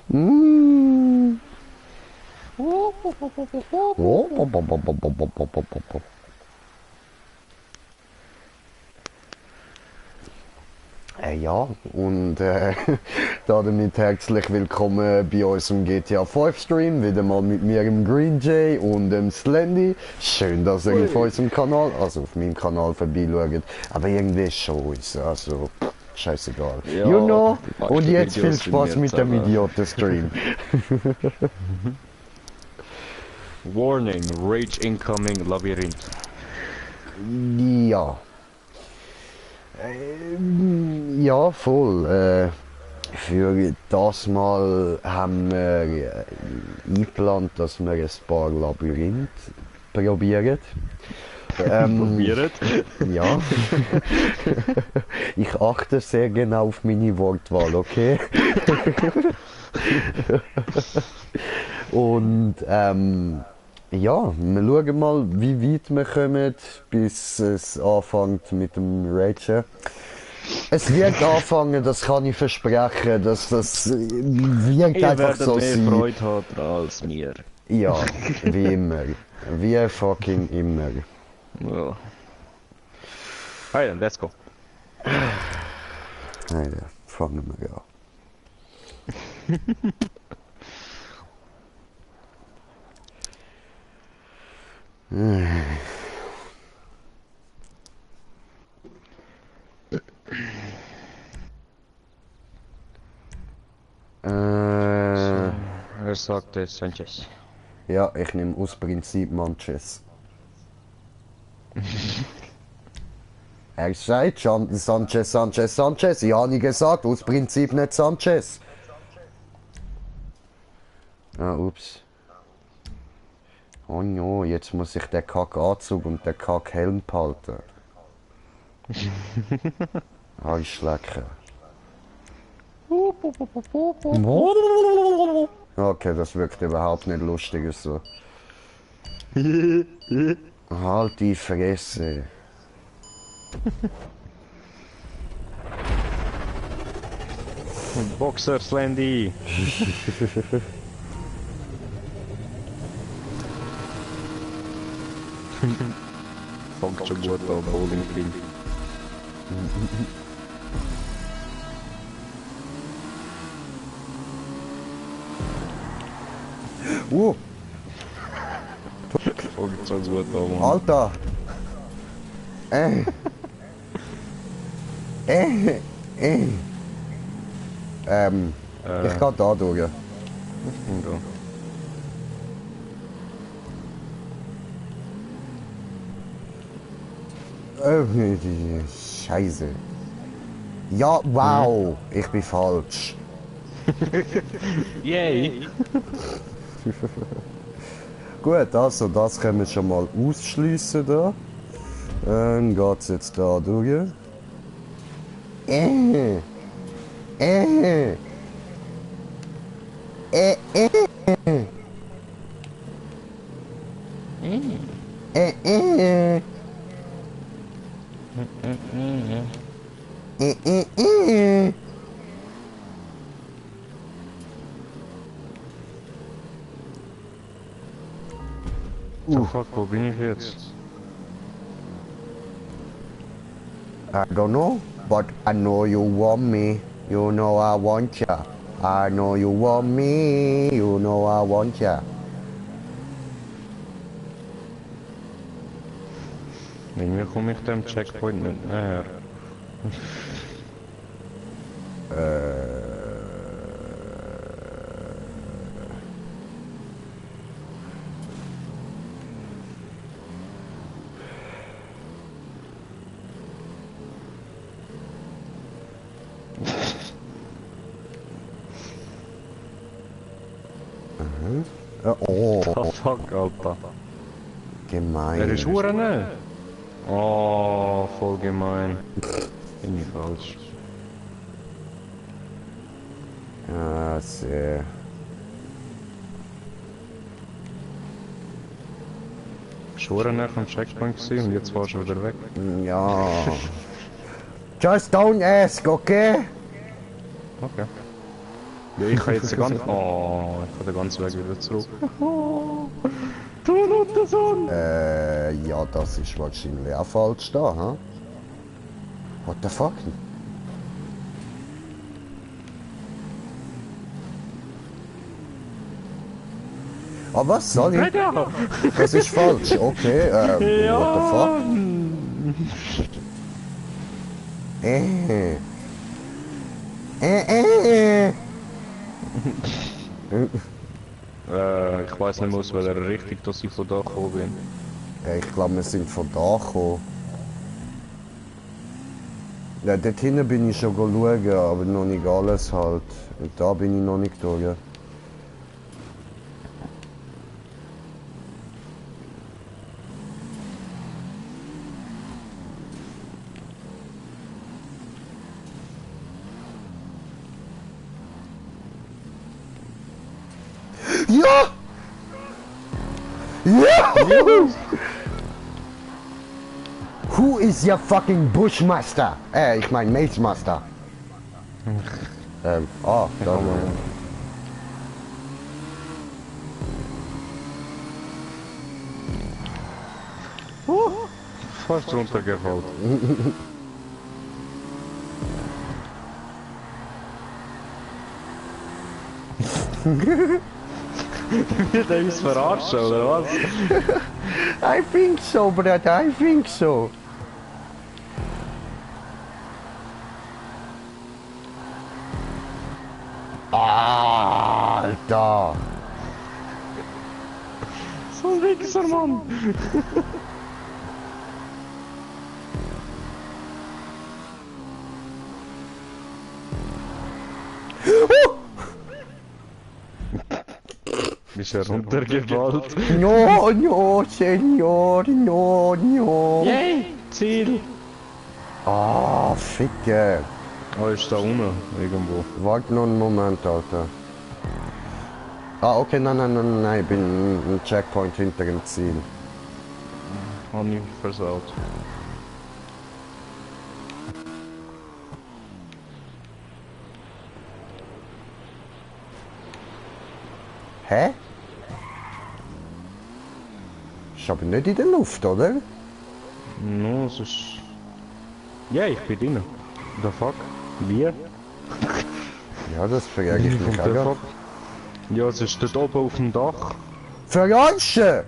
Mm. Ja, und damit herzlich willkommen bei unserem GTA 5 Stream, wieder mal mit mir, dem Green Jay und dem Slendy. Schön, dass ihr auf unserem Kanal, also auf meinem Kanal vorbeischaut, aber irgendwie ist schon uns, also scheißegal. Ja, You know, die meisten und jetzt viel Videos sind Spaß mir mit dem zusammen. Idioten-Stream. Warning, Rage incoming, Labyrinth. Ja. Ja, voll. Für das Mal haben wir eingeplant, dass wir ein paar Labyrinth probieren. Probiert. Ja. Ich achte sehr genau auf meine Wortwahl, okay? Und ja, wir schauen mal, wie weit wir kommen, bis es anfängt mit dem Ragen. Es wird anfangen, das kann ich versprechen, dass das wird Ihr einfach werdet so mehr sein. Freude haben dran als mir. Ja, wie immer. Wie fucking immer. Ja. Hey, then, let's go. Alter, fangen wir an. Er sagte Sanchez. Ja, ich nehme aus Prinzip Manches. Er sagt Sanchez, Sanchez, Sanchez. Ich habe nicht gesagt, aus Prinzip nicht Sanchez. Ah, ups. Oh no, jetzt muss ich den Kackanzug und den Kackhelm behalten. Arschlecken. Okay, das wirkt überhaupt nicht lustig so. Halt die Fresse. Boxer Slendy. Fängt schon gut an, Bowling Pin. Fängt schon gut an, Mann. Alter! Äh. Äh. Ich kann da durch. Ja. Scheiße. Ja, wow! Ich bin falsch. Yay! Gut, also das können wir schon mal ausschliessen da. Dann geht's jetzt da durch. Äh. Äh. Äh. Äh. Äh. Äh. So fuck, wo bin ich jetzt? I don't know, but I know you want me. You know I want ya. I know you want me. You know I want ya. Irgendwie komme ich dem Checkpoint nicht näher. Oh, Oh fuck, Alter. gemein. Er ist hure ne? Oh, voll gemein. Bin ich falsch. Ja, sehr. Bist hure nah am Checkpoint gewesen und jetzt warst du wieder weg. Ja. Just don't ask, okay? Okay. Ja, ich kann jetzt den ganzen... Oh, ich kann den ganzen Weg wieder zurück. Du Nuttersohn! Ja, das ist wahrscheinlich auch falsch da, hä? What the fuck? Ah, was? Sorry? Ja! Das ist falsch, okay, what the fuck? Äh. Ich weiß nicht mehr aus welcher Richtung, dass ich von da gekommen bin. Ich glaube, wir sind von da gekommen. Ja, dort hinten bin ich schon schauen, aber noch nicht alles halt. Und da bin ich noch nicht durch. Ja! Ja! Who is your fucking Bushmaster? Ich mein Maze Master. Da. Fast runtergefallen. Wird er uns verarschen, oder was? I think so, brother, I think so. Alter! So ein Wichser, Mann! Bist du runtergefallen? No, no, Senior, no, no. Yay! Ziel! Ah, Ficke. Oh, ist da unten irgendwo. Warte noch einen Moment, Alter. Ah, okay, nein, ich bin ein Checkpoint hinter dem Ziel. Hab ich versaut. Hä? Ist aber nicht in der Luft, oder? No, es ist... Ja, ich bin drin. The fuck? Wie? Ja, das frage ich mich The auch. fuck? Ja, es ist dort oben auf dem Dach. Verarschen!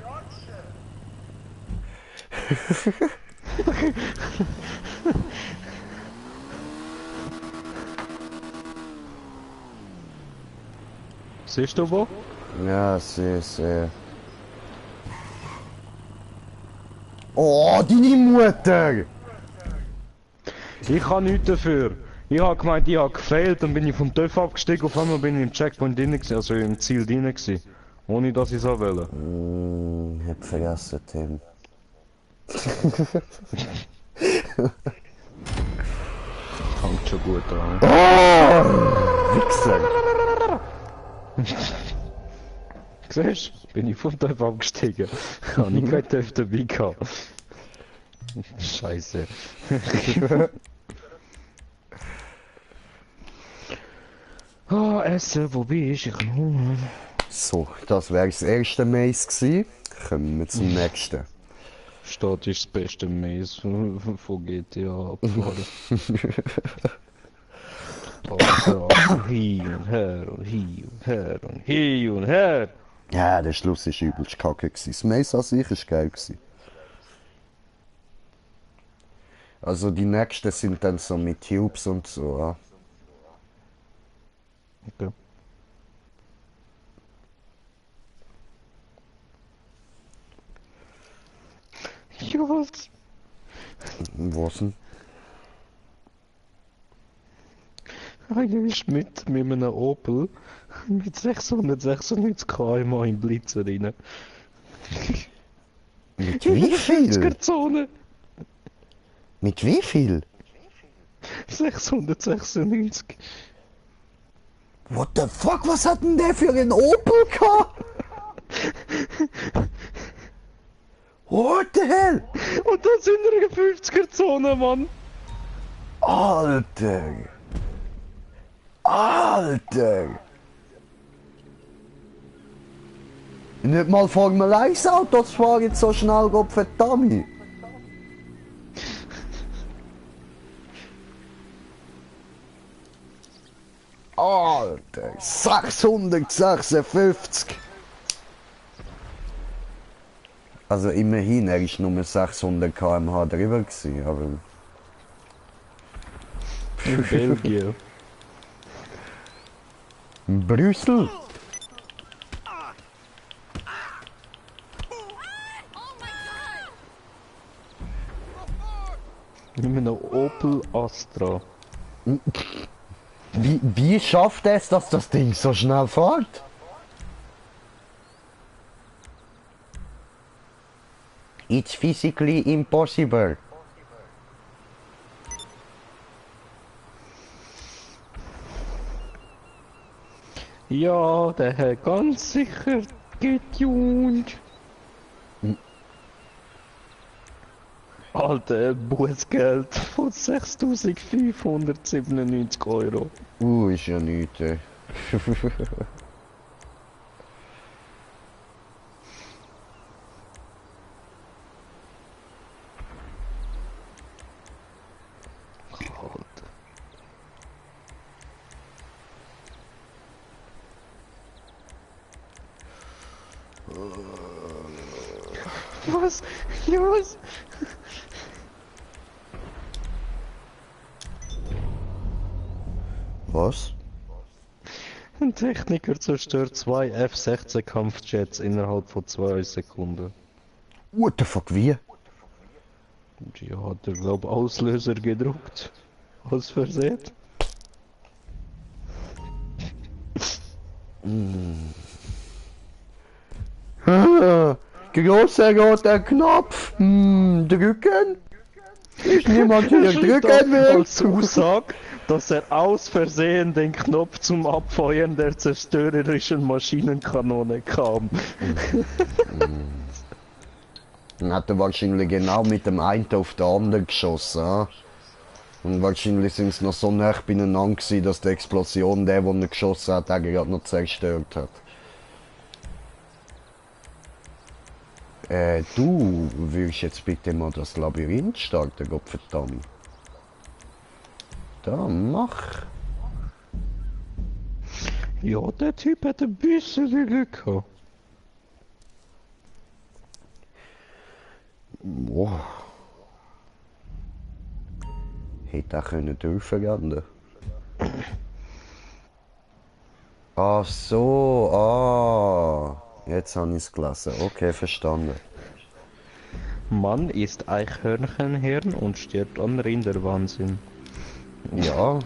Siehst du wo? Ja, sehr. Oh, deine Mutter! Ich kann nichts dafür. Ich habe gemeint, ich habe gefailt, dann bin ich vom TÜV abgestiegen, auf einmal bin ich im Checkpoint drin gewesen, also im Ziel drin gewesen. Ohne dass ich es auch wollte. Hab vergessen, Tim. Fängt schon gut an. Oh! Wichser! Siehst du? Bin ich vom TÜV abgestiegen. Habe ich keinen TÜV dabei gehabt. Scheiße. Ah, Essen, wo bin ich? Ich kann Hunger. So, das wäre das erste Maze gewesen. Kommen wir zum nächsten. Stadt ist das beste Maze von GTA abgefahren. Also, hin und her und hin und her und hin und her. Ja, der Schluss war übelst kacke gewesen. Das Maze an sich war geil gewesen. Also die nächsten sind dann so mit Tubes und so. Ja. Okay. Ja, was? Was denn? Einer ist mit einem Opel mit 696 km/h im Blitzer rein. Mit wie viel? 50er-Zone. Mit wie viel? 696. What the fuck, was hat denn der für einen Opel gehabt? What the hell? Und da sind wir in der 50er-Zone, Mann. Alter! Alter! Nicht mal Formel 1 Autos fahren jetzt so schnell, Gott verdammt! Alter! 656! Also immerhin, er ist nur 600 km/h drüber gewesen, aber... In Belgien. Brüssel? Mit einem Opel Astra. Wie schafft es, dass das Ding so schnell fährt? It's physically impossible. Ja, der hat ganz sicher getunt. Alter, Bußgeld von 6.597 Euro. Ist ja nichts. Alter. Was? Ja, was? Was? Ein Techniker zerstört 2 F-16 Kampfjets innerhalb von 2 Sekunden. What the fuck, wie? Die hat er, glaub Auslöser gedruckt. Aus Versehen. Grosser roter Knopf. Drücken? Ist niemand hier drücken will? Als Aussage, dass er aus Versehen den Knopf zum Abfeuern der zerstörerischen Maschinenkanone kam. Dann hat er wahrscheinlich genau mit dem einen auf den anderen geschossen. Ja? Und wahrscheinlich sind es noch so nah beieinander gewesen, dass die Explosion der er geschossen hat, er gerade noch zerstört hat. Du willst jetzt bitte mal das Labyrinth starten, Gottverdammt. Da, mach. Ja, der Typ hat ein bisschen Glück gehabt. Boah. Hätte auch können durchverganden. Ach so, jetzt habe ich es gelesen. Okay, verstanden. Mann isst Eichhörnchenhirn und stirbt an Rinderwahnsinn. Ja.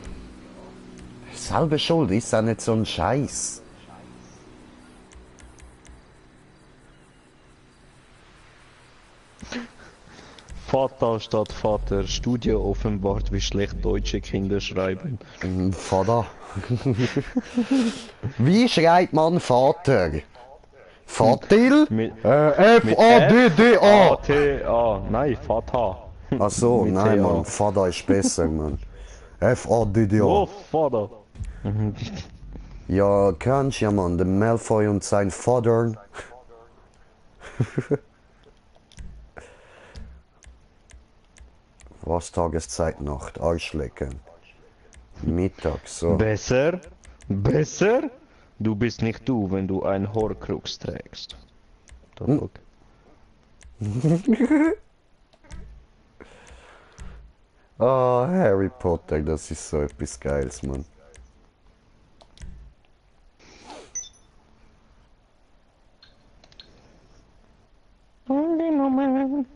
Selber schuld, ist auch nicht so ein Scheiß. Vater statt Vater. Studie offenbart, wie schlecht deutsche Kinder schreiben. Vater. Wie schreibt man Vater? Vatil? F-A-D-D-A. T-A. Nein, Vater. Ach so, Mit nein, T-A. Mann, Vater ist besser, Mann. F-A-D-D-A. Oh, Vater. Ja, kennst ja, Mann, der Malfoy und sein Vater. Was Tageszeit, Nacht, Arschlecken. Mittag, so. Besser? Besser? Du bist nicht du, wenn du ein Horcrux trägst. Da guck. Ah, Harry Potter, das ist so etwas Geiles, Mann. Angenommen.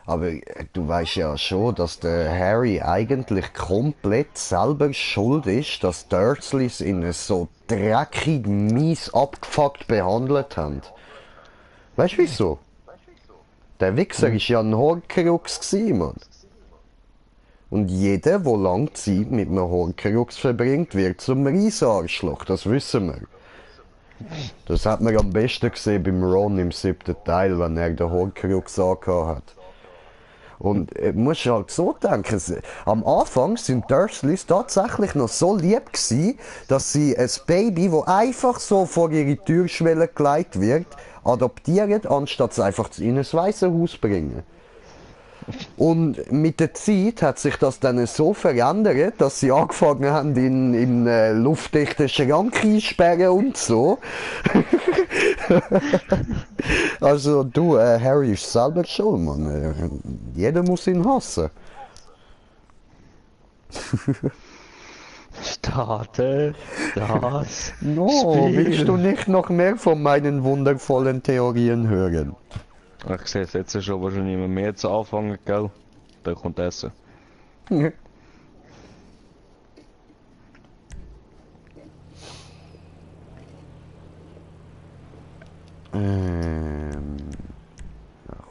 Aber du weißt ja schon, dass der Harry eigentlich komplett selber schuld ist, dass Dursleys ihn so dreckig, mies abgefuckt behandelt haben. Weißt du wieso? Der Wichser ist ja ein Horcrux gsi, Mann. Und jeder, der lange Zeit mit einem Horcrux verbringt, wird zum Riesenarschloch, das wissen wir. Das hat man am besten gesehen beim Ron im 7. Teil, wenn er den Horcrux hat. Und musst halt so denken, am Anfang sind Dursleys tatsächlich noch so lieb gewesen, dass sie ein Baby, das einfach so vor ihre Türschwelle gelegt wird, adoptieren, anstatt es einfach in ein Waisenhaus bringen. Und mit der Zeit hat sich das dann so verändert, dass sie angefangen haben, in luftdichten Schrank einsperren und so. Also du, Harry ist selber schuld, Mann. Jeder muss ihn hassen. Starte das No, Spiel. willst du nicht noch mehr von meinen wundervollen Theorien hören? Ich sehe es jetzt schon wahrscheinlich immer mehr zu anfangen, gell? Dann kommt Essen. Ja,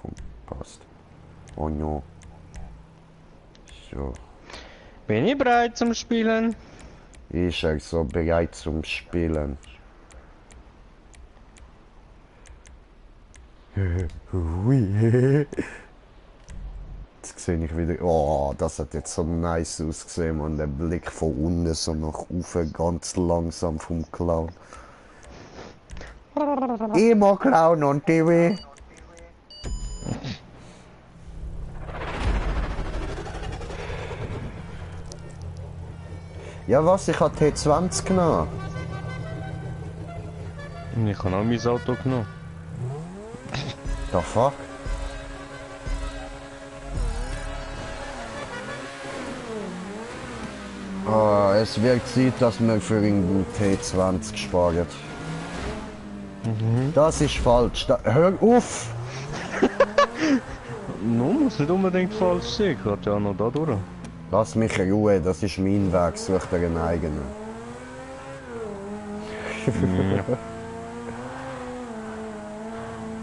komm, passt. Oh no. So. Bin ich bereit zum Spielen? Ist er so bereit zum Spielen? Hui. Jetzt sehe ich wieder. Oh, das hat jetzt so nice ausgesehen, man. Der Blick von unten so nach oben, ganz langsam vom Clown. Immer Clown on TV. Ja was, ich habe T20 genommen. Ich habe auch mein Auto genommen. The fuck? Ah, es wird Zeit, dass wir für einen T20 sparen. Das ist falsch. Hör auf! No, muss nicht unbedingt falsch sein. Ich hatte ja noch da durch. Lass mich in Ruhe, das ist mein Weg, such dir einen eigenen.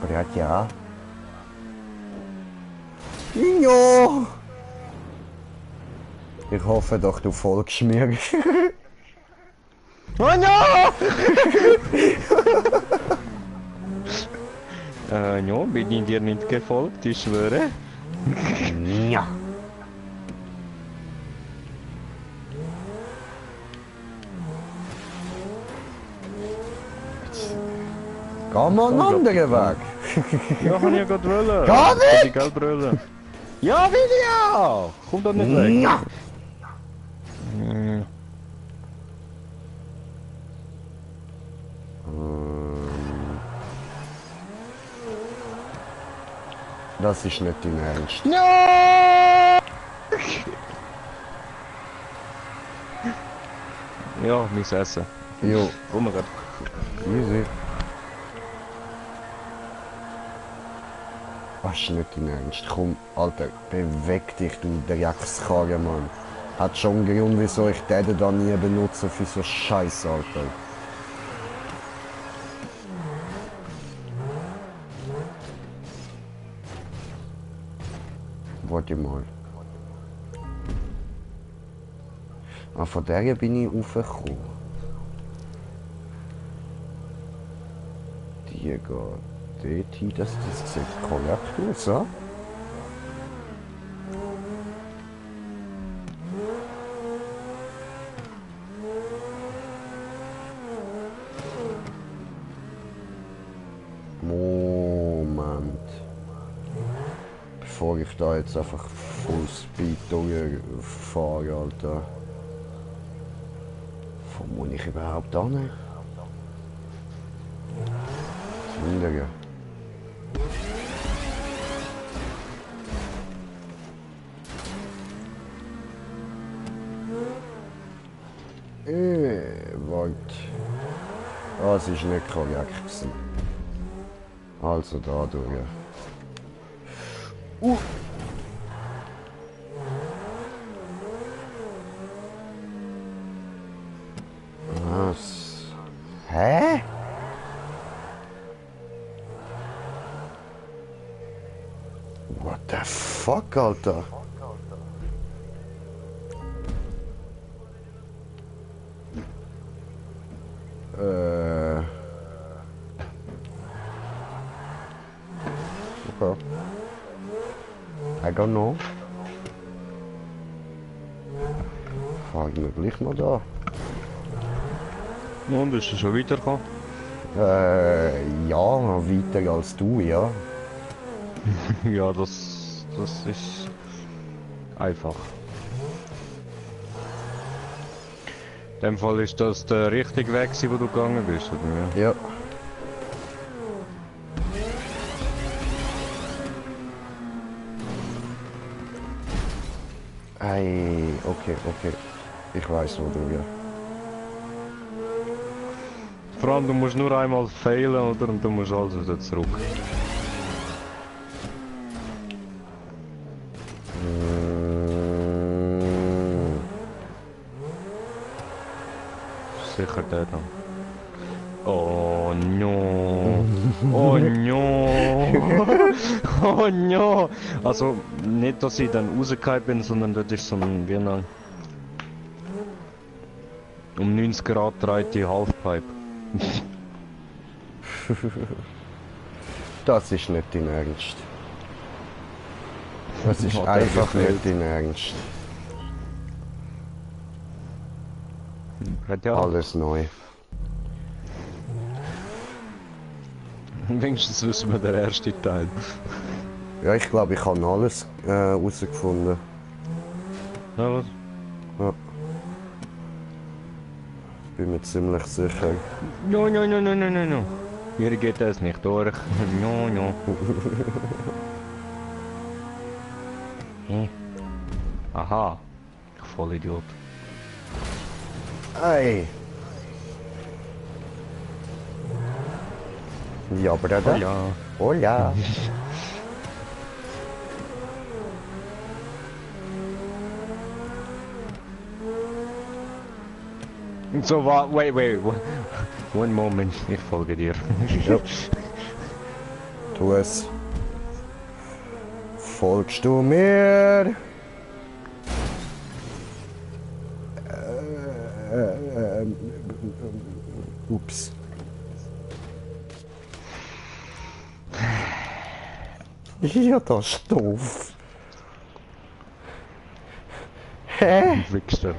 Bereit, ja? Ja! Ich hoffe doch, du folgst mir. Oh no! Ja, bin ich dir nicht gefolgt, ich schwöre. Ja. Geh mal einen anderen Weg. Ja, kann ich ja gerade wollen. Gar nicht! Die gelbe Brille. Ja, will ich ja! Komm doch nicht weg. Ja. Das ist nicht dein Ernst. Ja! Ja, mein Essen. Jo, Komm mal grad. easy. Das ist nicht dein Ernst. Komm, Alter, beweg dich, du Dreckskarre, Mann. Hat schon einen Grund, wieso ich den da nie benutze für so Scheiß, Alter. Warte mal. Ah, von der bin ich raufgekommen. Die geht dort hin, das sieht korrekt aus, ja? Moment. Bevor ich da jetzt einfach Full Speed durchfahre, Alter. Wo muss ich überhaupt hin? Zündere. Warte. Das ist nicht korrekt gewesen. Also da durch. Was? Hä? What the fuck, Alter? I don't know. Frag mich gleich noch da. Und bist du schon weitergekommen? Ja, weiter als du, ja. Ja, das ist einfach. In dem Fall ist das der richtige Weg, wo du gegangen bist, oder? Ja. Ei, okay, okay. Ich weiß, wo du ja. Vor allem, du musst nur einmal failen, oder? Und du musst alles wieder zurück. Sicher der dann. Oh no! Oh no! Oh no! Also, nicht, dass ich dann rausgefallen bin, sondern das ist so ein, wie ein um 90 Grad dreite Halfpipe. Das ist nicht dein Ernst. Das ist Hat er einfach gefehlt. nicht dein Ernst. Hat ja Alles neu. wenigstens wissen wir den ersten Teil. Ja, ich glaube, ich habe alles herausgefunden. Ja, was? Ja. Bin mir ziemlich sicher. No, no, no, no, no, no, no. Hier geht das nicht durch. No, no. Hm. Aha. Ich Vollidiot. Ei. Ja, Bruder. Oh ja. Hola. So, wait, one moment. Ich folge dir. Ja. Tu es. Folgst du mir? Ups. Ja, das ist doof. Hä? Wichser.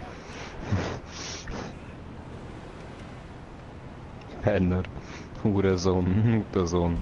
Penner. Hurensohn. Hurensohn.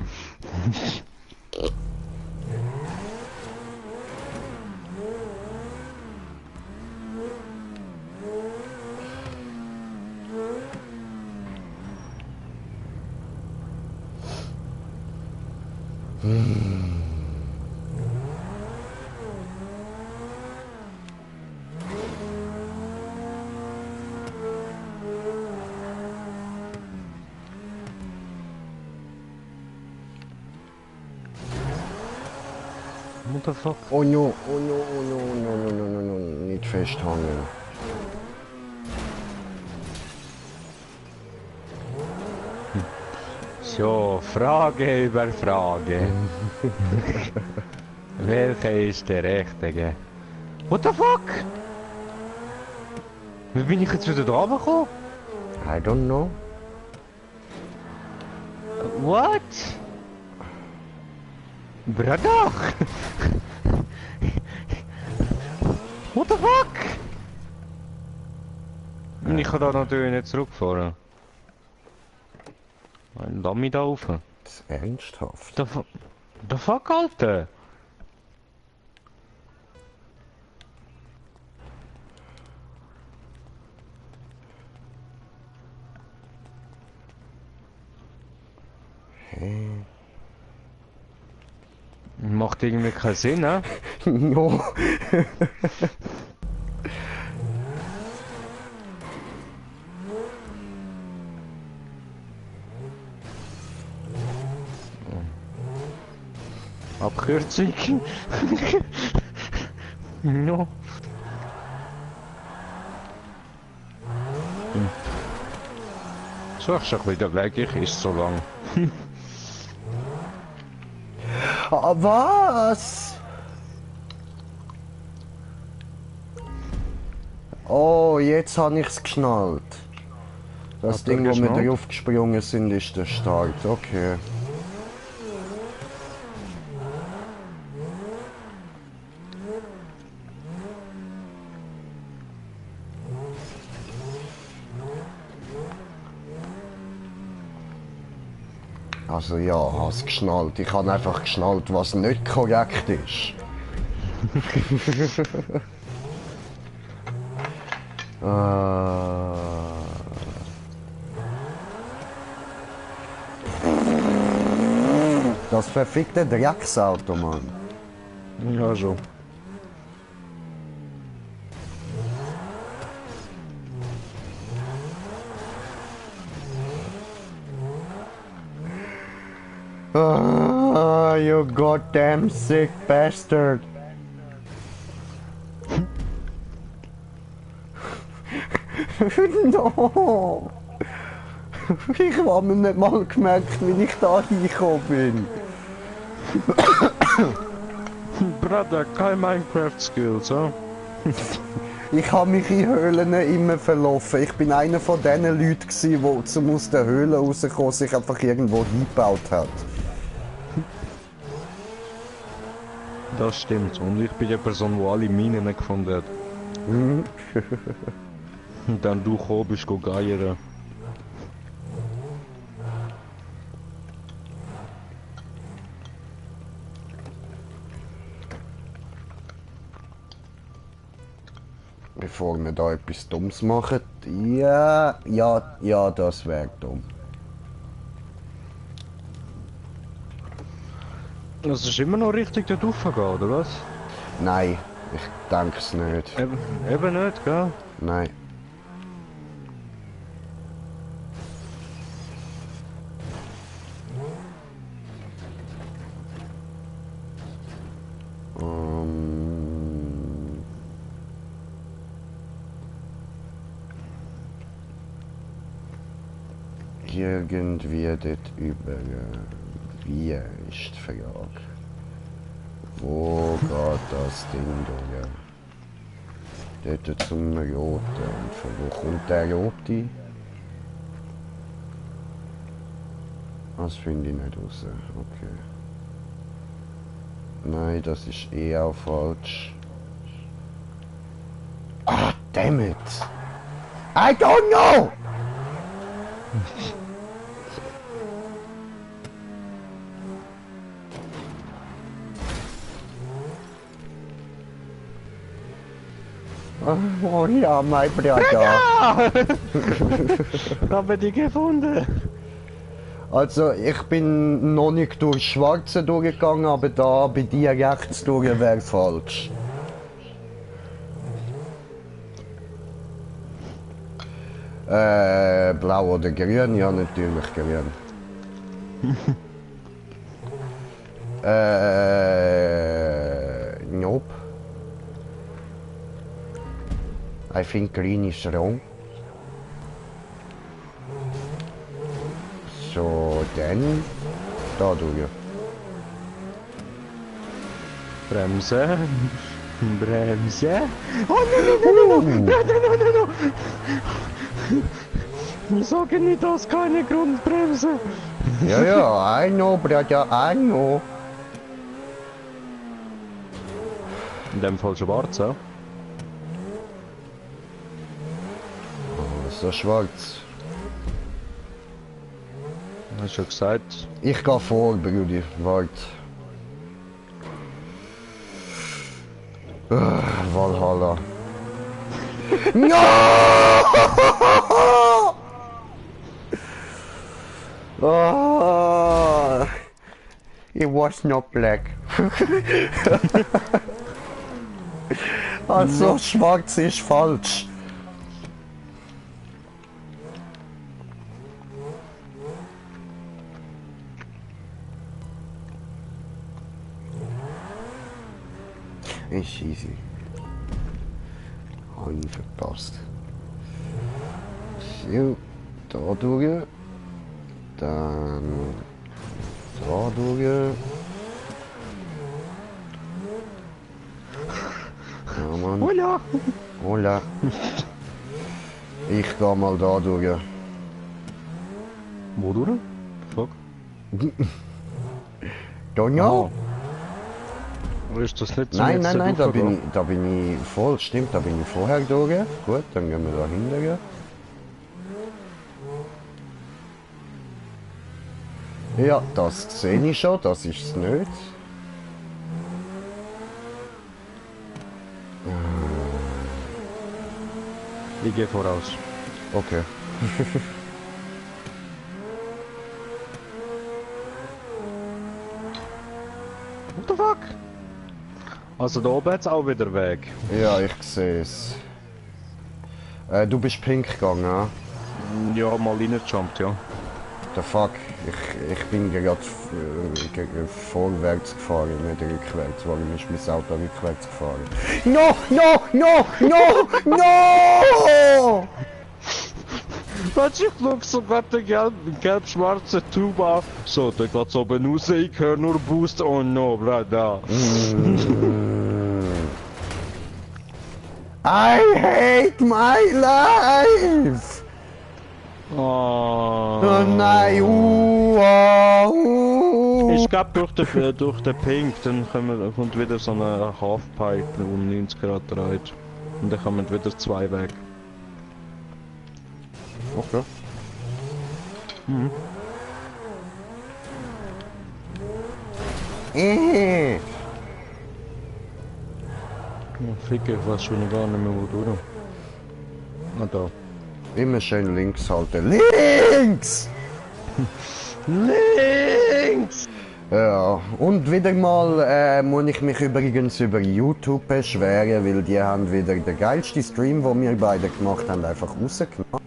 What the fuck? Oh no, oh no, oh no, no, no, no, no, no, nicht festhangen. So, Frage über Frage. Welcher ist der Richtige? What the fuck? Wie bin ich jetzt wieder da gekommen? I don't know. What? Bruder! What the fuck? Ich kann da natürlich nicht zurückfahren. Lass mich da rauf. Das ist ernsthaft. The fuck, Alter? Macht irgendwie keinen Sinn, ne? No. Abkürzung. No. So, ich wieder weg, ich ist so lang. Ah, was? Oh, jetzt habe ich es geschnallt. Das Hat er Ding, wo wir geschnallt? drauf gesprungen sind, ist der Start. Okay. Also ja, hast geschnallt. Ich habe einfach geschnallt, was nicht korrekt ist. Das verfickte Drecksauto, Mann. Ja, schon. You goddamn sick bastard. No. Ich habe mir nicht mal gemerkt, wie ich da hingekommen bin. Brother, keine Minecraft-Skills, hm? Ich habe mich in Höhlen immer verlaufen. Ich bin einer von diesen Leuten, die zum aus der Höhle rauskommen, sich einfach irgendwo hingebaut hat. Das stimmt. Und ich bin die Person, die alle Minen gefunden hat. Und dann du gekommen bist, geiern. Bevor wir da etwas Dummes machen. Ja, das wäre dumm. Das ist immer noch richtig dort raufgehen, oder was? Nein, ich denke es nicht. Eben nicht, gell? Nein. Irgendwie dort über. Wie ist die Frage? Wo geht das Ding durch? Dort zum Roten. Und von wo kommt der Rote? Das finde ich nicht raus. Okay. Nein, das ist eh auch falsch. Ah, damn it! I don't know! Oh ja, mein Bruder. Haben wir die gefunden? Also, ich bin noch nicht durch Schwarze durchgegangen, aber da bei dir rechts durch wäre falsch. Blau oder grün? Ja, natürlich grün. Nope. I think green is wrong. So, dann da durch. Bremse. Bremse. Oh nein, no. Wir sagen nicht, dass keine Grundbremse. Ja, I know, brother, I know. In dem Fall schwarz, ja? So schwarz. Hast du schon gesagt? Ich gehe vor, Brudi. Warte. Valhalla. No! Oh, it was not black. Also, schwarz ist falsch. Ist easy. Habe ich verpasst. So, da durch. Dann da durch. Ja, Mann. Hola! Hola. Ich gehe mal da durch. Wo durch? Fuck. Donja? Ist das nicht so Nein, da bin ich voll, stimmt, da bin ich vorher durch. Gut, dann gehen wir da hinten. Ja, das sehe ich schon, das ist es nicht. Ich gehe voraus. Okay. What the fuck? Also da oben hat's auch wieder Weg. Ja, ich sehe es. Du bist pink gegangen, ja? Ja, mal reingejumpt, ja. The fuck? Ich bin gerade vorwärts gefahren, nicht rückwärts. Warum ist mein Auto rückwärts gefahren? No, no, no, no, no! Weißt du, ich schau so gerade den gelb-schwarzen Tube an. So, da geht's oben raus, ich höre nur Boost. Oh no, brother. I hate my life! Oh. Oh nein, Ich glaube durch den Pink, dann kommt wieder so eine Halfpipe, die um 90 Grad dreht. Und dann kommen wieder zwei weg. Okay. Ja, Ficke, ich weiß schon gar nicht mehr wo du. Ah, da. Immer schön links halten. Links! Links! Ja, und wieder mal muss ich mich übrigens über YouTube beschweren, weil die haben wieder den geilsten Stream, den wir beide gemacht haben, einfach rausgenommen.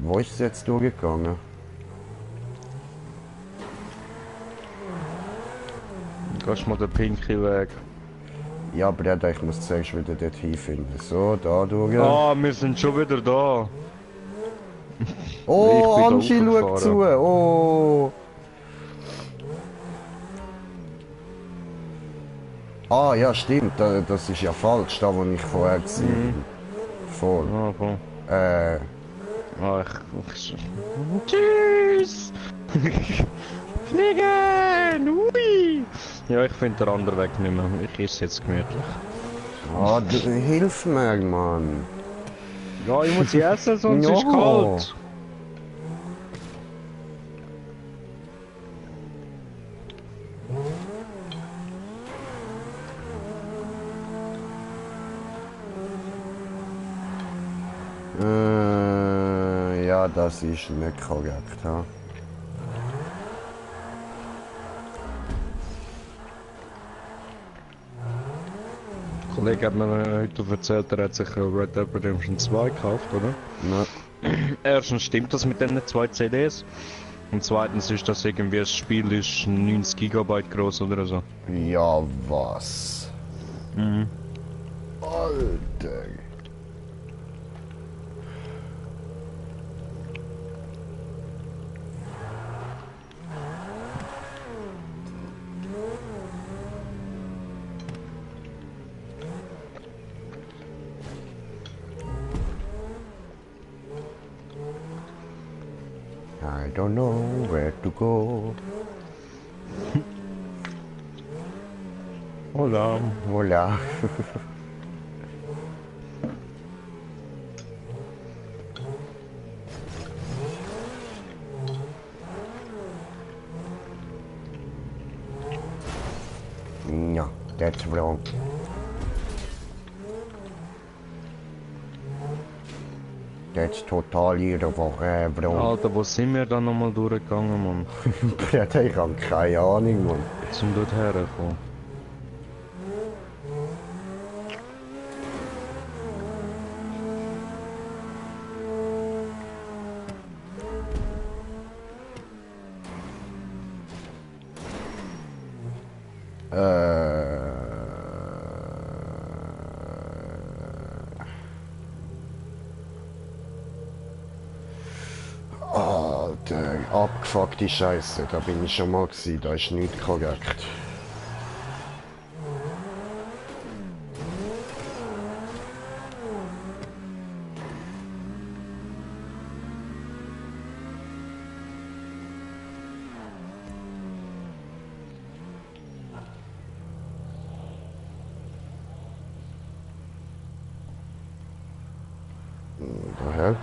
Wo ist es jetzt durchgegangen? Gehst mal den pinken Weg. Ja, Bruder, ich muss zuerst wieder dort hinfinden. So, da durch. Ah, wir sind schon wieder da. Oh, Ich bin da Anschi schaut zu. Oh. Ah, ja, stimmt. Das ist ja falsch, da wo ich vorher war. Voll. Ah, voll. Ah, Tschüss! Fliegen! Ui! Ja, ich finde den anderen Weg nicht mehr. Ich esse jetzt gemütlich. Ah, hilf mir, Mann. Ja, ich muss sie essen, sonst Ja. ist kalt. Ja, das ist nicht korrekt. Ja. Ein Kollege hat mir heute erzählt, er hat sich Red Dead Redemption 2 gekauft, oder? Na, Erstens stimmt das mit den zwei CDs. Und zweitens ist das irgendwie, das Spiel ist 90 Gigabyte groß oder so. ja, was? Mhm. Alter. I don't know where to go. Hola. Hola. No, that's wrong. That's totally wrong. Alter, wo sind wir dann nochmal durchgegangen, Mann? Bruder, ich hab keine Ahnung, Mann. Zum dort herkommen. Alter, abgefuckte Scheiße, da bin ich schon mal gewesen, da ist nicht korrekt. Daher,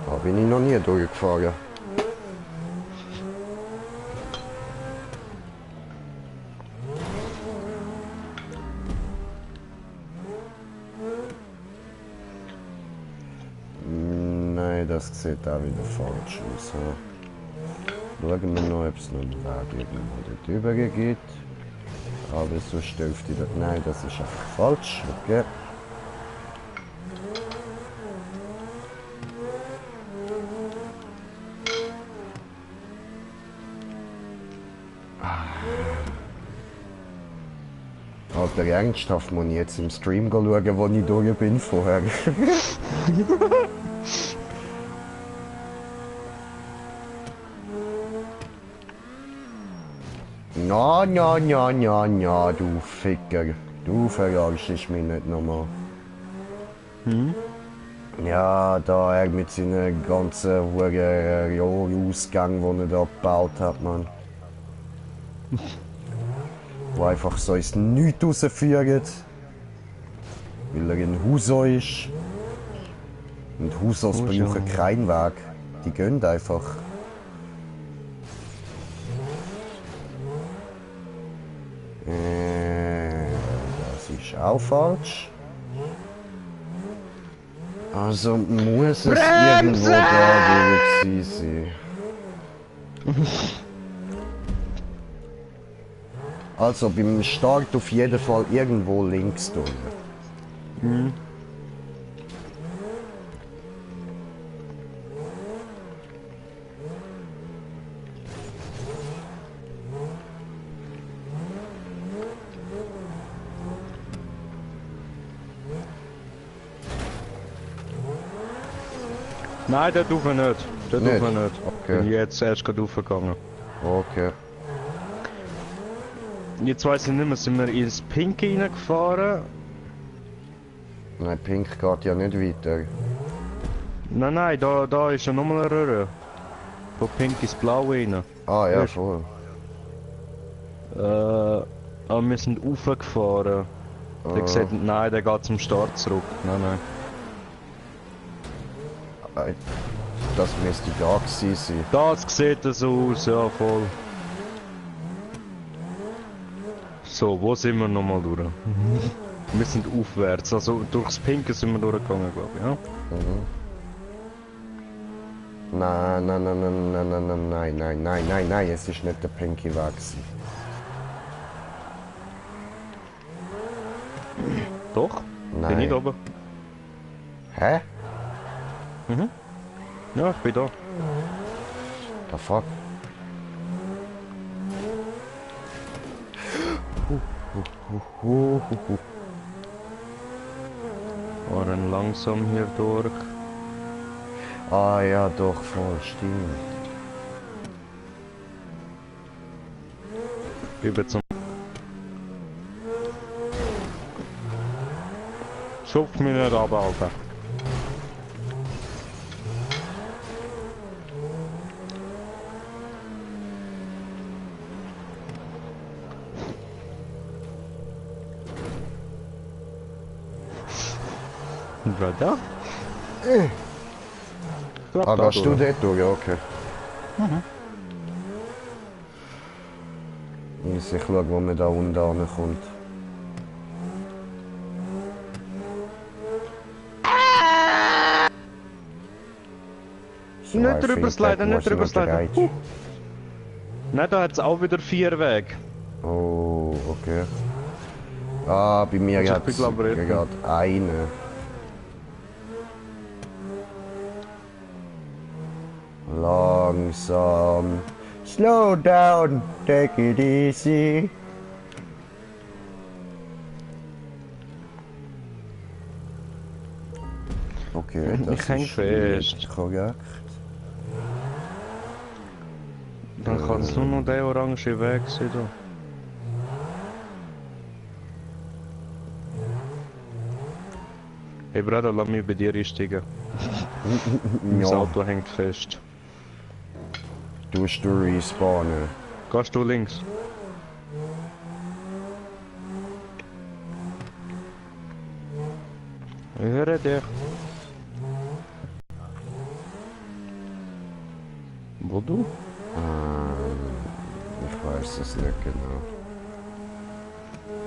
da bin ich noch nie durchgefahren. Nein, das sieht auch wieder falsch aus. Schauen wir noch, ob es noch einen Weg irgendwo dort drüber geht. Aber sonst dürfte das... Nein, das ist einfach falsch. Okay. Alter, ernsthaft muss ich jetzt im Stream schauen, wo ich durch bin vorher. Na, na, na, na, na, du Ficker. Du verarschst mich nicht nochmal. Ja, da er mit seinen ganzen Ausgang, die er da gebaut hat, man. Wo einfach so ins Nichts rausführt. Weil er ein Huso ist. Und Husos brauchen keinen Weg. Die gehen einfach. Das ist auch falsch. Also muss es irgendwo da gewesen sein. Also beim Start auf jeden Fall irgendwo links tun. Nein, der darf er nicht. Der darf er nicht. Okay. Bin jetzt erst gerade aufgegangen. Okay. Jetzt weiss ich nicht mehr, sind wir ins Pink reingefahren? Nein, Pink geht ja nicht weiter. Nein, da ist ja nochmal eine Röhre. Von Pink ins Blau rein. Ah ja, Weißt- voll. Aber wir sind raufgefahren. Der gesagt, nein, der geht zum Start zurück. Nein. Das müsste da gewesen sein. Das sieht so aus, ja voll. So, wo sind wir nochmal durch? Wir sind aufwärts, also durchs Pinke sind wir durchgegangen, glaube ich, ja? Nein, es ist nicht der Pinky Weg gewesen. Doch? Nein. Bin ich da oben? Hä? Ja, ich bin da. The fuck? Fahren langsam hier durch. Ah ja, doch, voll, stimmt. Über zum... Schupf mich nicht ab, Alter. Brother? Ah, gehst du dort durch? Ja, okay. Muss ich schauen, wo man da unten ankommt. So, Nicht I drüber think sliden, that nicht was drüber not sliden. right. Nein, da hat es auch wieder 4 Wege. Oh, okay. Ah, bei mir Also ich hat bin, es glaub ich, gerade eine. Langsam. Slow down, take it easy. Okay, das Ich häng ist fest. nicht korrekt. Dann kann es nur noch der orange Weg sein. Da. Hey Bruder, lass mich bei dir einsteigen. Das Ja, Auto hängt fest. tust du respawnen. Gehst du links? Ich höre dich. Wo du? Ich weiß es nicht genau.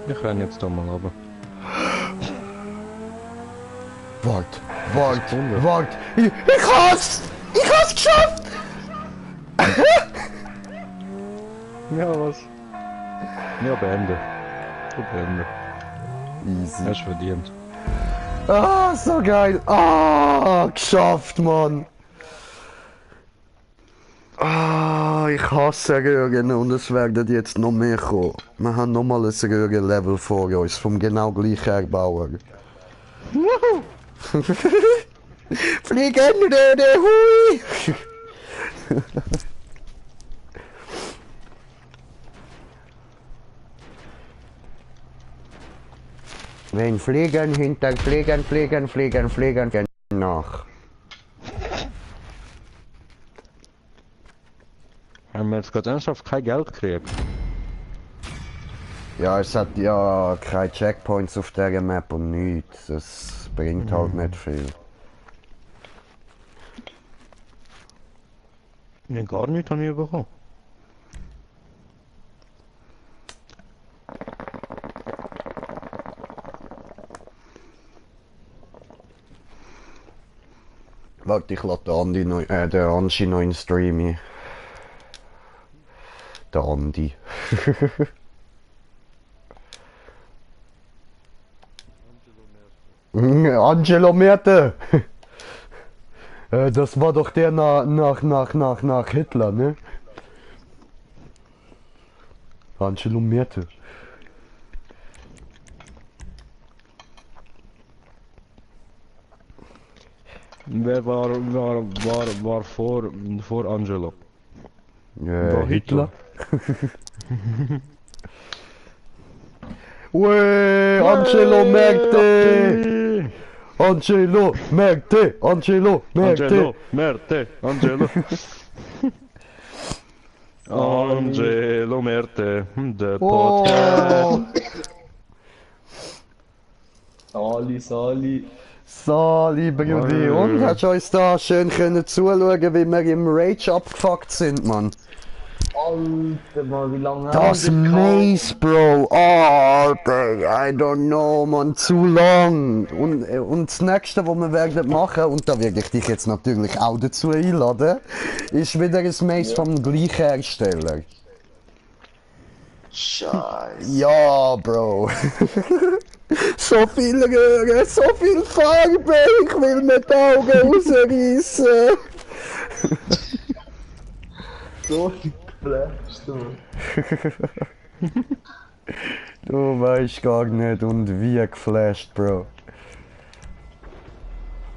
Ich renn jetzt da mal runter. Wart. Ich hab's! Ich hab's geschafft! Ja, was? Ja, beende. Du beende. Easy. Hast verdient. Ah, so geil. Ah, geschafft, Mann. Ah, ich hasse Röhren und es werden jetzt noch mehr kommen. Wir haben nochmal ein Röhren-Level vor uns, vom genau gleichen Erbauer. Fliegen Röhren, hui! Wenn Fliegen hinter Fliegen nach. Haben wir jetzt gerade ernsthaft kein Geld gekriegt? Ja, es hat ja keine Checkpoints auf dieser Map und nichts. Das bringt halt nicht viel. Nee, gar nicht habe ich bekommen. Warte, ich lade den Andi noch in Stream ein. Der Andi. Angelo Merte! Das war doch der nach Hitler, ne? Angelo Merte. Wer war vor Angelo? Hitler? Uè, Angelo Merte! Angelo Merte! Angelo Merte! Angelo. Angelo Merte, der Podcast. Sali. Sali, Brudi. Und hast du uns da schön können zuschauen, wie wir im Rage abgefuckt sind, Mann? Alter, Mann, wie lange Das haben wir Maze, Bro. Oh, Alter, I don't know, man, zu lang. Und das nächste, was wir werden machen, und da werde ich dich jetzt natürlich auch dazu einladen, ist wieder ein Maze vom gleichen Hersteller. Scheiße. Ja, Bro. So viel Röhren, so viel Farbe, ich will mir die Augen rausreißen. So geflasht, du. Du weißt gar nicht und wie geflasht, Bro.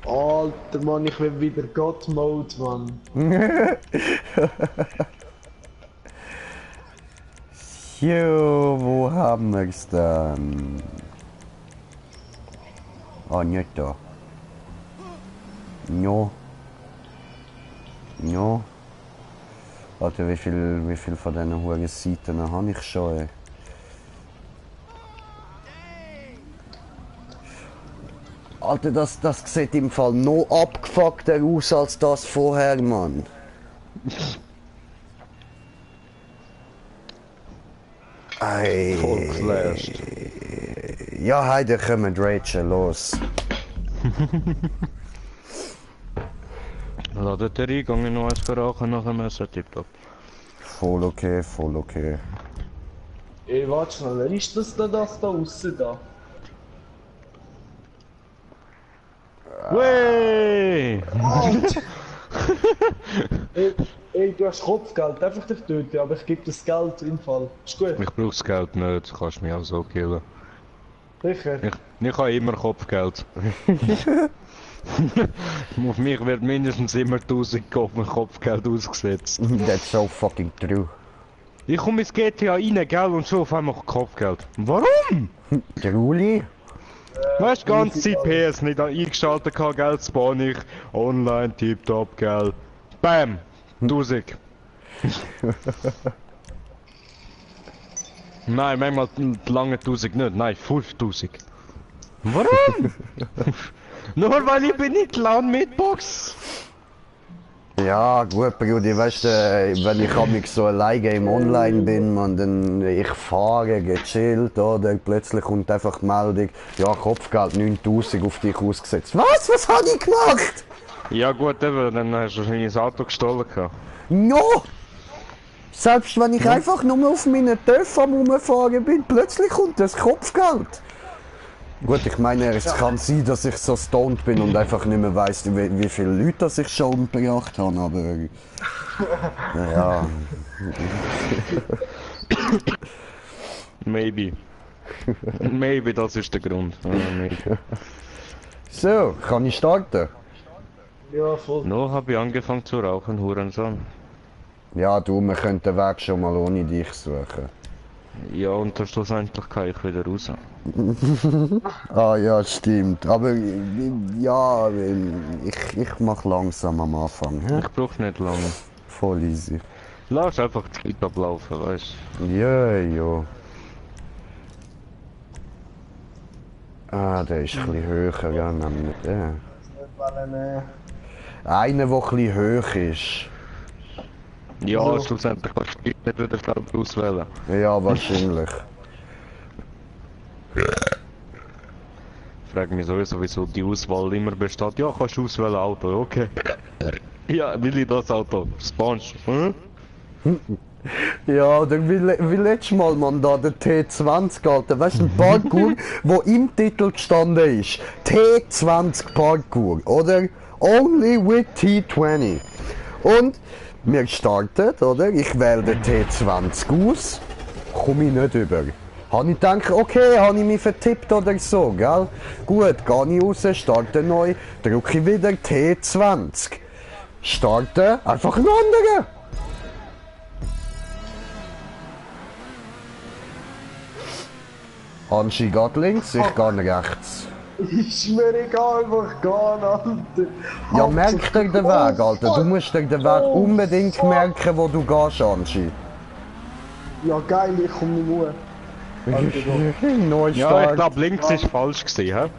Alter, Mann, ich will wieder God-Mode, Mann. Jo, wo haben wir's dann? Ah, nicht da. No. No. Warte, wie viel von diesen hohen Seiten habe ich schon? Ey? Alter, das sieht im Fall noch abgefuckter aus als das vorher, Mann. Ei. Voll geflasht. Ja, heute kommen Rachel los. Ladet ihr ein, gehe ich noch eins verrachen nach dem Essen, tipptopp. Voll okay, voll okay. Ey, warte schnell, wer ist das da aussen da? Wey! Alter! ey, du hast Kopfgeld, einfach dich töten, aber ich gebe das Geld im Fall. Ist gut? Ich brauch das Geld nicht, kannst mich auch so killen. Sicher? Ich habe immer Kopfgeld. Auf mich wird mindestens immer 1000 Kopfgeld ausgesetzt. That's so fucking true. Ich komme ins GTA rein, gell, und schon auf einmal Kopfgeld. Warum? Truli? Weißt du, ganze Zeit PS nicht eingeschaltet, Geld spawn ich, online, tipptopp, gell. Bam! 1000. Nein, manchmal lange 1000 nicht, nein, 5000. Warum? Nur weil ich bin nicht laut mit Box. Ja, gut, Brudi, weißt du, wenn ich mich so alleine im Online bin, man, dann ich fahre, gechillt, oder plötzlich kommt einfach die Meldung, ja, Kopfgeld 9000 auf dich ausgesetzt. Was? Was habe ich gemacht? Ja gut, eben, dann hast du wahrscheinlich das Auto gestohlen gehabt. No! Selbst wenn ich einfach nur auf meinen Töpfen am Rumfahren bin, plötzlich kommt das Kopfgeld. Gut, ich meine, es kann sein, dass ich so stoned bin und einfach nicht mehr weiss, wie viele Leute das ich schon umgebracht habe, aber... Ja... Maybe. Maybe, das ist der Grund. Maybe. So, kann ich starten? Ja, voll. No, habe ich angefangen zu rauchen, Hurensohn. Ja, du, wir können den Weg schon mal ohne dich suchen. Ja, und dann schlussendlich kann ich wieder raus. Ah ja, stimmt. Aber ja, ich mach langsam am Anfang. Hä? Ich brauche nicht lange. Voll easy. Lass einfach die Zeit ablaufen, weißt Ja, ja. Ah, der ist ein bisschen höher, ja, nämlich der. Einer, der ein bisschen hoch ist. du? Ja, schlussendlich kannst du nicht wieder selber auswählen. Ja, wahrscheinlich. Ich frage mich sowieso, wieso die Auswahl immer besteht. Ja, kannst du auswählen Auto, okay. Ja, will ich das Auto? Sponge, hm? Ja, oder wie letztes Mal, man, da der T20, Alter. Weißt du, ein Parkour, wo im Titel gestanden ist. T20 Parkour, oder? Only with T20. Und wir starten, oder? Ich wähle den T20 aus, komme ich nicht über. Habe ich gedacht, okay, habe ich mich vertippt oder so, gell? Gut, gehe ich raus, starte neu, drücke ich wieder T20. Starte, einfach einen anderen. Anschi geht links, ich gehe rechts. Ist mir egal, wo ich gehe, Alter. Ja, merk dir den Weg, Alter. Du musst dir den Weg unbedingt merken, wo du gehst, Anschi. Ja, geil, ich komme nicht mehr. Ja, ich Neustart. glaube links ist falsch gewesen, hä?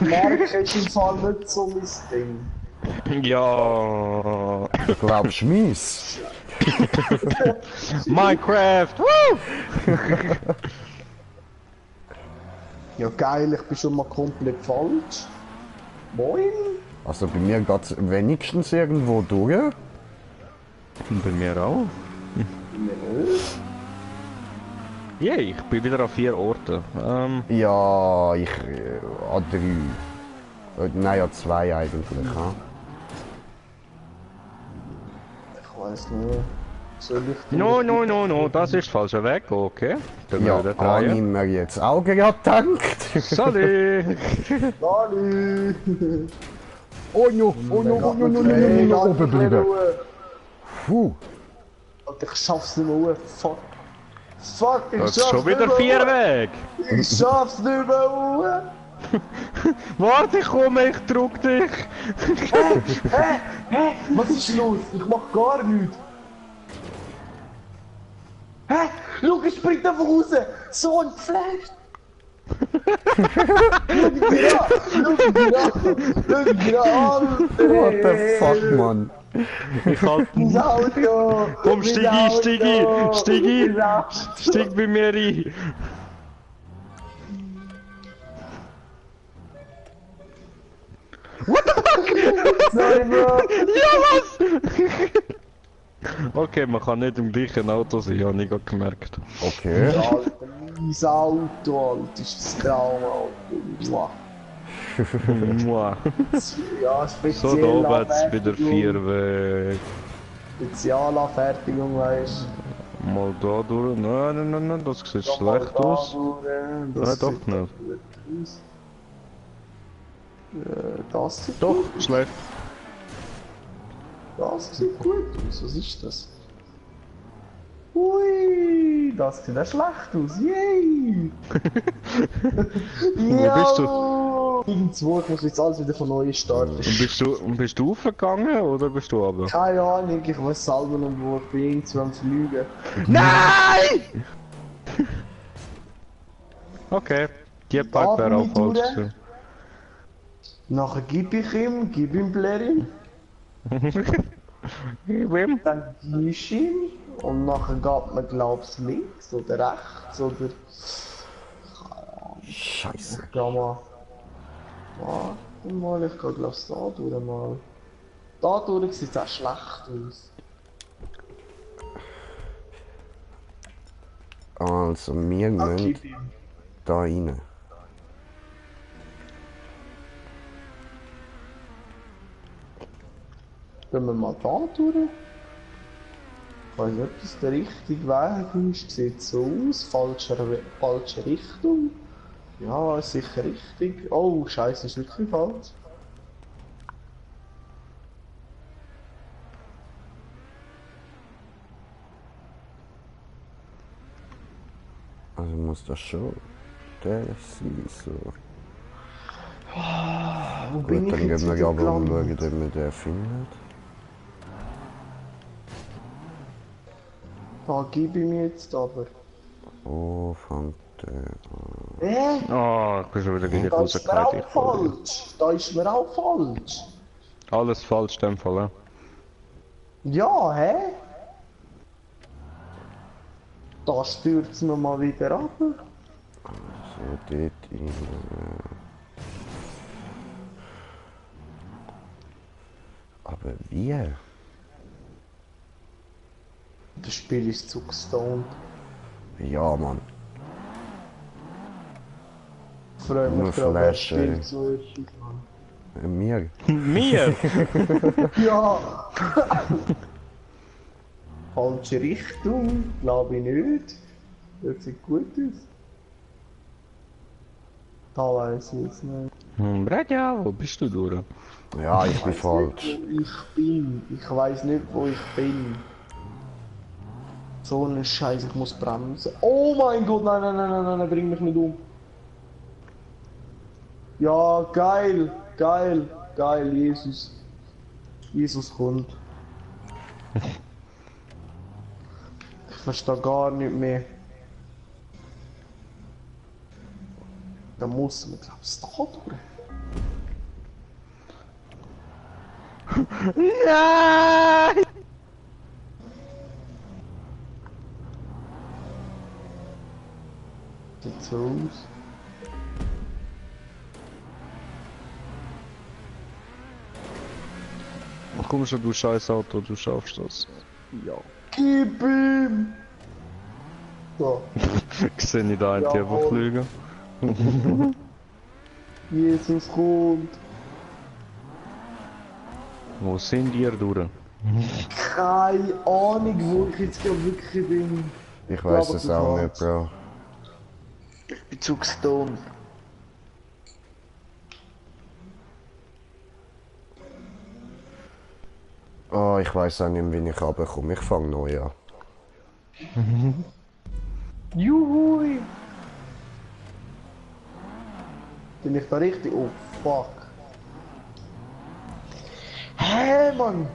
Merk ist im Fall nicht so mein Ding. Ja. Glaubst du mies? Minecraft! Woo! Ja, geil, ich bin schon mal komplett falsch. Moin. Also bei mir geht es wenigstens irgendwo durch. Und bei mir auch. Yay, ich bin wieder an 4 Orten. Ja, ich an 3. Nein, an 2 eigentlich. Ja. Ich weiß nicht. Soll ich No, das ist falscher Weg, okay. Dann Ja, wieder habe ich drehen. mir jetzt auch gerade gedacht. Sorry! Dali! Oh no, oh no, oh no, no, no, no, no, oben bleiben. Puh. Alter, ich schaff's nicht mehr. Fuck. Fuck, ich Das ist schaff's schon wieder nicht 4 mehr. Weg! Ich schaff's nicht mehr. Warte, ich komme, ich drück dich! Hä? Was ist los? Ich mach gar nichts. Hä? Schau, es springt einfach raus! So ein Flash! Schau dir an! What the fuck, Mann? Ich halt. Mein Auto! Komm, steig Mein ein, steig ein, Auto! steig ein! Mein Auto! Steig bei mir ein! Sorry, Bro! Ja, was? Okay, man kann nicht im gleichen Auto sein, habe ich gerade gemerkt. Okay. Alter, mein Auto, Alter, ist das Traum, Alter. Muah. Mua. Ja, So, speziell da oben hat es wieder Anfertigung. 4 Weg. Spezialanfertigung, weißt Mal da durch. Nein, das sieht du. schlecht aus. Nein, Nein, doch nicht. Das sieht Doch, gut. schlecht. Das sieht gut aus. Was ist das? Ui, das sieht ja schlecht aus. Yay! Wo bist du? Irgendwo, ich muss jetzt alles wieder von neu starten. Und bist du aufgegangen oder bist du runter? Keine Ahnung, ich weiß selber nicht, wo ich bin irgendwo am Fliegen. Nein! Okay, die Part wäre auch bin ich falsch durch. gewesen. Nachher gib ihm Blärchen. Gib ihm. Dann gehst du ihm und nachher geht man glaub's links oder rechts oder... Scheiße. Ja mal. Warte mal, ich geh glaub's da durch mal. Da durch sieht's auch schlecht aus. Also, wir müssen Gib ihm. da rein. Gehen wir mal da durch. Ich weiß nicht, ob das der richtige Weg ist. Sieht so aus. Falsche Richtung. Ja, ist sicher richtig. Oh, Scheiße, ist wirklich falsch. Also muss das schon der sein, so. Wo Gut, bin ich dann jetzt gehen wir wieder aber und gelandet? schauen, ob wir den finden. Da gebe ich mir jetzt aber. Wo fängt der an? Oh, ich bin schon wieder gegen die Da ist mir Rausgehalten. auch falsch. Da ist mir auch falsch. Alles falsch, in dem Fall, ja. Ja, hä? Da stürzt mir mal wieder ab. So, dort rein. Aber wie? Das Spiel ist zu gestoned. Ja, Mann. Ich freue mich Nur drauf, das Flash, Spiel ey. zu öffnen. Mir? Mir? Ja! Falsche Richtung, glaube ich nicht. Das sieht gut aus. Da weiß ich jetzt nicht. Bratja, wo bist du durch? Ja, ich bin falsch. Wo ich bin. Ich weiß nicht, wo ich bin. So eine Scheiße, ich muss bremsen. Oh mein Gott, nein, nein, nein, nein, nein, nein, bring mich nicht um. Ja, geil, geil, geil, Jesus. Jesus kommt. Ich verstehe gar nicht mehr. Da muss man, glaubst du, da durch? Nein! Sieht so aus. Komm schon, du scheiß Auto, du schaffst das. Ja. Gib ihm! So, Sehe ich da einfach Jawohl. fliegen? Jesus kommt. Wo sind ihr durch? Keine Ahnung, wo ich jetzt gerade wirklich bin. Ich weiß glaube, es du auch kannst. nicht, Bro. Ich bin zu gestoned. Oh, ich weiß auch nicht, wie ich runterkomme. Ich fange neu an. Juhui! Bin ich da richtig? Oh, fuck. Hä, Mann!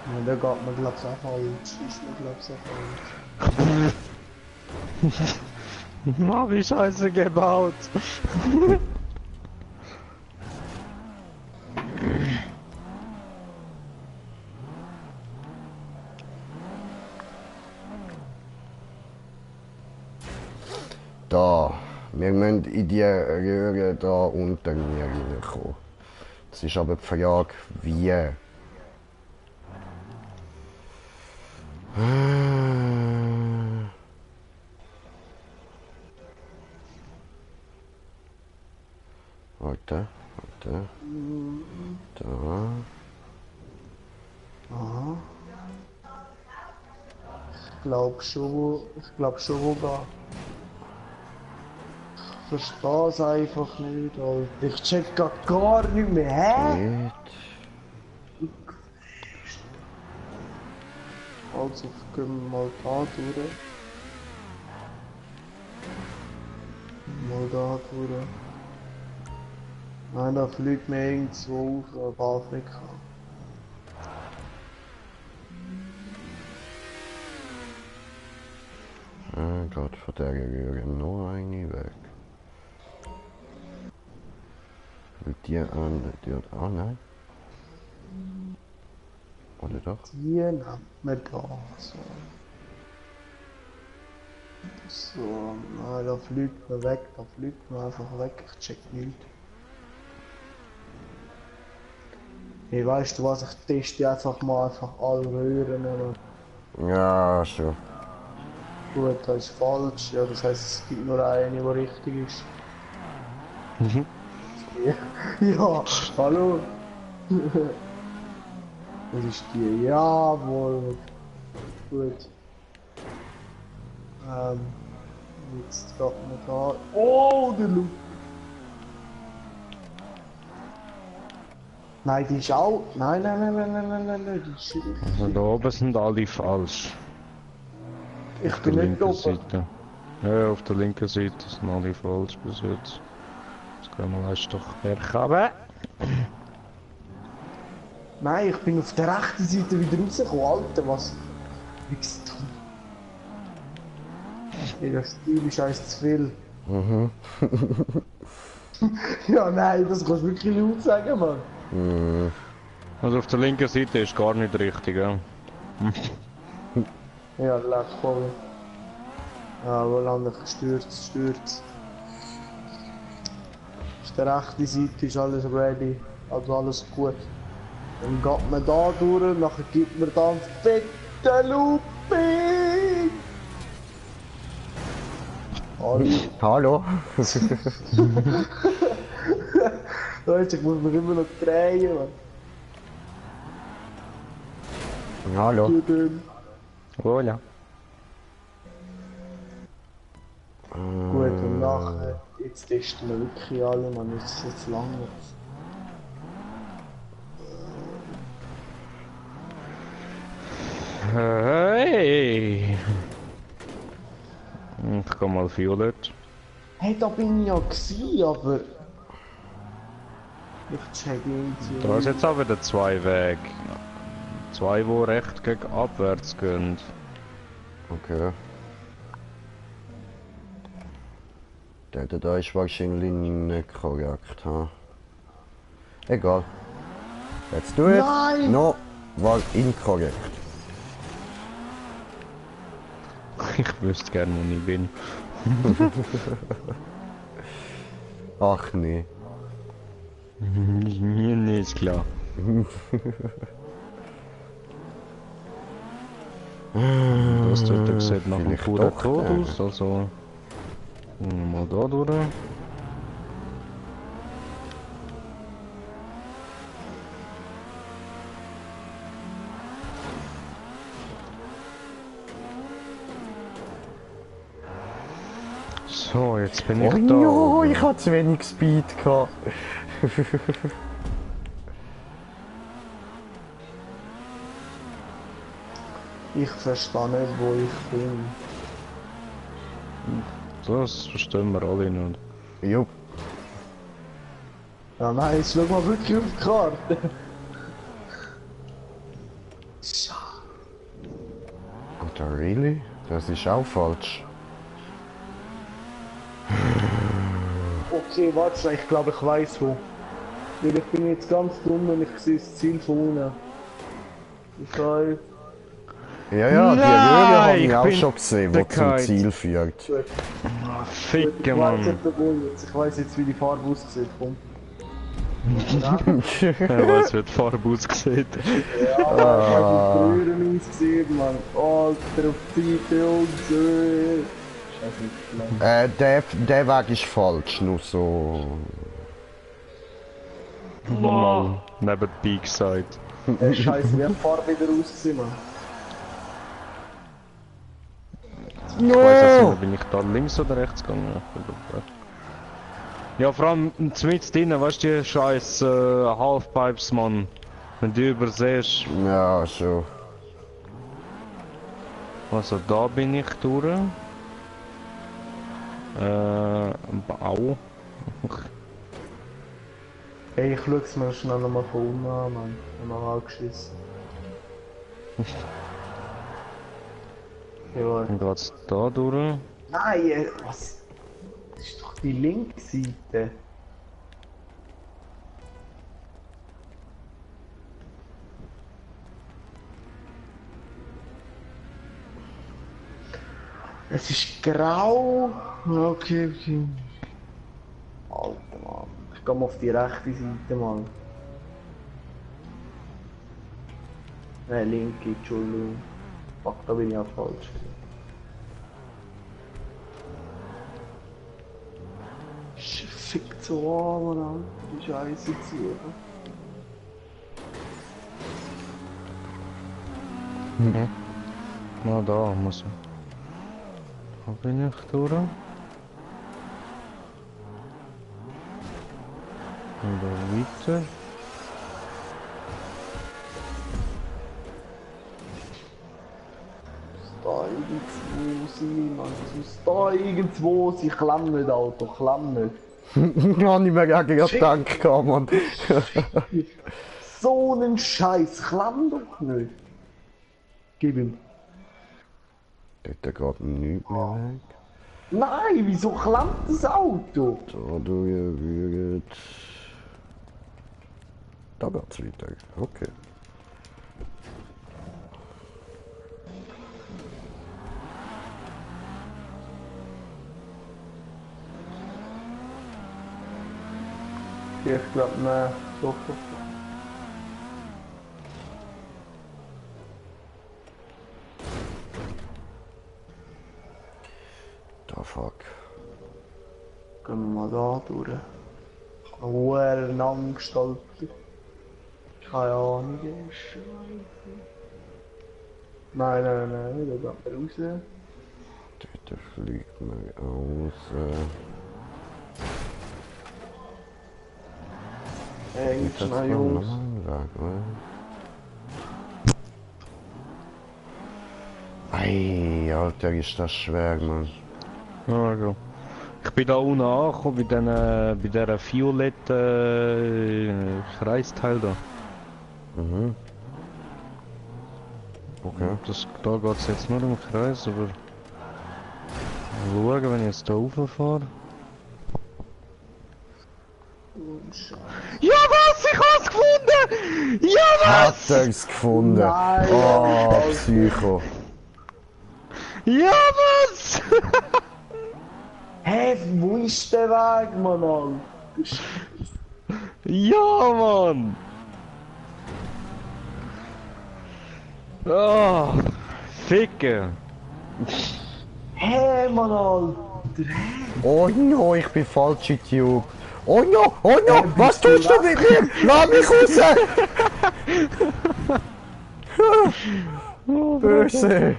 Ja, da geht man glaub's auch falsch. Ist mir glaub's auch falsch. Na, wie scheiße gebaut! Da. Wir müssen in die Röhre da unten reinkommen. Es ist aber die Frage, wie. Warte, warte. Da. Ich glaub schon, wo da. Ich verstehe es einfach nicht, Alter. Ich check grad gar nicht mehr, hä? Geht. Also, gehen wir mal da durch. Mal da durch. Nein, da fliegt mir irgendwo auf Afrika. Gott, von der Rühre noch eine weg. Fliegt die an, die hat auch nein. Oder doch? Die nimmt man da. So. So, nein, da fliegt man weg, da fliegt man einfach weg. Ich check nicht. Hey, weißt du was, ich teste einfach mal alle Röhren. Ja, schon. Gut, das ist falsch. Ja, das heisst, es gibt nur eine, die richtig ist. Mhm. Ja, hallo. Das ist die. Jawohl. Gut. Jetzt geht man da. Oh, der Loop. Nein, die ist auch. Nein, die ist richtig. Also da oben sind alle falsch. Ich Auf der bin nicht linken oben. Seite. Ja, auf der linken Seite sind alle falsch bis jetzt. Jetzt gehen wir erst doch herkommen. Nein, ich bin auf der rechten Seite wieder rausgekommen. Alter, was? Wie du? Hey, das Stil ist eins zu viel. Mhm. Ja, nein, das kannst du wirklich laut sagen, Mann. Mhm. Also auf der linken Seite ist gar nicht richtig, ja. Ja, leck voll. Ja, wo lang ich stürzt. Auf der rechten Seite ist alles ready, also alles gut. Dann geht man da durch, nachher gibt man dann fette Looping! Hallo. Hallo? Weißt du, ich muss mich immer noch drehen, Mann. Hallo? Oh ja. Gut, und nachher, jetzt testen wir wirklich alle, man, jetzt lange. Hey! Ich komm mal Violett. Hey, da bin ich ja gewesen, aber... Ich check irgendwie... Da ist jetzt auch wieder zwei Wege. Zwei, die recht gegen abwärts gehen. Okay. Der da ist wahrscheinlich nicht korrekt, ha? Egal. Let's do it. Nein! No, war inkorrekt. Ich wüsste gerne, wo ich bin. Ach nee. Nee, ist klar. Das tut er sieht nach einem Vielleicht puren doch, Tod aus, also... Mal da durch. So, jetzt bin ich Oh da. no, ich hatte zu wenig Speed gehabt. Ich verstehe nicht, wo ich bin. Das verstehen wir alle nicht. Jupp. Ja, nein, jetzt schau mal wirklich auf die Karte. Oder really? Das ist auch falsch. Okay, warte, ich glaube, ich weiß wo. Weil ich bin jetzt ganz dumm und ich sehe das Ziel von unten. Ich weiß. Ja, ja, die Nein, Röhre habe ich ich auch bin schon gesehen, wo zum bekannt. Ziel führt. Gut. Ah, Ich Ficke, weiß Mann. nicht, wo jetzt. Ich weiß jetzt, wie die Farbe aussieht. Komm. Ja, was wird Farbe ausgesehen? Ja, ich habe die Röhren ausgesehen, Mann. Alter, auf die Seite und so. Scheiße, Der Weg ist falsch, nur so. Mal neben B gesagt. Scheiße, wie hat die Farbe wieder ausgesehen, Mann? Ich weiß jetzt nicht, bin ich da links oder rechts gegangen? Ja, vor allem mit drinnen, weißt du, die scheiß Halfpipes, Mann. Wenn du übersehst. Ja, schon. Also da bin ich durch. Bau. Ey, ich schau's mir schnell nochmal von unten an, Mann. Ich hab mal angeschissen. Ja. Dann geht's da durch. Nein, was? Das ist doch die linke Seite. Es ist grau. Okay, okay. Alter Mann. Ich geh mal auf die rechte Seite, Mann. Nein, linke, Entschuldigung. Fuck, da bin ich auch falsch. Fickt so an, Mann. Die Scheiße zu suchen. Na, da muss ich. Da bin ich durch. Und da weiter. Da irgendwo sein, Mann. Es muss da irgendwo sein. Klemm nicht, Auto. Klemm nicht. Ja, nicht mehr gegen den Tank gehabt, Mann. So einen Scheiß. Klemm doch nicht. Gib ihm. Dort geht nichts mehr weg. Nein, wieso klemmt das Auto? Da durchwürget. Da geht's weiter. Okay. Ich glaube, nein. Doch, doch, doch. Da fuck. Gehen wir mal da durch. Ich habe eine Namen gestaltet. Keine Ahnung. Scheiße. Nein, nein, nein, da geht man raus. Dort fliegt man aus. Eigentlich Das schnell, war Jungs. normal, oder? Ei, Alter, ist das schwer, Mann. Also. Ich bin da unten angekommen bei dieser violetten Kreisteil da. Mhm. Okay. Da geht es jetzt nur im Kreis, aber... Mal schauen, wenn ich jetzt da rauffahre. Ja was? Ich hab's gefunden! Ja Hat was? er's gefunden? Nein, Oh, Alter. Psycho. Ja was? Hä, wo ist der Weg, Mann, Alter? Ja Mann! Oh, Ficke! Hä, Mann, Alter? Oh no, ich bin falsch, Tube. Oh no, was tust du mit mir? Lass mich raus! Böse!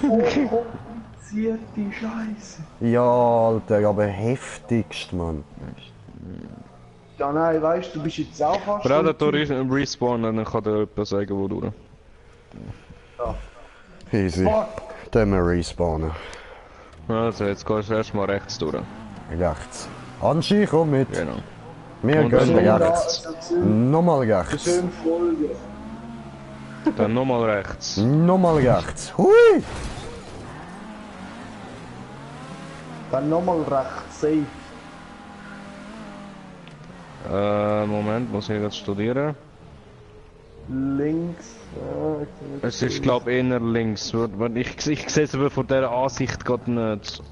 So komplizierte Scheiße. Ja, Alter, aber heftigst, Mann. Ja, nein, weißt du, du bist jetzt auch fast. Predator ist ein Respawn und dann kann dir jemand sagen, wo du. Easy. Fuck. Dann wir respawnen. Also, jetzt gehst du erstmal rechts durch. Rechts. Anschi, komm mit. Genau. Wir Und gehen dann rechts. Nochmal rechts. Schön folgen. Dann nochmal rechts. Nochmal rechts. Hui! Dann nochmal rechts, safe. Moment, muss ich jetzt studieren. Links. Es ist, glaube ich, eher links. Ich sehe es aber von dieser Ansicht gerade nicht.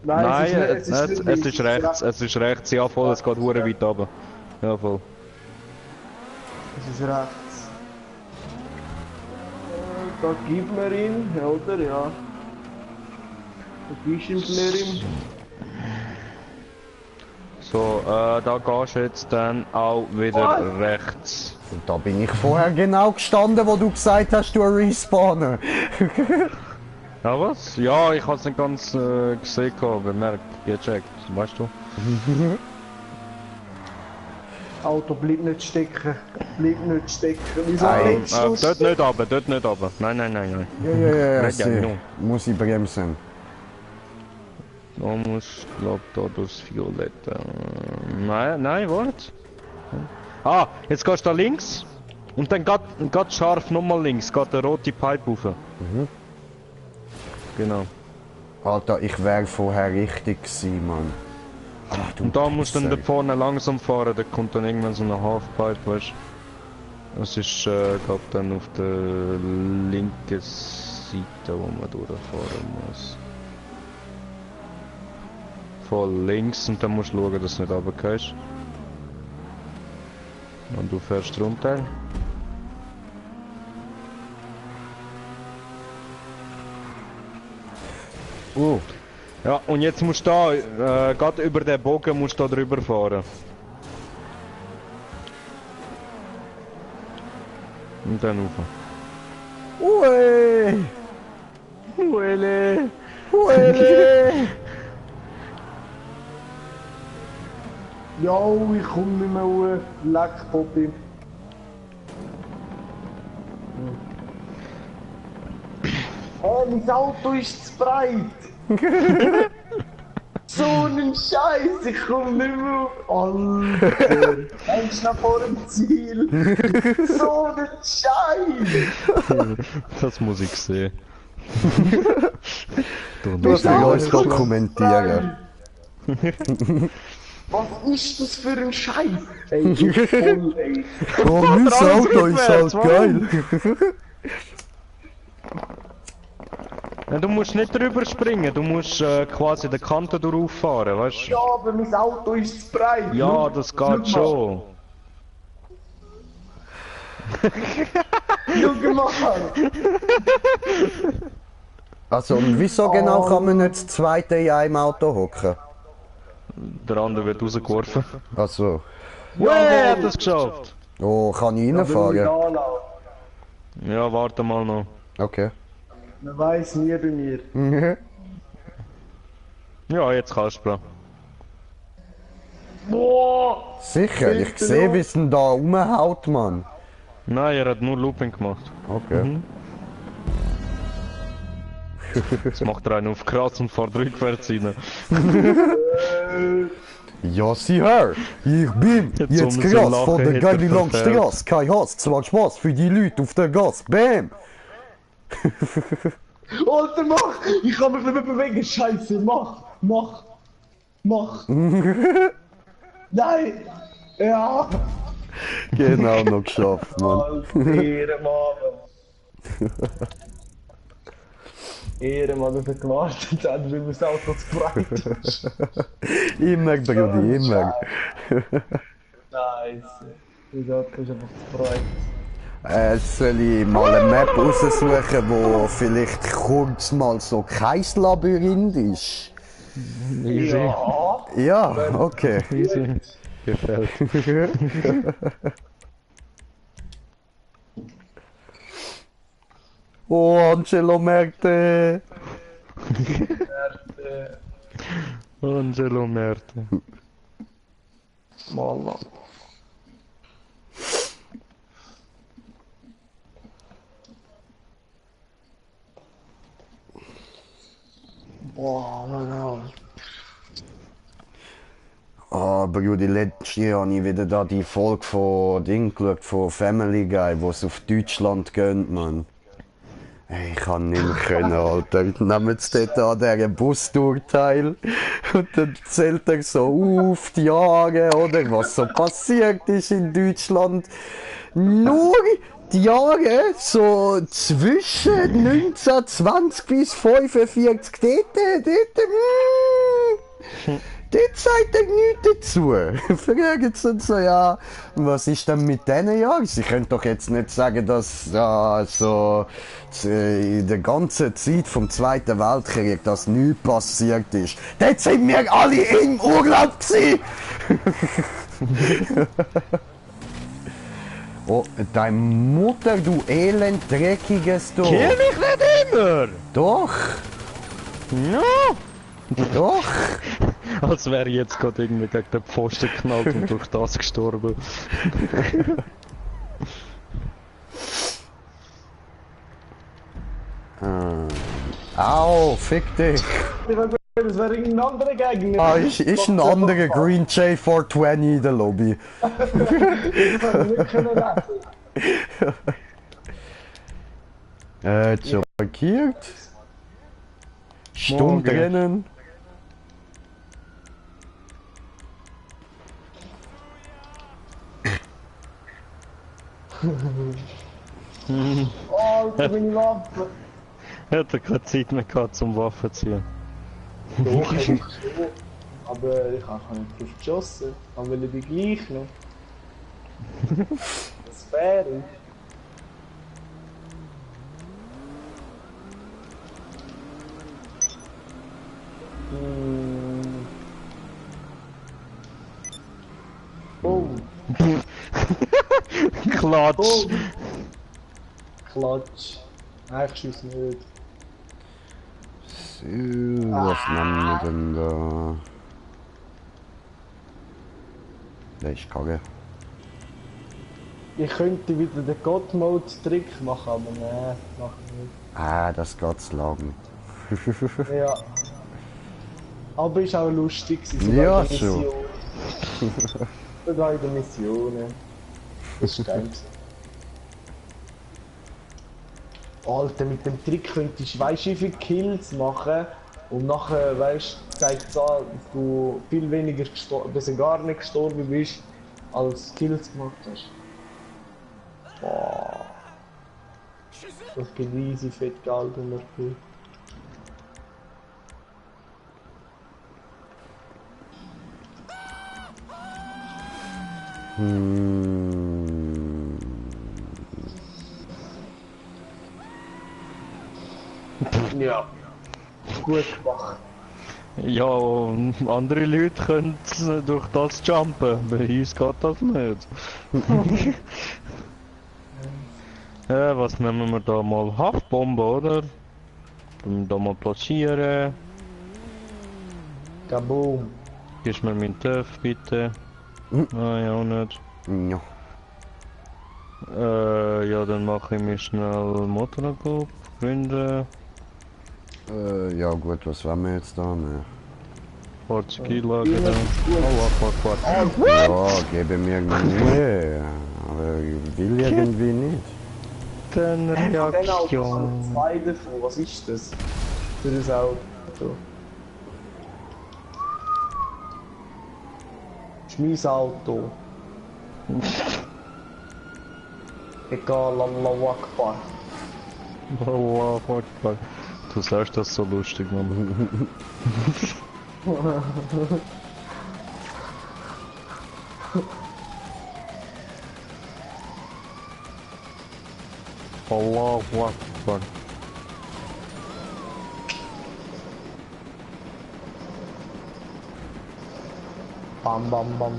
Nein, es ist rechts. Es ist rechts. Ja, voll, es geht hure weit runter. Ja, voll. Es ist rechts. Da gibt man ihn, oder? Ja. Da gibst du ihm Flerim. So, da gehst du jetzt dann auch wieder rechts. Und da bin ich vorher genau gestanden, wo du gesagt hast, du respawnen. Ja, was? Ja, ich hab's nicht ganz gesehen, bemerkt, gecheckt, weißt du? Auto, bleib nicht stecken. Bleib nicht stecken. Wieso Nein. leckst du es? Dort nicht runter, dort nicht runter. Nein, nein, nein, nein. Ja, Red ja, sieh. genau. Muss ich bremsen. Da muss, glaub, da durchs Violette. Nein, warte. Ah, jetzt gehst du da links. Und dann geht scharf nochmal links, geht der rote Pipe rauf. Genau. Alter, ich wäre vorher richtig gewesen, Mann. Ach, du Und da musst du dann da Pisser. vorne langsam fahren, da kommt dann irgendwann so eine Halfpipe, weißt du. Das ist, glaub, dann auf der linken Seite, wo man durchfahren muss. Voll links und dann musst du schauen, dass du nicht runtergehst. Und du fährst runter. Ja, und jetzt musst du da, gerade über den Bogen musst du da drüber fahren. Und dann rauf. Ui! Uele! Ui! Ja, ich komm nicht mehr hoch. Leck, Poppy. Oh, mein Auto ist zu breit. So ein Scheiß, ich komm nicht mehr hoch. Alter, eins nach vor dem Ziel. So ein Scheiß. Das muss ich sehen. Du hast ja alles dokumentieren. Was ist das für ein Scheiß? Ey, ich voll, ey. Oh, mein Auto ist halt geil. Ja, du musst nicht drüber springen, du musst quasi die Kante durchfahren, weißt du? Ja, aber mein Auto ist zu breit. Ja, das geht schon. Schau mal. Also, und wieso genau kann man nicht das zweite in einem Auto hocken? Der andere wird rausgeworfen. Also, Wer hat das geschafft? oh, kann ich reinfahren? Ja, warte mal noch. Okay. Man weiss nie bei mir. Ja, jetzt kannst du. Boah! Sicher, ich sehe, wie es denn da rumhaut, Mann. Nein, er hat nur Looping gemacht. Okay. Jetzt macht er einen auf krass und fährt rückwärts rein. Ja, sieh her, ich bin Jetzt jetzt um so krass lachen, von der hätte er geilen verfehlt. Langstrasse. Kein Hass, zwar Spaß für die Leute auf der Gas. Bam! Alter, mach! Ich kann mich nicht mehr bewegen, Scheiße! Mach! Mach! Mach! Nein! Ja! Genau noch geschafft, Mann. Alter, Ehrenmann! Ehrenmann, dass er gewartet hat, weil das Auto zu breit ist. Immer, Brudi, immer. Scheiße. Das Auto ist einfach zu breit. Soll ich mal eine Map raussuchen, wo vielleicht kurz mal so kein Labyrinth ist? Easy. Ja! Ja, okay. Easy. Gefällt. Oh, Angelo Merte! Angelo Merte. Malla. Boah, Mann. Ah, Brudi, letztes Jahr habe ich wieder da die Folge von Ding geschaut, von Family Guy, wo es auf Deutschland geht, Mann. Ey, ich kann nicht mehr können, Alter. Nehmen Sie dort an diesen Bustour teil und dann zählt er so auf die Jahre, oder was so passiert ist in Deutschland. Nur die Jahre so zwischen 1920 bis 45, dort sagt er nichts dazu. Fragen sie uns so, ja, was ist denn mit diesen Jahren? Sie können doch jetzt nicht sagen, dass so in der ganzen Zeit vom Zweiten Weltkrieg dass nichts passiert ist. Dort sind wir alle im Urlaub gewesen. Oh, deine Mutter, du elend dreckiges du. Kill mich nicht immer! Doch, Ja! doch. Als wäre ich jetzt gerade irgendwie gegen den Pfosten geknallt und durch das gestorben. Au, fick dich. Das wäre irgendein anderer Gegner. Ah, ist ein anderer Green J420 in der Lobby. Das hätte ich nicht können lesen. Schon markiert. Morgen. Stundenrennen. Oh, Alter, meine Waffe. Hätte keine Zeit mehr gehabt zum Waffen ziehen. Doch, hätte ich schon. Aber ich habe nicht drauf geschossen. Aber will ich gleich noch. Das wäre. Hm. Boom. Klatsch! Boom. Klatsch. Eigentlich schießt nicht. So, was nehmen wir denn da? Das ist kacke. Ich könnte wieder den God-Mode-Trick machen, aber nein, mach ich nicht. Ah, das geht zu lang. Ja. Aber ist auch lustig gewesen, Ja, in der schon. Mission. Sogar in der Mission. Das ist geil. Alter, mit dem Trick könntest du weißt wie viele Kills machen und nachher weißt zeigt es an, dass du viel weniger gestorben, bis du gar nicht gestorben bist, als Kills gemacht hast. Boah. Das gibt riesig fett Geld und dafür. Ja. Gut gemacht. Ja, andere Leute können durch das jumpen, bei uns geht das nicht. Ja, was nehmen wir da mal? Haftbombe, oder? Da mal platzieren. Kaboom. Gibst mir meinen TÜV, bitte. Ah, ja, auch nicht. Ja. Ja, dann mache ich mir schnell Motorradgruppe, gründen, Ja gut, was wollen wir jetzt da? Ne? Fahrzeugeinlage, dann. Oh, warte. Ja, gebe mir irgendwie. Aber ich will irgendwie nicht. Dann Genau, Reaktion. zwei davon. Was ist das? Für ein Auto. Das ist mein Auto. Egal, Allahu Akbar. Allah Akbar. Du sagst das so lustig, Mann. Allahu Akbar. Bam, bam, bam.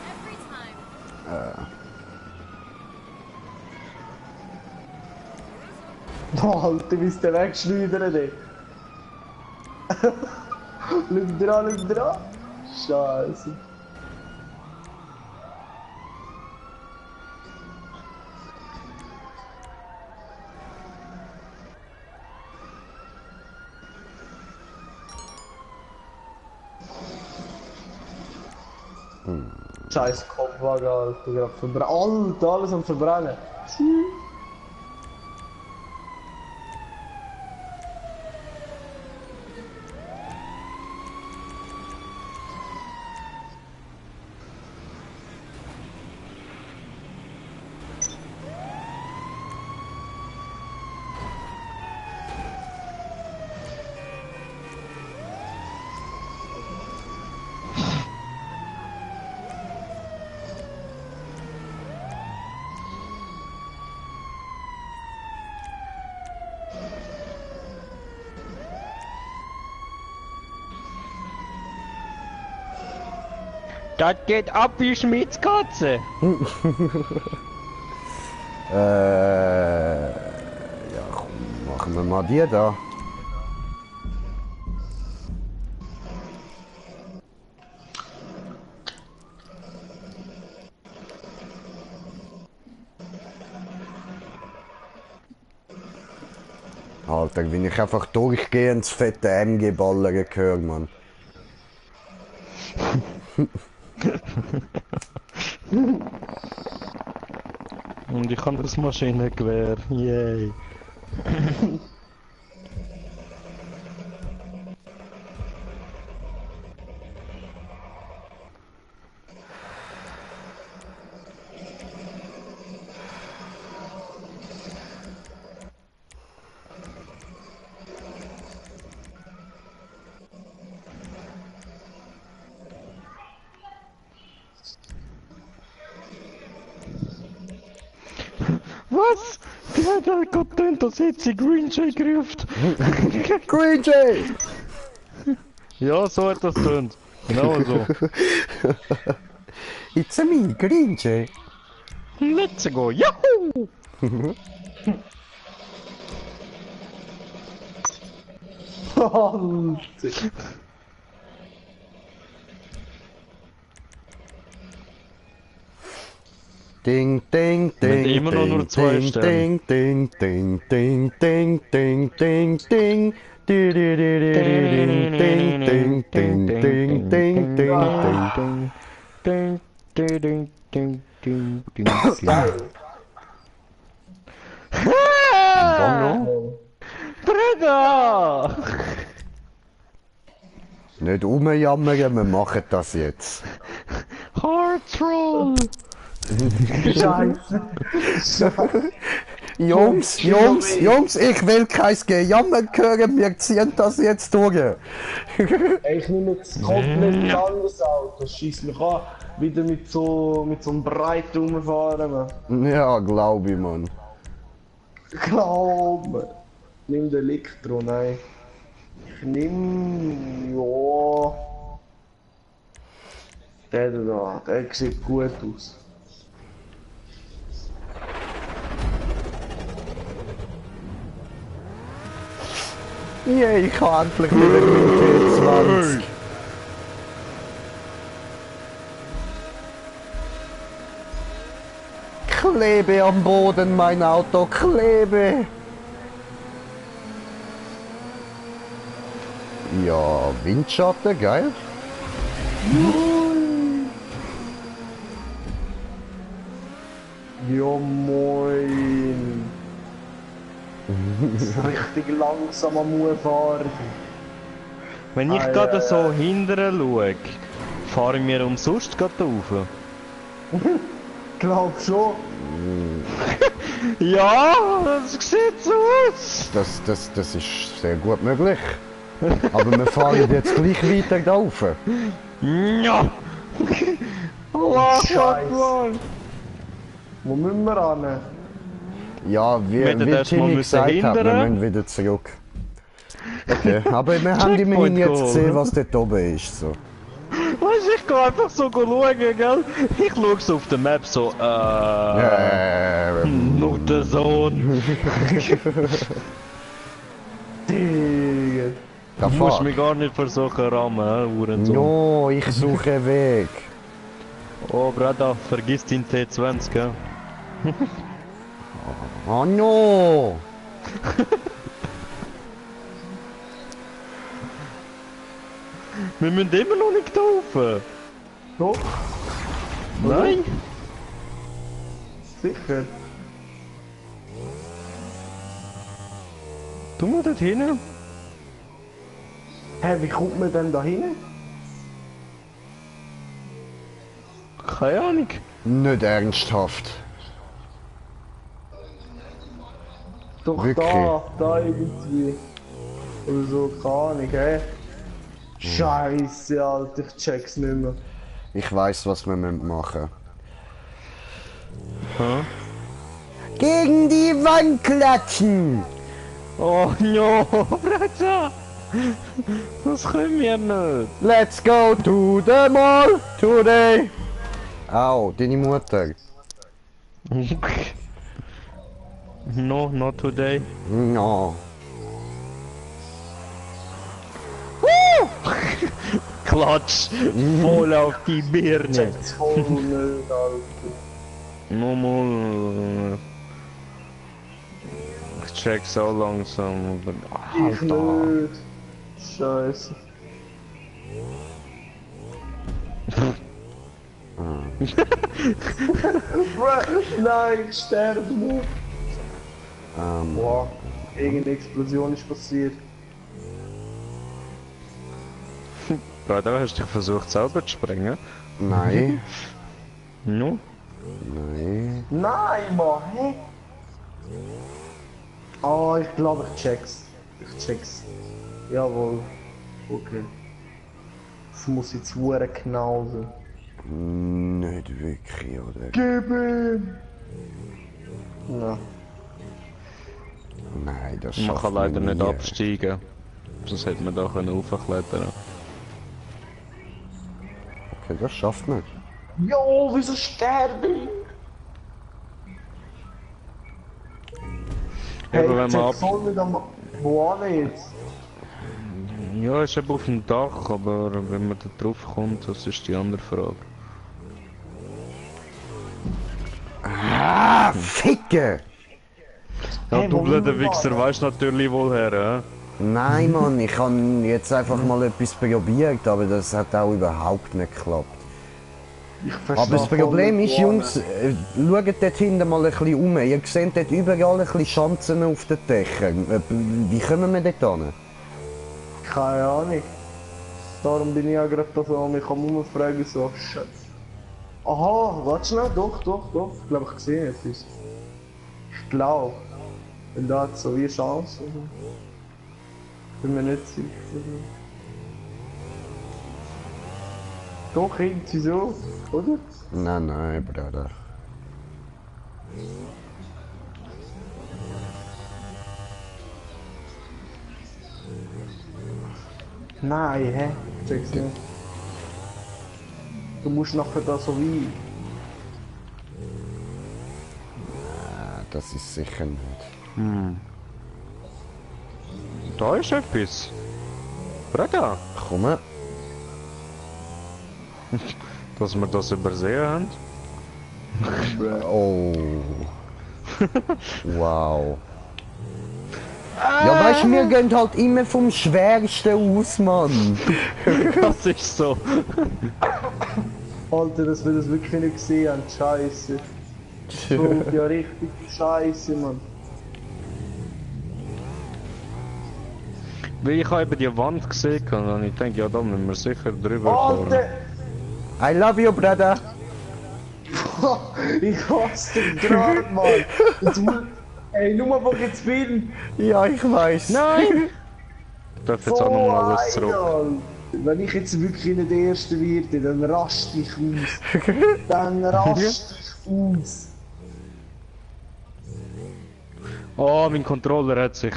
Every time. Oh, Alter, wie ist der wegschleudern, ey. Schau dir an. Scheiße. Scheiß Kopfwagen, Alter, gerade verbrennen. Alter, alles am Verbrennen. Das geht ab wie Schmitzkatze. Ja, komm, machen wir mal die da. Alter, wenn ich einfach durchgehend das fette MG ballern höre, Mann. Und ich habe das Maschinengewehr. Yay. Was? Der hat halt gerade gedacht, dass jetzt die Green Jay ruft. Green Jay! Ja, so hat das tönt. Genau so. It's a me, Green Jay. Let's go. Yahoo! Alter. Ding, ding, Wenn ding, immer noch nur ding, zwei ding, Sterne. ding, ding, ding, ding, ding, ding, ding, ding. Di, di, di, di, di, ding, ding, ding, ding, ding, ding, ding. Ding, ding, ding, ding, ding, ding, Das ist geil. Donno? Brüder! Nicht rumjammern, wir machen das jetzt. Hard Troll! Scheiße. Jungs, Jungs, Jungs, ich will kein Gejammer hören, wir ziehen das jetzt durch. Ey, ich nehme jetzt komplett ein anderes Auto. Scheiß mich an. Wieder mit so einem Breit rumfahren. Man. Ja, glaub ich, Mann. Glaub mir. Nimm den Elektro, nein. Ich nehm. Ja. Der da, der sieht gut aus. Yeah, ich kann endlich wieder mit T20. Klebe am Boden, mein Auto, klebe. Ja, Windschatten, geil. Ja, moin. Das ist richtig langsam am fahren. Wenn ich gerade so hinterher schaue, fahre ich mir umsonst gerade rauf. Glaub schon. Ja, das sieht so aus! Das ist sehr gut möglich. Aber wir fahren jetzt gleich weiter da rauf. Ja! Allah Scheiße. Akbar! Wo müssen wir ran? Ja, wie hätten erst mal Jimmy müssen gesagt hat, wir hindern. müssen wieder zurück. Okay, aber wir haben immerhin jetzt gesehen, was dort oben ist. So. Weißt du, ich gehe einfach so schauen, gell? Ich schaue so auf der Map so, nur der Sohn. Digga. Da Du musst fahr. mich gar nicht versuchen rammen, Uhrensohn. No, ich suche einen Weg. Oh, Brada, vergiss den T20, gell? Oh no! Wir müssen immer noch nicht rauf. Doch, Nein? sicher. Du musst dort hin. Hä, wie kommt man denn da hin? Keine Ahnung. Nicht ernsthaft. Doch Wirklich? da irgendwie. Oder so, keine Ahnung, hä? Scheiße, Alter, ich check's nicht mehr. Ich weiß, was wir machen Hä? Gegen die Wand klatschen! Oh no, Brada! Das können wir nicht. Let's go to the mall today! Au, deine Mutter. No, not today. No. Klatsch! Voll auf die Birne. Check's voll nicht, Alter. Nochmal. Ich check so langsam. Ich Alter. nicht. Scheiße. Bruh, nein, ich sterbe nur. Wow, irgendeine Explosion ist passiert. Bruder, hast du dich versucht selber zu sprengen? Nein. No? Nein. Nein, Mann, hä? Oh, ich glaube, ich check's. Ich check's. Jawohl. Okay. Das muss jetzt hure knausen. Nicht wirklich, oder? Gib ihm! Ja. Nein, das Man schafft kann leider man nicht nie. absteigen. Sonst hätte man da raufklettern. Okay, das schafft man. Jo, wieso sterbe ich? Eben, wenn man check ab... voll nicht am... Wo an jetzt? Ja, ist eben auf dem Dach, aber wenn man da drauf kommt, das ist die andere Frage. Ah, Ficke! Ja, Hey, du wo blöder sind wir Wichser, da? weißt natürlich woher, Nein, Mann, ich habe jetzt einfach mal etwas probiert, aber das hat auch überhaupt nicht geklappt. Ich verstehe Aber das voll Problem nicht, ist, wo Jungs, schaut dort hinten mal ein bisschen um. Ihr seht dort überall ein bisschen Schanzen auf den Dächern. Wie kommen wir dort hin? Keine Ahnung. Darum bin ich ja gerade da so, mich am umfragen so, Scheiße. Aha, warte schnell, doch. Ich glaube, ich sehe etwas. Ich glaube. Wenn da hat so wie eine Chance. Oder? Bin mir nicht sicher. Doch, irgendwie so, oder? Nein, Bruder. Nein, hä? Check's nicht. Du musst nachher da so wie. Das ist sicher nicht. Da ist etwas. Bruder, Komm. dass wir das übersehen haben. Oh. Wow. Ja, weißt du, wir gehen halt immer vom Schwersten aus, Mann. Das ist so. Alter, dass wir das wirklich nicht gesehen haben, scheiße. Das tut ja richtig scheiße, Mann. Weil ich habe eben die Wand gesehen und ich denke, ja, da müssen wir sicher drüber fahren. Alter! I love you, Bruder. Ich hasse den Draht, Mann! Jetzt muss... Ey, nur wo ich jetzt bin! Ja, ich weiß. Nein! Ich darf jetzt auch nochmal alles zurück. Alter. Wenn ich jetzt wirklich nicht der Erste werde, dann raste ich aus. Dann raste ich aus. Oh, mein Controller hat sich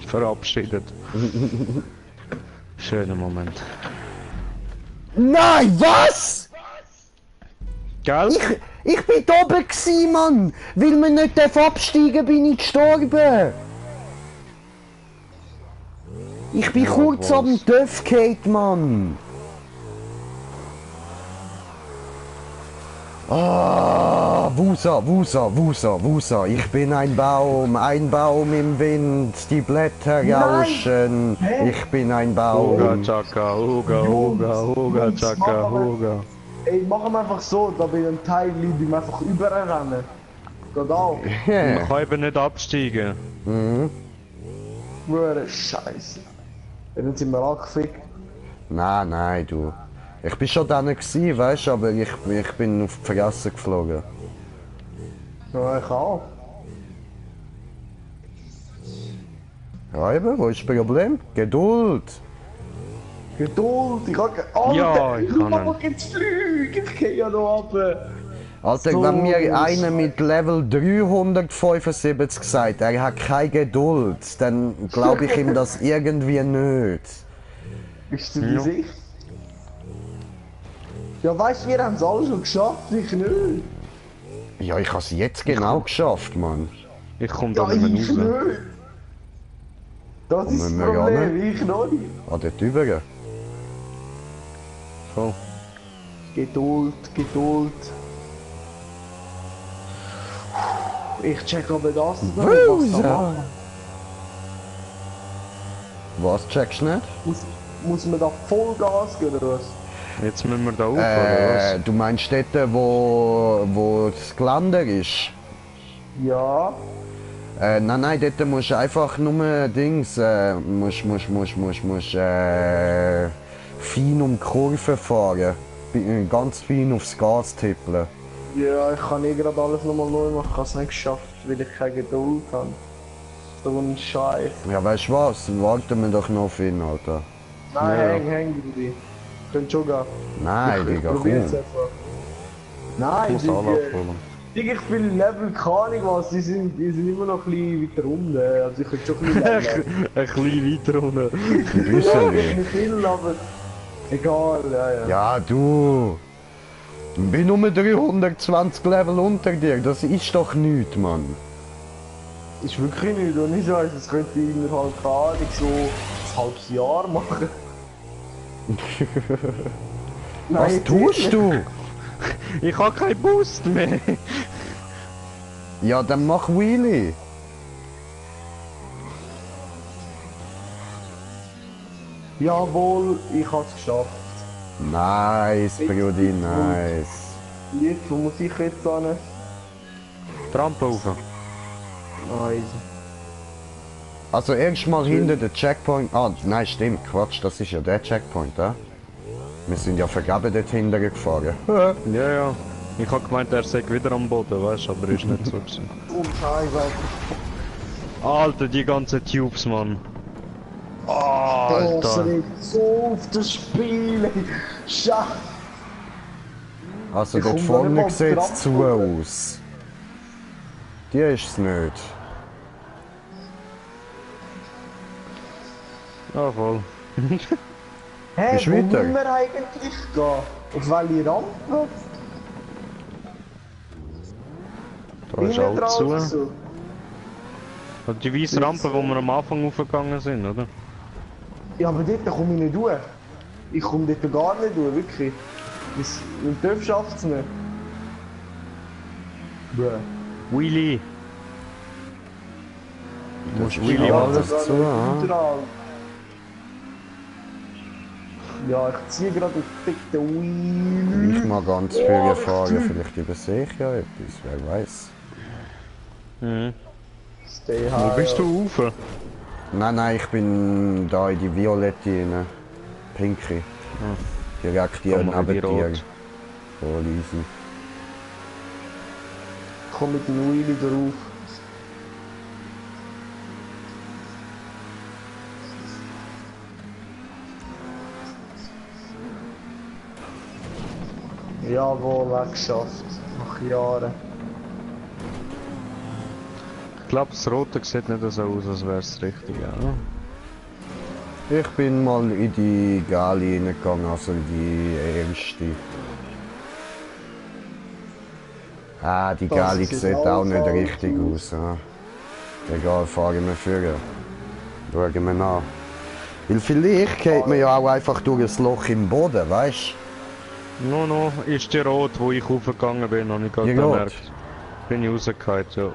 verabschiedet. Schöner Moment. Nein, was? Gell? Ich bin da oben gsi, Mann. Weil wir nicht absteigen, bin ich gestorben. Ich bin kurz was? am Dörf gefallen, Mann. Ah, Wusa. Ich bin ein Baum im Wind, die Blätter rauschen. Hä? Ich bin ein Huga Baum. Chaka, Huga Chaka, Huga. Ey, machen wir einfach so, da bin ein Teil, die einfach überrennen. Geht auch. Man kann eben nicht absteigen. Hure Scheiße. Dann sind wir angefickt. Nein, du. Ich bin schon da gsi, weißt du, aber ich bin auf die Fresse geflogen. Ja, ich auch. Ja eben, wo ist das Problem? Geduld. Geduld, ich kann... Alter, Ja, ich kann aber jetzt fliegen, ich geh ja noch runter. Alter, So wenn mir ist- einer mit Level 375 sagt, er hat keine Geduld, dann glaube ich ihm das irgendwie nicht. Bist du dir sicher? Ja, weißt du, wir haben es alle schon geschafft, ich nicht. Ja, ich habe es jetzt genau geschafft, Mann. Ich komme Ja, da ich nicht nicht. mehr raus. Das ist das Kommen wir Problem, ich noch nicht. Ah, dort drüber. Voll. Geduld. Ich check aber das noch, was da Wusa. machen. Was checkst du nicht? Muss man da Vollgas geben oder was? Jetzt müssen wir da rauf, oder was? Du meinst dort, wo das Geländer ist? Ja. Nein, dort musst du einfach nur Dings, fein um die Kurve fahren. Ganz fein aufs Gas tippeln. Ja, ich kann nicht gerade alles nochmal neu machen. Ich habe es nicht geschafft, weil ich keine Geduld habe. So ein Scheiß. Ja, weißt du was? Warten wir doch noch auf ihn, Alter. Nein, häng, Brudi. Könnt schon gehen. Nein, Digga, Probier's komm. einfach. Nein, Ich muss alle abholen. Digga, ich spiele Level, keine Ahnung was, die sind immer noch ein bisschen weiter unten. Also ich könnte schon ein bisschen leveln. Ein bisschen weiter unten. Ein Ja, bisschen. nicht viel, aber egal, ja. Ja, du. Ich bin nur 320 Level unter dir. Das ist doch nichts, Mann. Ist wirklich nicht, und ich weiß, das könnte ich innerhalb, keine Ahnung, so ein halbes Jahr machen. Was Nein, tust du? Ich habe keinen Boost mehr. Ja, dann mach Wheelie. Jawohl, ich hab's geschafft. Nice, Brudi, nice. Jetzt, wo muss ich jetzt hin? Trampe rauf. Nice. Also erstmal hinter der Checkpoint. Ah, nein, stimmt, Quatsch, das ist ja der Checkpoint, ja? Wir sind ja vergeben dort hinten gefahren. Ja, ja. Ich hab gemeint, er sei wieder am Boden, weißt du, aber ist nicht so gewesen. Oh Scheiße. Alter, die ganzen Tubes, Mann. Das Alter. regt so auf das Spiel. Scheiße. Also Ich dort komm da vorne nicht mal sieht dran es zu vorbei. aus. Die ist es nicht. Ja, voll. Hä, Bist wo weiter? müssen wir eigentlich gehen? Auf welche Rampe? Da ist Innen auch dran oder zu. so? Und die weiße Rampe, wo wir am Anfang aufgegangen sind, oder? Ja, aber dort komme ich nicht durch. Ich komme dort gar nicht durch, wirklich. Mein Töpf schafft es nicht. Bruh. Wheelie. Du musst ist Wheelie machen. alles zu, ja. Überall. Ja, ich ziehe gerade auf dickte Wheel. Ich mal ganz viele fahren, vielleicht übersehe ich ja etwas, wer weiß. Mhm. Stay Wo high. bist du rauf? Nein, ich bin da in die Violette rein. Pinky. Direkt hier Komm mal in die neben dir. Rot. Voll easy. Komm mit dem Wheelie drauf. Jawohl, weggeschafft. Nach Jahren. Ich glaube, das Rote sieht nicht so aus, als wäre es richtig, ja. Ich bin mal in die Gali reingegangen, also in die erste. Ah, die Das Gali sieht sieht auch auch nicht falsch richtig aus. Ja. Egal, fahren wir führen. Schauen wir nach. Weil vielleicht geht man ja auch einfach durch ein Loch im Boden, weißt No, ist die Rot, wo ich raufgegangen bin, habe ich gerade Die Rot? bemerkt. Bin ich rausgefallen, ja. du?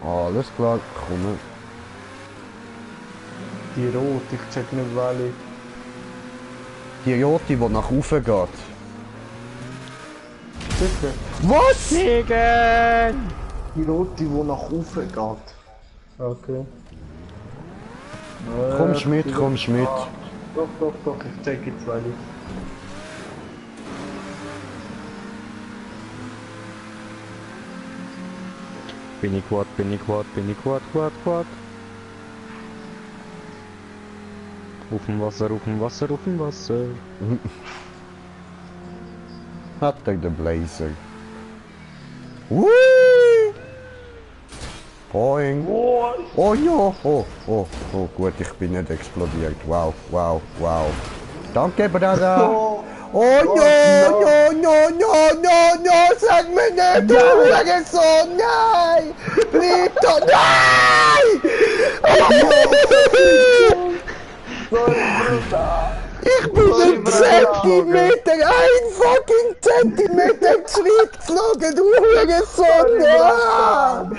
Alles klar, komm. Die Rot, ich check nicht welche. Die rote, die nach oben geht. Sicher. Was? Segen! Die rote, die nach oben geht. Okay. Kommst mit, kommst mit. Doch, ich check jetzt welche. Bin ich Quad. Auf dem Wasser. Hat er den Blazer. Woo! Boing. Oh ja, oh, gut, ich bin nicht explodiert. Wow. Danke, Brada. Oh no, sag mir nicht, du Hurensohn, nein! Bleib doch, nein! Ich bin einen Zentimeter, ein fucking Zentimeter zu weit geflogen, du Hurensohn, nein!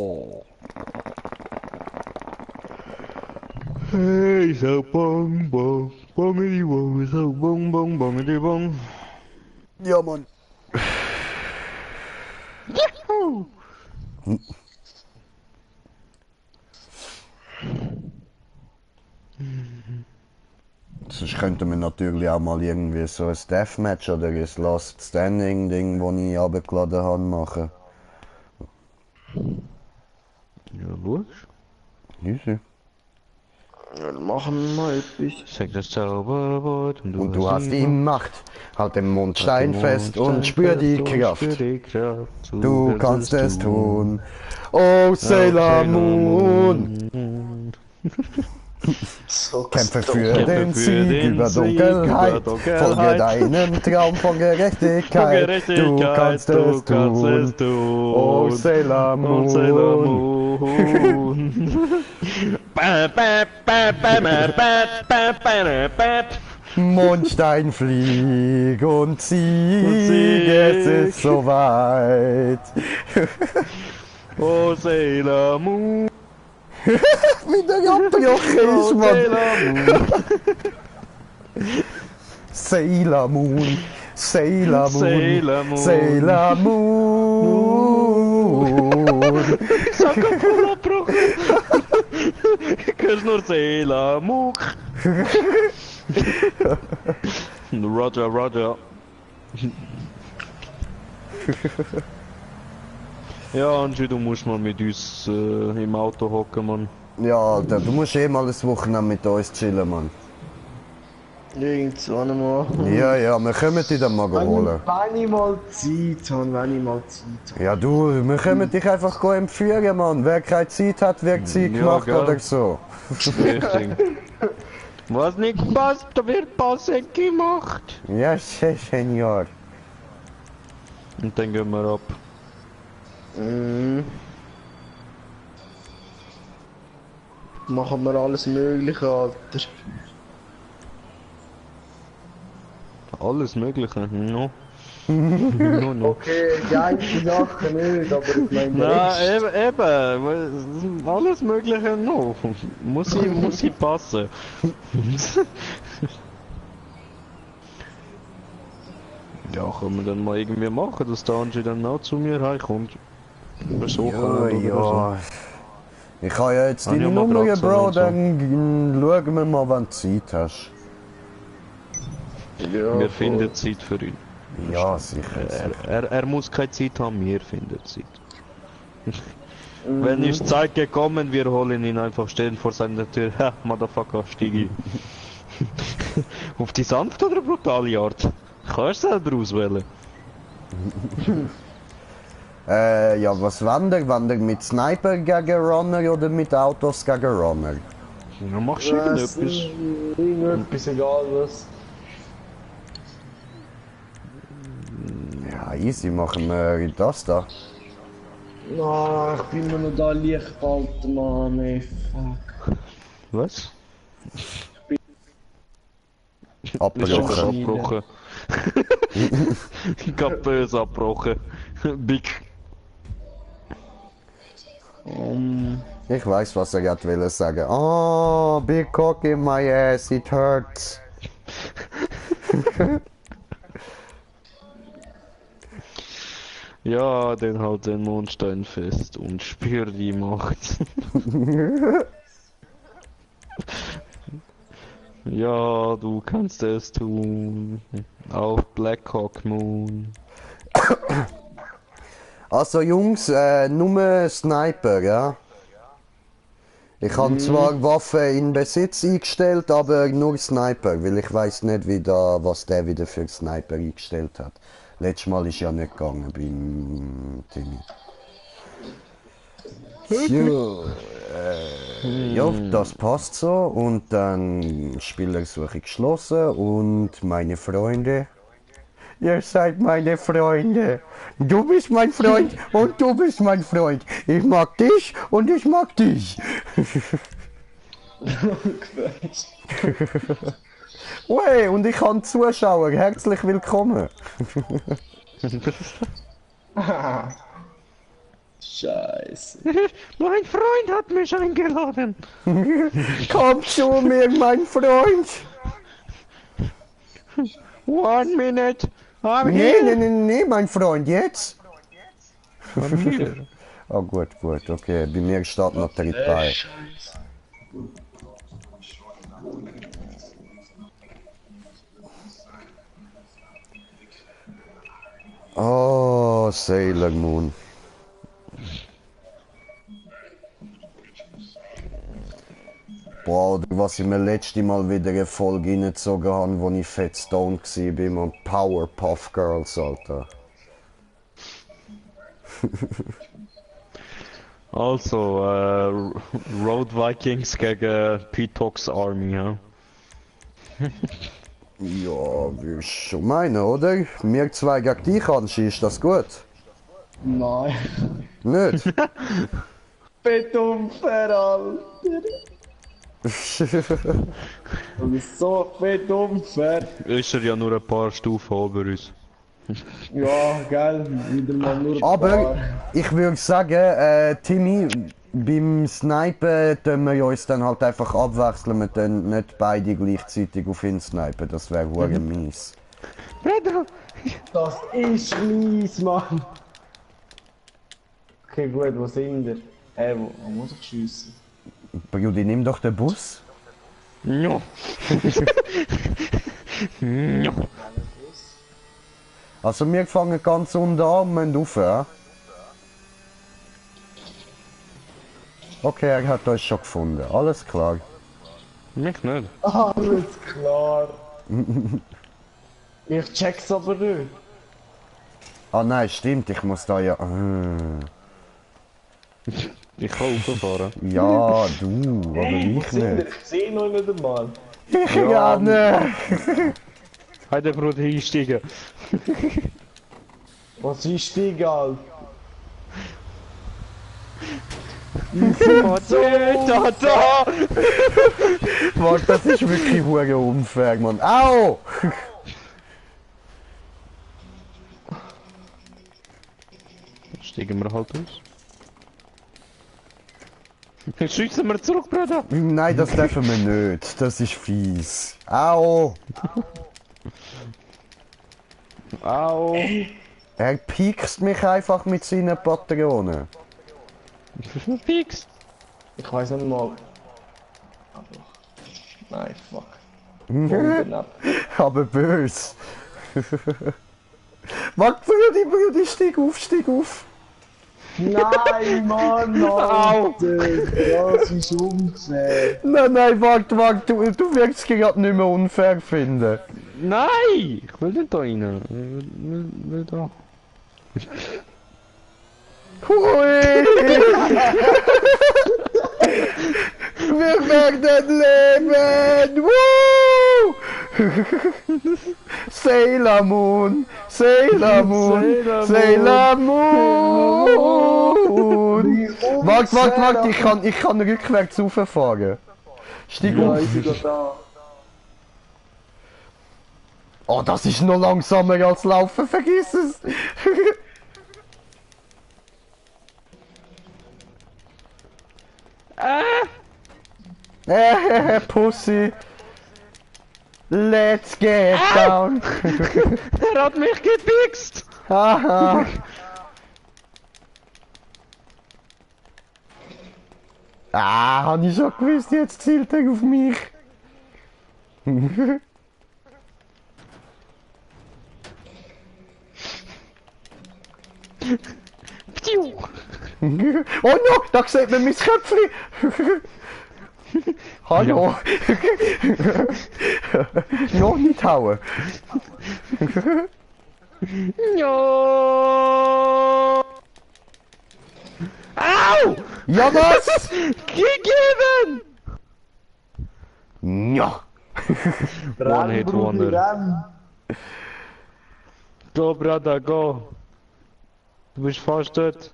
Oh. Hey, so bong bong, bongity bong, so bong bong, bongity bong. Ja, Mann. Sonst könnte man natürlich auch mal irgendwie so ein Deathmatch oder ein Last Standing Ding, das ich runtergeladen habe, machen. Ja, wurscht. Easy. Ja, dann machen wir mal etwas. Sag das Zauberwort Und du hast die Macht. Halt den Mund Halt den steinfest Mond und spür die steinfest und Kraft. spür die Kraft. Du kannst es tun. Oh, Sailor Moon. Moon. So Kämpfe gestochen. für den Sieg über Dunkelheit, folge deinem Traum von Gerechtigkeit, du kannst es tun, oh Sailor Oh, Sailor Moon. Moon. Ba, ba, ba, ba, ba, ba, ba, ba, ba. Mondstein, flieg und sieg, es ist soweit. Oh, Sailor Moon. Wie der abgebrochen Oh, ist, Mann. Sailor Moon. Sailor Moon, Sailor Moon, Sailor Moon. Sailor Moon. Sag voll abgebrochen. Du hörst nur Sailor Moon. Roger, Roger. Ja, Angie, du musst mal mit uns im Auto hocken, Mann. Ja, Alter, du musst eh mal ein Wochenende mit uns chillen, Mann. Irgend so einmal. Ja, ja, wir können dich dann mal holen. Wenn ich mal Zeit habe, wenn ich mal Zeit habe. Ja, du, wir können dich einfach empfehlen, Mann. Wer keine Zeit hat, wird Zeit Ja, gemacht gell. oder so. Richtig. Was nicht passt, da wird passen gemacht. Ja, Senior. Und dann gehen wir ab. Machen wir alles Mögliche, Alter. Alles Mögliche, no. No. Okay, die einzelnen Sachen nicht, aber ich meine, Na, eben, alles Mögliche noch. Muss ich passen. Ja, können wir dann mal irgendwie machen, dass der Angie dann auch zu mir heimkommt. Besuchen Ja, oder ja. Ich habe ja jetzt Habe ich deine auch mal Nummer, gefragt, Bro, und so. dann schauen wir mal, wann du Zeit hast. ja, Wir finden Zeit für ihn. Ja, sicher. Er muss keine Zeit haben, wir finden Zeit. Wenn ist Zeit gekommen, wir holen ihn einfach stehen vor seiner Tür. Ha, Motherfucker, Stigi. Auf die sanfte oder brutale Art? Kannst du selber auswählen. Ja, was wandert? Wandert mit Sniper gegen Runner oder mit Autos gegen Runner? Dann machst du Was, irgendetwas. irgendetwas, egal was. Ja, easy, machen wir das da. Ah, ich bin mir noch da Lichtbalter, Mann, ey, fuck. Was? Ist schon Abgebrochen. abgebrochen. Ich hab böse abgebrochen. Big. Ich weiß, was er gerade will sagen. Oh, big cock in my ass, it hurts. Ja, dann halt den Mondstein fest und spür die Macht. Ja, du kannst es tun. Auf Black Hawk Moon. Also Jungs, nur Sniper, ja? Ich habe zwar Waffen in Besitz eingestellt, aber nur Sniper, weil ich weiß nicht, was der wieder für Sniper eingestellt hat. Letztes Mal ist ja nicht gegangen beim Timmy. Ja, das passt so. Und dann Spielersuche geschlossen und meine Freunde. Ihr seid meine Freunde. Du bist mein Freund und du bist mein Freund. Ich mag dich und ich mag dich. Hey, und ich habe Zuschauer. Herzlich willkommen. Scheiße. Mein Freund hat mich eingeladen. Komm zu mir, mein Freund. 1 minute. I'm Nee, here. nee, nee, nee, mein Freund, jetzt? I'm here. Oh, gut, gut, okay. Bei mir steht noch der Teil. Scheiße. Oh, Sailor Moon. Boah, oder was ich mir letzte Mal wieder eine Folge reingezogen habe, wo ich fett stoned war und Powerpuff Girls, Alter. Also, Road Vikings gegen Pitox Army, ja. Ja, willst schon meinen, oder? Wir zwei gegen dich anschießen, ist das gut? Nein. Nicht? Fettunfair, Alter. Das ist so fett unfair. Ist er ja nur ein paar Stufen über uns. Ja, geil. Wieder mal nur ein Aber paar. ich würde sagen, Timmy, beim Snipen tun wir uns dann halt einfach abwechseln, wir dann nicht beide gleichzeitig auf ihn snipen, das wäre hure mies. Bruder! Das ist mies, Mann. Okay, gut, wo sind wir? Wo muss ich schiessen? Brudi, nimm doch den Bus. Ja. Ja. Also wir fangen ganz unten an und müssen rauf, ja? Okay, er hat euch schon gefunden, alles klar. Mich nicht. Alles klar. Ich check's aber nicht. Ah nein, stimmt, ich muss da ja... Ich kann rauffahren. Ja, du, aber Wo ich sind wir? nicht. Ich sehe noch nicht einmal. Ich ja nicht. Hey, der Bruder einsteigen. Was ist die, Alter? Oh, da! Warte, das ist wirklich hure unfair, Mann. Au! Steigen wir halt aus. Schießen wir zurück, Bruder! Nein, das dürfen wir nicht. Das ist fies. Au! Au! Er piekst mich einfach mit seinen Patronen. Fix! Ich weiß nicht mal. Aber... Nein, fuck. Bomben ab. Aber bös. Warte, Brudi, steig auf. Nein, Mann, Alter. Das ist unfair. Nein, warte, du wirst es gerade nicht mehr unfair finden. Nein! Ich will nicht da rein. Ich will da. Hui! Wir werden leben! Woo! Sailor Moon! Sailor Moon! Sailor Moon! Warte, ich kann rückwärts rauffahren. Steig Ja, auf! ich bin da. Oh, das ist noch langsamer als Laufen, vergiss es! Pussy! Let's get down! Er hat mich gefixt! Haha! Ah, hab ich schon gewusst, jetzt zielt er auf mich! Pfiuh. Oh no, da sieht man mein Köpfchen! Hallo! Noch nicht hauen! Ja! Au! Ja, was? Gegeben! Ja! One hit Brudi, wonder. renn. Go, Bruder, go! Du bist fast dort.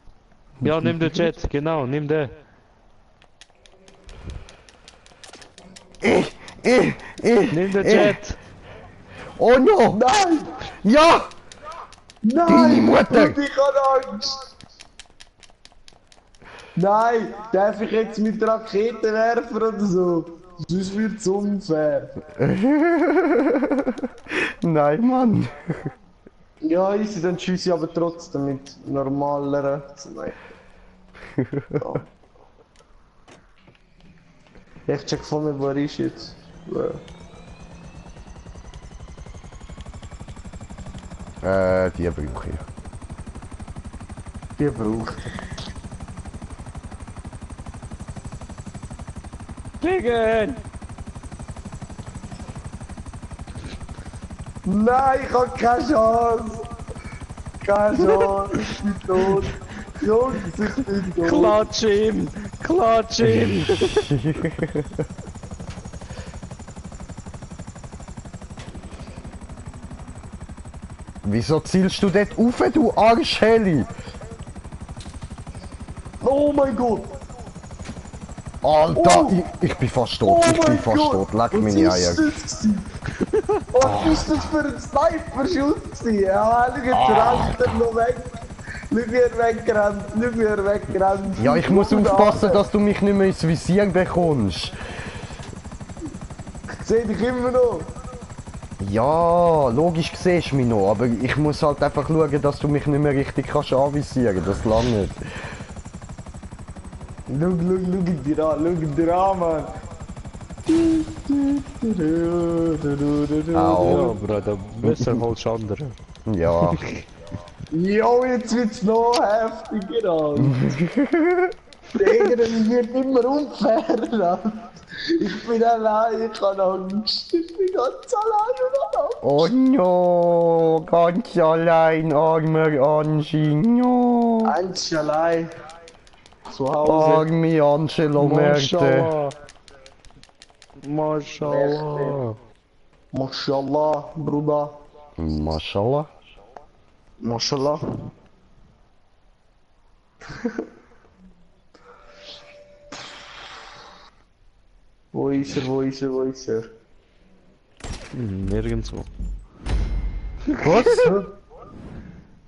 Ja, nimm den Jet, genau, nimm den. Nimm den Jet! Oh no! Nein! Ja! Nein! Deine Mutter! Brudi, ich hab Angst! Nein! Darf ich jetzt mit Raketen werfen oder so? Sonst wird's unfair. Nein, Mann! Ja, easy, dann schieße ich aber trotzdem mit normaleren Sniper. Ja. Ich check von mir, wo er ist jetzt. Die brauche ich. Die braucht Fliegen! Nein, ich hab keine Chance! Keine Chance, ich bin tot! Jungs, ich bin doof. Klatsch ihm! Klatsch ihm! Wieso zielst du dort rauf, du Arschheli? Oh mein Gott! Alter, Oh. ich bin fast tot, ich bin fast tot, leck meine Eier. Was ist das für ein Sniper-Schuss gewesen? Ja, schau, jetzt rennt er noch weg. Schau, wie er wegrennt, schau, wie er wegrennt. Ja, ich muss aufpassen, dass du mich nicht mehr ins Visier bekommst. Ich seh dich immer noch. Ja, logisch siehst du mich noch, aber ich muss halt einfach schauen, dass du mich nicht mehr richtig kannst anvisieren, das lange nicht. Schau dir an, Mann. Au. Ja, Bruder, besser als andere. Ja. Jo, jetzt wird's noch heftiger, Alter. Der Egeren wird immer unfairer, Alter. Ich bin allein, ich habe Angst. Ich bin ganz allein und habe Angst. Oh no, ganz allein, armer Angie, no. Eins allein. Zu Hause. Arme Angelo Merte. Mashallah. Mashallah, Bruder. Mashallah. Mashallah. Wo ist er, wo ist er, wo ist er? Nirgendwo. Was?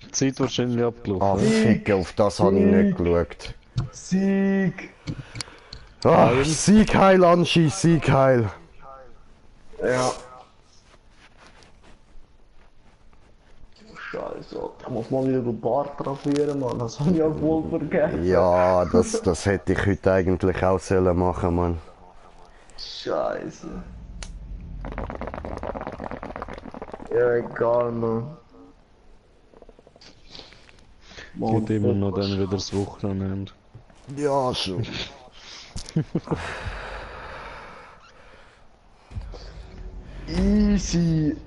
Die Zeit wahrscheinlich Ah, abgelaufen. Ficke, auf das habe ich nicht geschaut. Sieg! Ah, Sieg heil, Angie, Sieg heil. Ja. Scheiße, da muss man wieder den Bart rasieren, Mann. Das habe ich ja voll vergessen. Ja, das hätte ich heute eigentlich auch sollen machen, Mann. Scheiße. Ja, egal, Mann. Geht immer noch dann wieder das Wochenende. Ja, schon. Easy.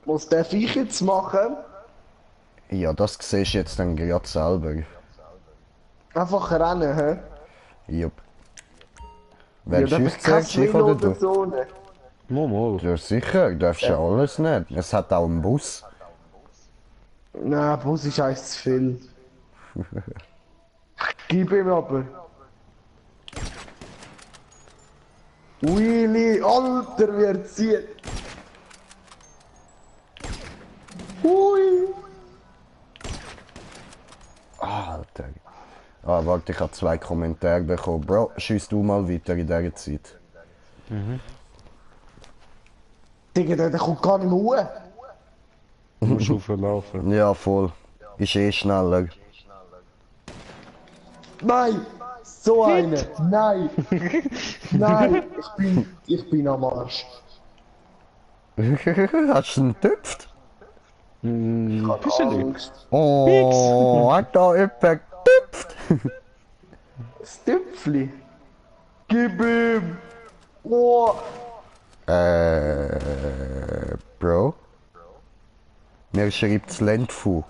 Was darf ich jetzt machen? Ja, das siehst du jetzt dann gerade selber. Einfach rennen, hä? Jupp. Wer darf schießt ich kein zuerst, ich Velo oder oder du? so nicht? Mal. Ja, sicher, du darfst ja alles nicht. Es hat auch einen Bus. Nein, Bus ist eins zu viel. Gib ihm aber. Willy, Alter, wie er zieht. Hui. Alter. Ah, warte, ich habe 2 Kommentare bekommen. Bro, schieß du mal weiter in dieser Zeit. Digga, der kommt gar nicht mehr hoch. Du musst auflaufen. Ja, voll. Ist eh schneller. Nein! So eine! Nein! Nein! Ich bin am Arsch. Hast du ihn getüpft? Ich hab Bisschen. Angst. Oh, hat da jemand getüpft? Das Tüpfli. Gib ihm! Oh! Bro? Mir schreibt Landfu.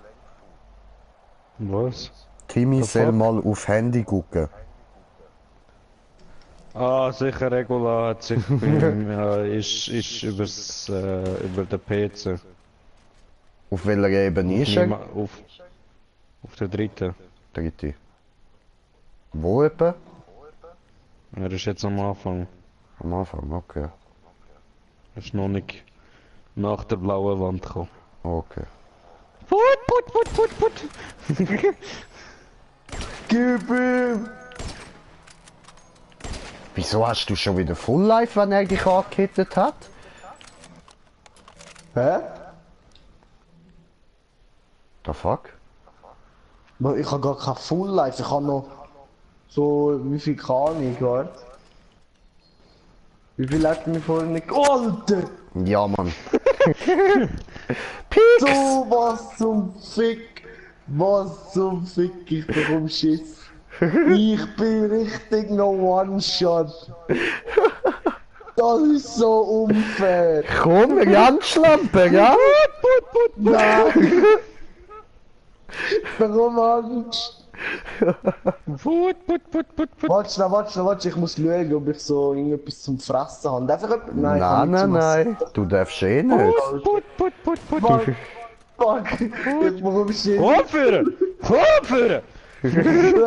Was? Timmy The soll fuck? mal auf Handy gucken. Ah, sicher, Regula hat sich ist über den PC. Auf welcher Ebene ist er? Auf der dritten. Dritte. Wo etwa? Er ist jetzt am Anfang. Am Anfang, okay. Er ist noch nicht nach der blauen Wand gekommen. Okay. Put. Gib ihm! Wieso hast du schon wieder Full Life, wenn er dich angehittet hat? Hä? The fuck? Man, ich habe gar kein Full Life, ich habe noch so, wie viel kann ich, warte. Wie viel hat mir vorhin nicht... Alter! Ja, Mann. So, was zum Fick! Was zum Fick, ich bekomme Schiss. Ich bin richtig noch One-Shot. Das ist so unfair. Komm, Randschlampe, ja? Nein! Warum Angst? Put. Warte, ich muss schauen, ob ich so irgendetwas zum Fressen habe. Darf ich etwas? Nein, ich habe Nein, nichts zum nein, du darfst eh nicht. Put. Essen. Fuck, ich bekomme Schiss. Vorführen!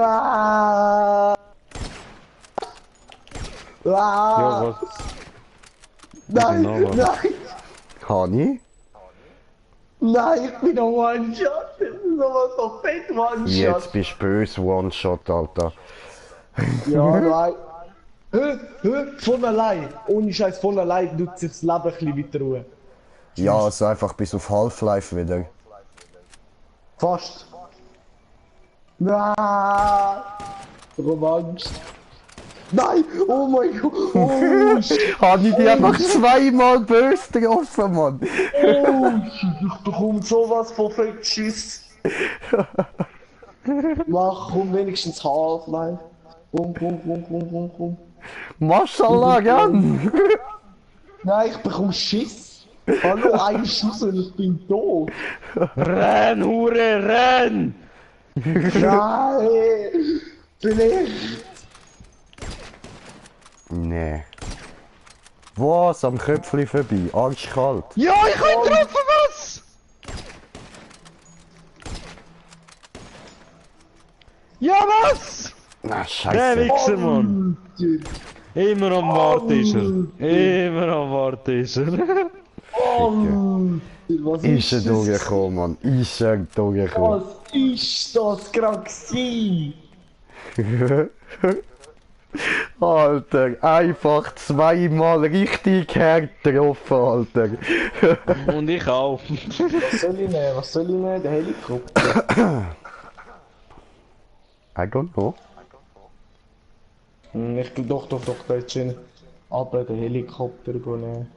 Ah! Ja, Ah! was? Nein, Genau, was? nein, Hani? nein, ich bin noch One-Shot. Das ist sowas von fett One-Shot. Jetzt bist du böse, One-Shot, Alter. Ja, nein. Von allein. Ohne Scheiß, von allein tut sich das Leben ein bisschen weiter ruhen. Ja, also einfach bis auf Half-Life wieder. Fast. Nein! Warum Angst? Nein! Oh mein Gott! Oh shit! Hani die einfach zweimal böse getroffen, Mann. Oh shit! Ich bekomme sowas von fett Schiss. Mach, komm wenigstens Half-Life. Komm. Maschallah, gern. Nein, ich bekomme Schiss. Hallo, ein Schuss und ich bin tot. Renn, Hure, renn! Nein! Vielleicht! Nee. Was? Am Köpfli vorbei. Arschkalt. Ja, ich hab ihn getroffen, was? Ja, was? Na, Der scheiße. Wichser, Mann. Immer am Warten ist er. Immer am Warten ist er. Was Ist er das? durchgekommen, Mann. Ist er durchgekommen. Was ist das gerade gewesen? Alter, einfach zweimal richtig hart getroffen, Alter. Und ich auch. Was soll ich nehmen? Der Helikopter? I don't know. Doch, da ist schön. Aber den Helikopter nehmen.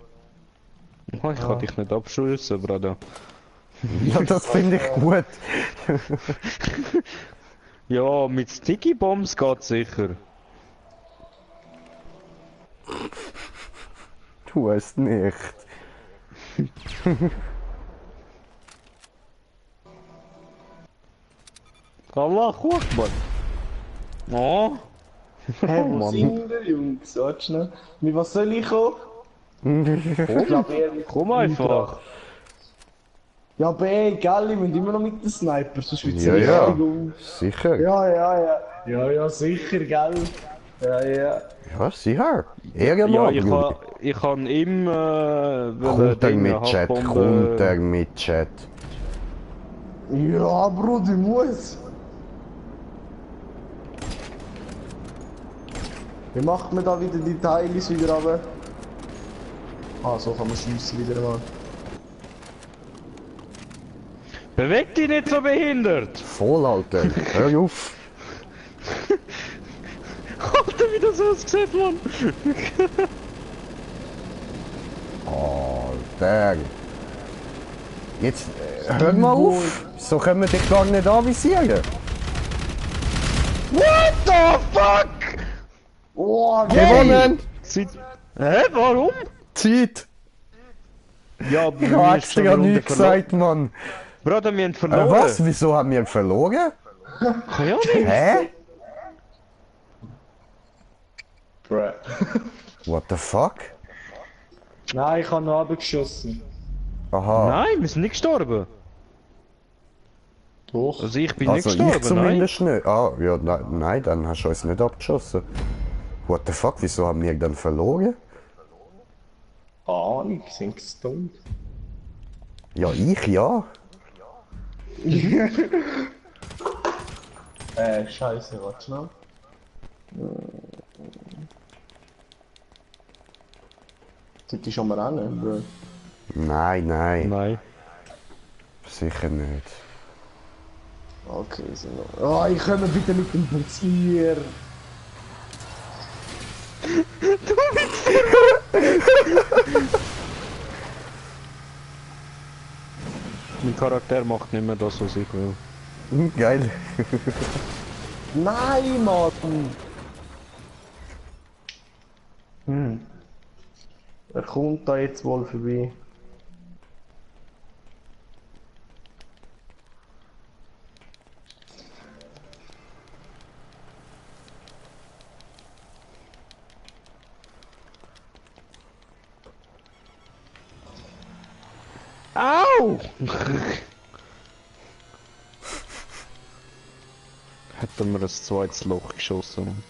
Oh, ich kann dich nicht abschiessen, Bruder. Ja, das finde ich gut. Ja, mit Sticky Bombs geht's sicher. Tu es nicht. Allah Akbar. Oh. Hä, wo sind wir, Jungs? Warte schnell. Mit was soll ich kommen? Ich glaube ehrlich. Komm einfach. Ja, aber ey, gell, wir müssen immer noch mit dem Sniper, sonst wird's Ja, richtig ja. aus. Sicher. Ja, sicher, gell. Ja. Ja, sicher. Ja, Irgendwann. ich kann ihm Runter mit Chat, runter mit Chat. Ja, Bruder, ich muss. Wie macht man da wieder die Teile wieder runter? Ah, so kann man schiessen wieder mal. Beweg dich nicht so behindert! Voll, Alter. Hör auf. Alter, wie das aussieht, Mann! Alter. Jetzt, hör mal auf. So können wir dich gar nicht anvisieren. What the fuck? Oh, Gewonnen. Hä, warum? Zeit. Ja, aber Ich hab extra nichts gesagt, Mann. Bruder, wir haben verloren. Was? Wieso haben wir verloren? Keine Ahnung. Hä? Bruh. What the fuck? Nein, ich habe noch abgeschossen. Aha. Nein, wir sind nicht gestorben. Doch. Also ich bin Also nicht ich gestorben, nein. zumindest nicht. Ah, ja, nein, dann hast du uns nicht abgeschossen. What the fuck, wieso haben wir dann verloren? Ahnung, sind gestummt. Ja, ich ja. Scheiße, warte schnell. Sind die schon mal rennen, Bro? Nein, Nein. sicher nicht. Okay, sind noch. Oh, ich komme bitte mit dem Bootsier. Mein Charakter macht nicht mehr das, was ich will. Geil. Nein, Mann! Er kommt da jetzt wohl vorbei. Au! Hätten wir ein zweites Loch geschossen.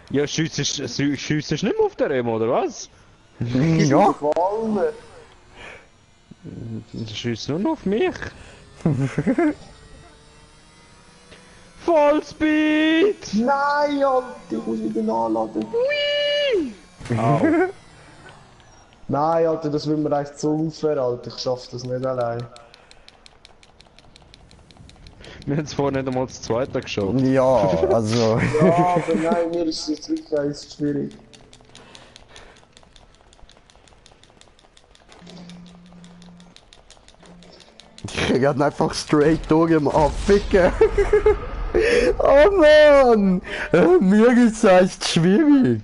Ja, schiessest nicht mehr auf der Remo, oder was? Ja, Gefallen. Du schiessest nur noch auf mich. Vollspeed! Nein, Alter, ich muss wieder nachladen. Au. Nein, Alter, das will mir echt zu unfair, Alter. Ich schaff das nicht allein. Wir haben es vorhin nicht einmal das zweite geschaut. ja, also. Ja, aber nein, mir ist es jetzt wirklich eins schwierig. Ich krieg halt einfach straight durch im Abficken. Oh Mann! Mir ist es echt schwierig.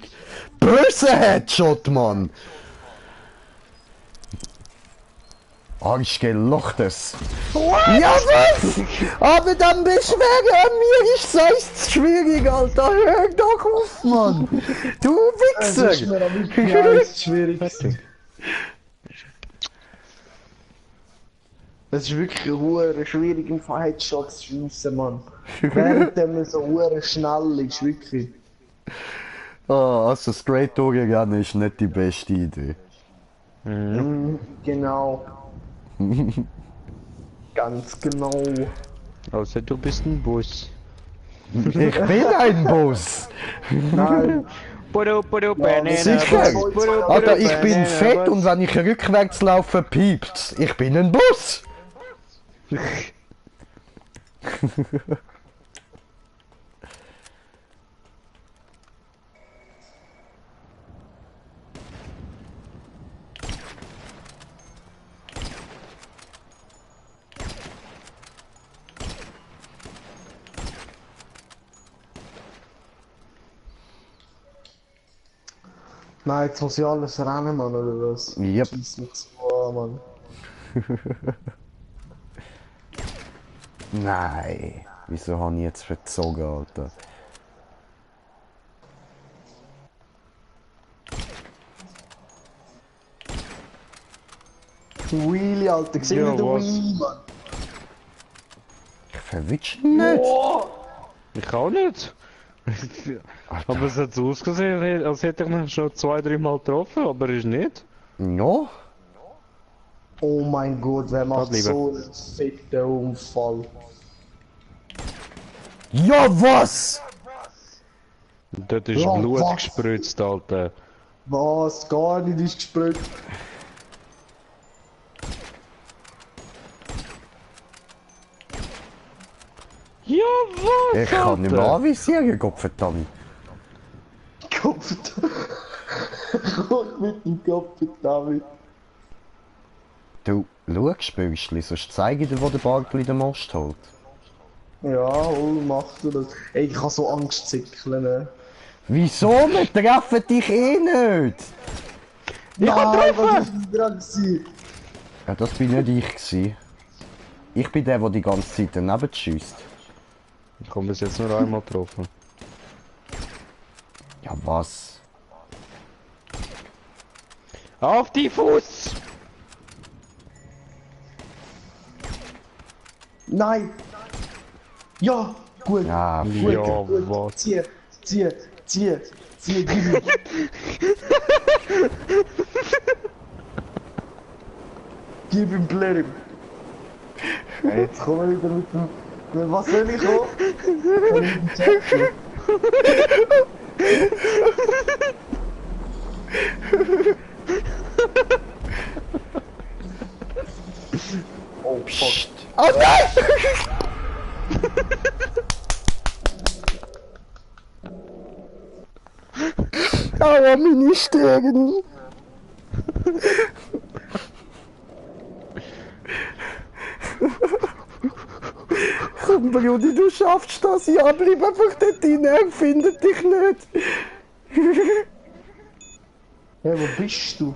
Böse Headshot, Mann! Arschgelochtes. Ja, was? Aber dann beschwere an mir, ich sag's schwierig, Alter. Hör doch auf, Mann. Du Es ist Wichser. mir am wirklich eins schwierig. Es ist wirklich hure schwierig im Headshots zu schiessen, Mann. Während man so hure schnell ist, wirklich. Ah, also straight durchgegangen ist nicht die beste Idee. Genau. Ganz genau. Außer du bist ein Bus. Ich bin ein Bus. Nein, Sicher. Alter, ich bin fett und wenn ich rückwärts laufe, piept's. Ich bin ein Bus. nein, jetzt muss ich alles rennen, Mann, oder was? Yep. Scheiss mich so an, Mann. Nein. Wieso habe ich jetzt verzogen, Alter? Du Wheelie, Alter, sieh Ja, mir den was? Wheelie, Mann. Ich verwitsche ihn nicht. Ich auch nicht. Aber es hat so ausgesehen, als hätte ich ihn schon 2-3 Mal getroffen, aber ist nicht. Ja. Oh mein Gott, wer macht lieber. so einen fetten Unfall? Ja, was? Dort ist Ja, Blut was? gespritzt, Alter. Was? Gar nicht ist gesprüht. Ja, was? Ich kann nicht mehr Alter? anvisieren, Gottverdammt. Kopf. Gott mit dem Kopf, David. Du, schau, Spürschli, sonst zeige ich dir, wo der Bartli den Most holt. Ja, hol, mach du das. Ey, ich hab so Angst zickeln, ne? Wieso? Wir treffen dich eh nicht! Nein, was ist denn dran gewesen? Ja, das bin nicht ich gewesen. Ich bin der die ganze Zeit daneben schießt. Ich komme bis jetzt nur einmal getroffen. Ja, was? Auf die Fuß! Nein! Ja, gut. Ja, Gut, Ja, gut. was? Zieh, zieh, zieh, zieh, gib ihm. Gib ihm Blurry. Jetzt kommen wir wieder mit dem... Was soll ich kommen? Soll ich mit dem Checken? Oh, fuck. Oh nein! Aua, meine Stirn! Komm, Brudi, du schaffst das! Ja, bleib einfach dort rein, er findet dich nicht! Hey, wo bist du?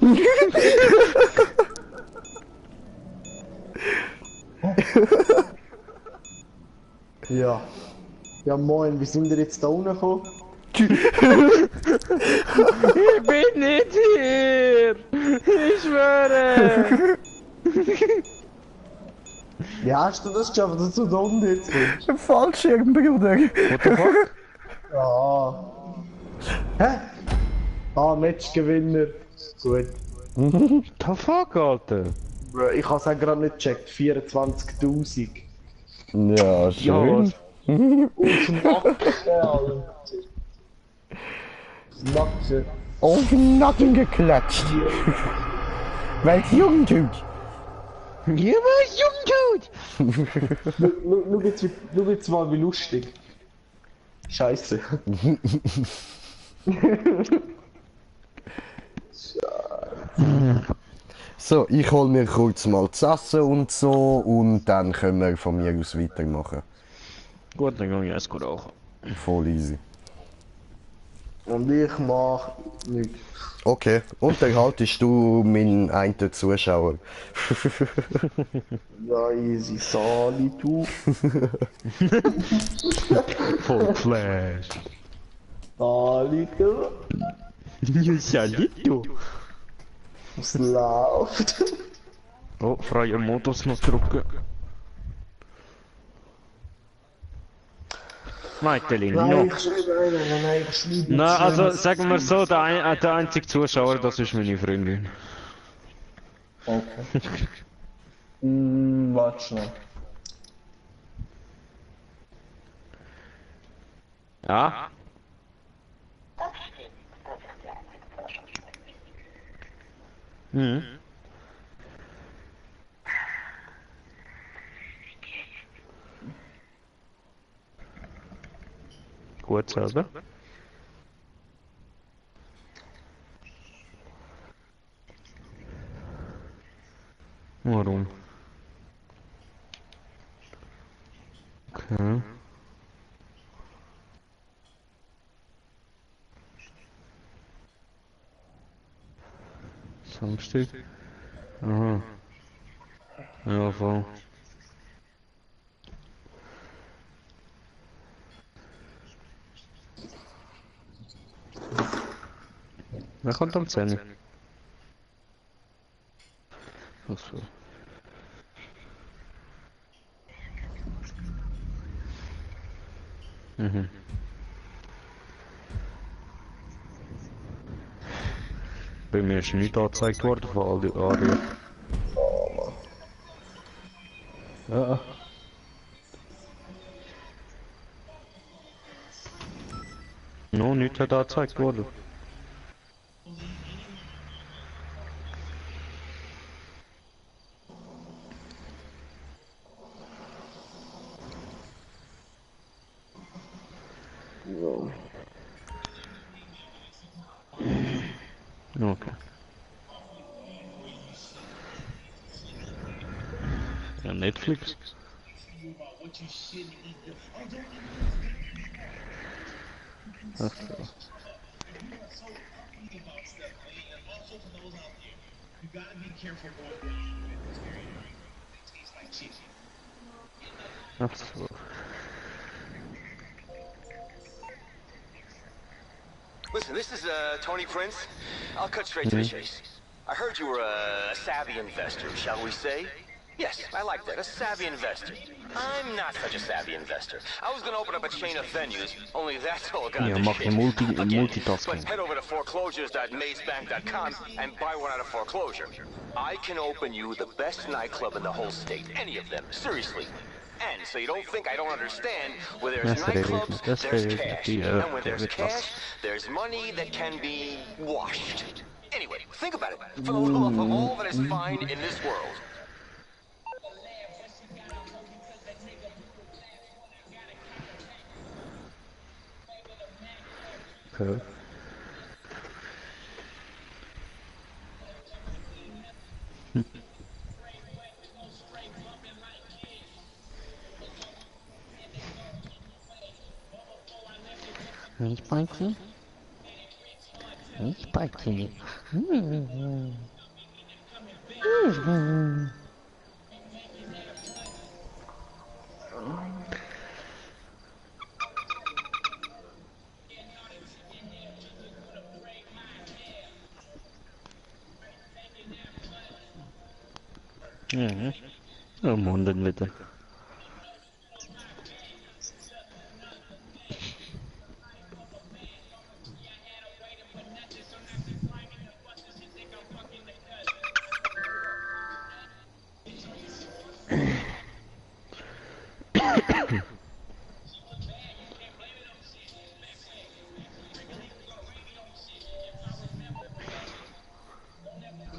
Ja. Ja moin, wie sind wir jetzt da unten gekommen? Ich bin nicht hier! Ich schwöre! Wie hast du das geschafft, dass du da unten jetzt bist? Ein Fallschirm, Bruder. What the fuck? Ja. Hä? Ah, Matchgewinner. Gut. The fuck, Alter? Bro, ich hab's auch gerade nicht gecheckt. 24.000. Ja, schön. Auf Nacken, Alter. Nacken. Auf den Nacken geklatscht. Weil's jung tut. Ja, was Jungtut? Schau jetzt mal, wie lustig. Scheiße. So, ich hol mir kurz mal das Essen und so und dann können wir von mir aus weitermachen. Gut, dann gehe ich erst gut auch. Voll easy. Und ich mach nichts. Okay, unterhaltest du meinen einen Zuschauer? Ja, easy. Sali, du. Voll Flash. Sali, du. Ja, Salito. Was läuft? Oh, freier Modus noch drücken. Meitelin, Nein, no. ich schreibe Na, also sagen wir so, der einzige Zuschauer, das ist meine Freundin. Okay. Warte schnell. Ja? Mhm. Gut selber. Warum? Okay. Samstag? Aha. Ja, voll. Wer kommt am 10? Ach so. Mhm. Bei mir ist nichts angezeigt worden von all die Arien. Ja. No, nichts hat angezeigt worden. Okay. Ja, Netflix. Ach so. Ach so. Listen, this is Tony Prince. I'll cut straight to the chase. I heard you were a savvy investor, shall we say? Yes, I like that, a savvy investor. I'm not such a savvy investor. I was gonna open up a chain of venues, only that's all gone Ja, to mach shit. je Again, multitasking. But head over to foreclosures.mazebank.com and buy one out of foreclosure. I can open you the best nightclub in the whole state, any of them, seriously. And so you don't think I don't understand, where there's That's very nightclubs, good. That's there's very cash. good. Yeah, And where there's very good. cash, there's money that can be washed. Anyway, think about it. For the love of all that is fine in this world. Okay. Nicht beißen? Nicht beißen. Mhm. Am Hunden wieder.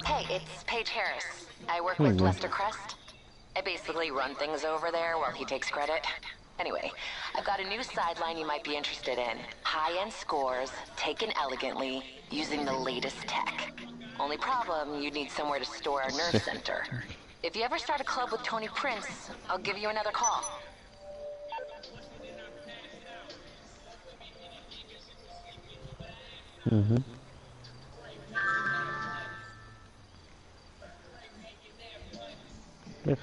Hey, it's Paige Harris. I work with Lester Crest. I basically run things over there while he takes credit. Anyway, I've got a new sideline you might be interested in. High-end scores, taken elegantly, using the latest tech. Only problem, you need somewhere to store our nerve center. If you ever start a club with Tony Prince, I'll give you another call. Mhm. Ja.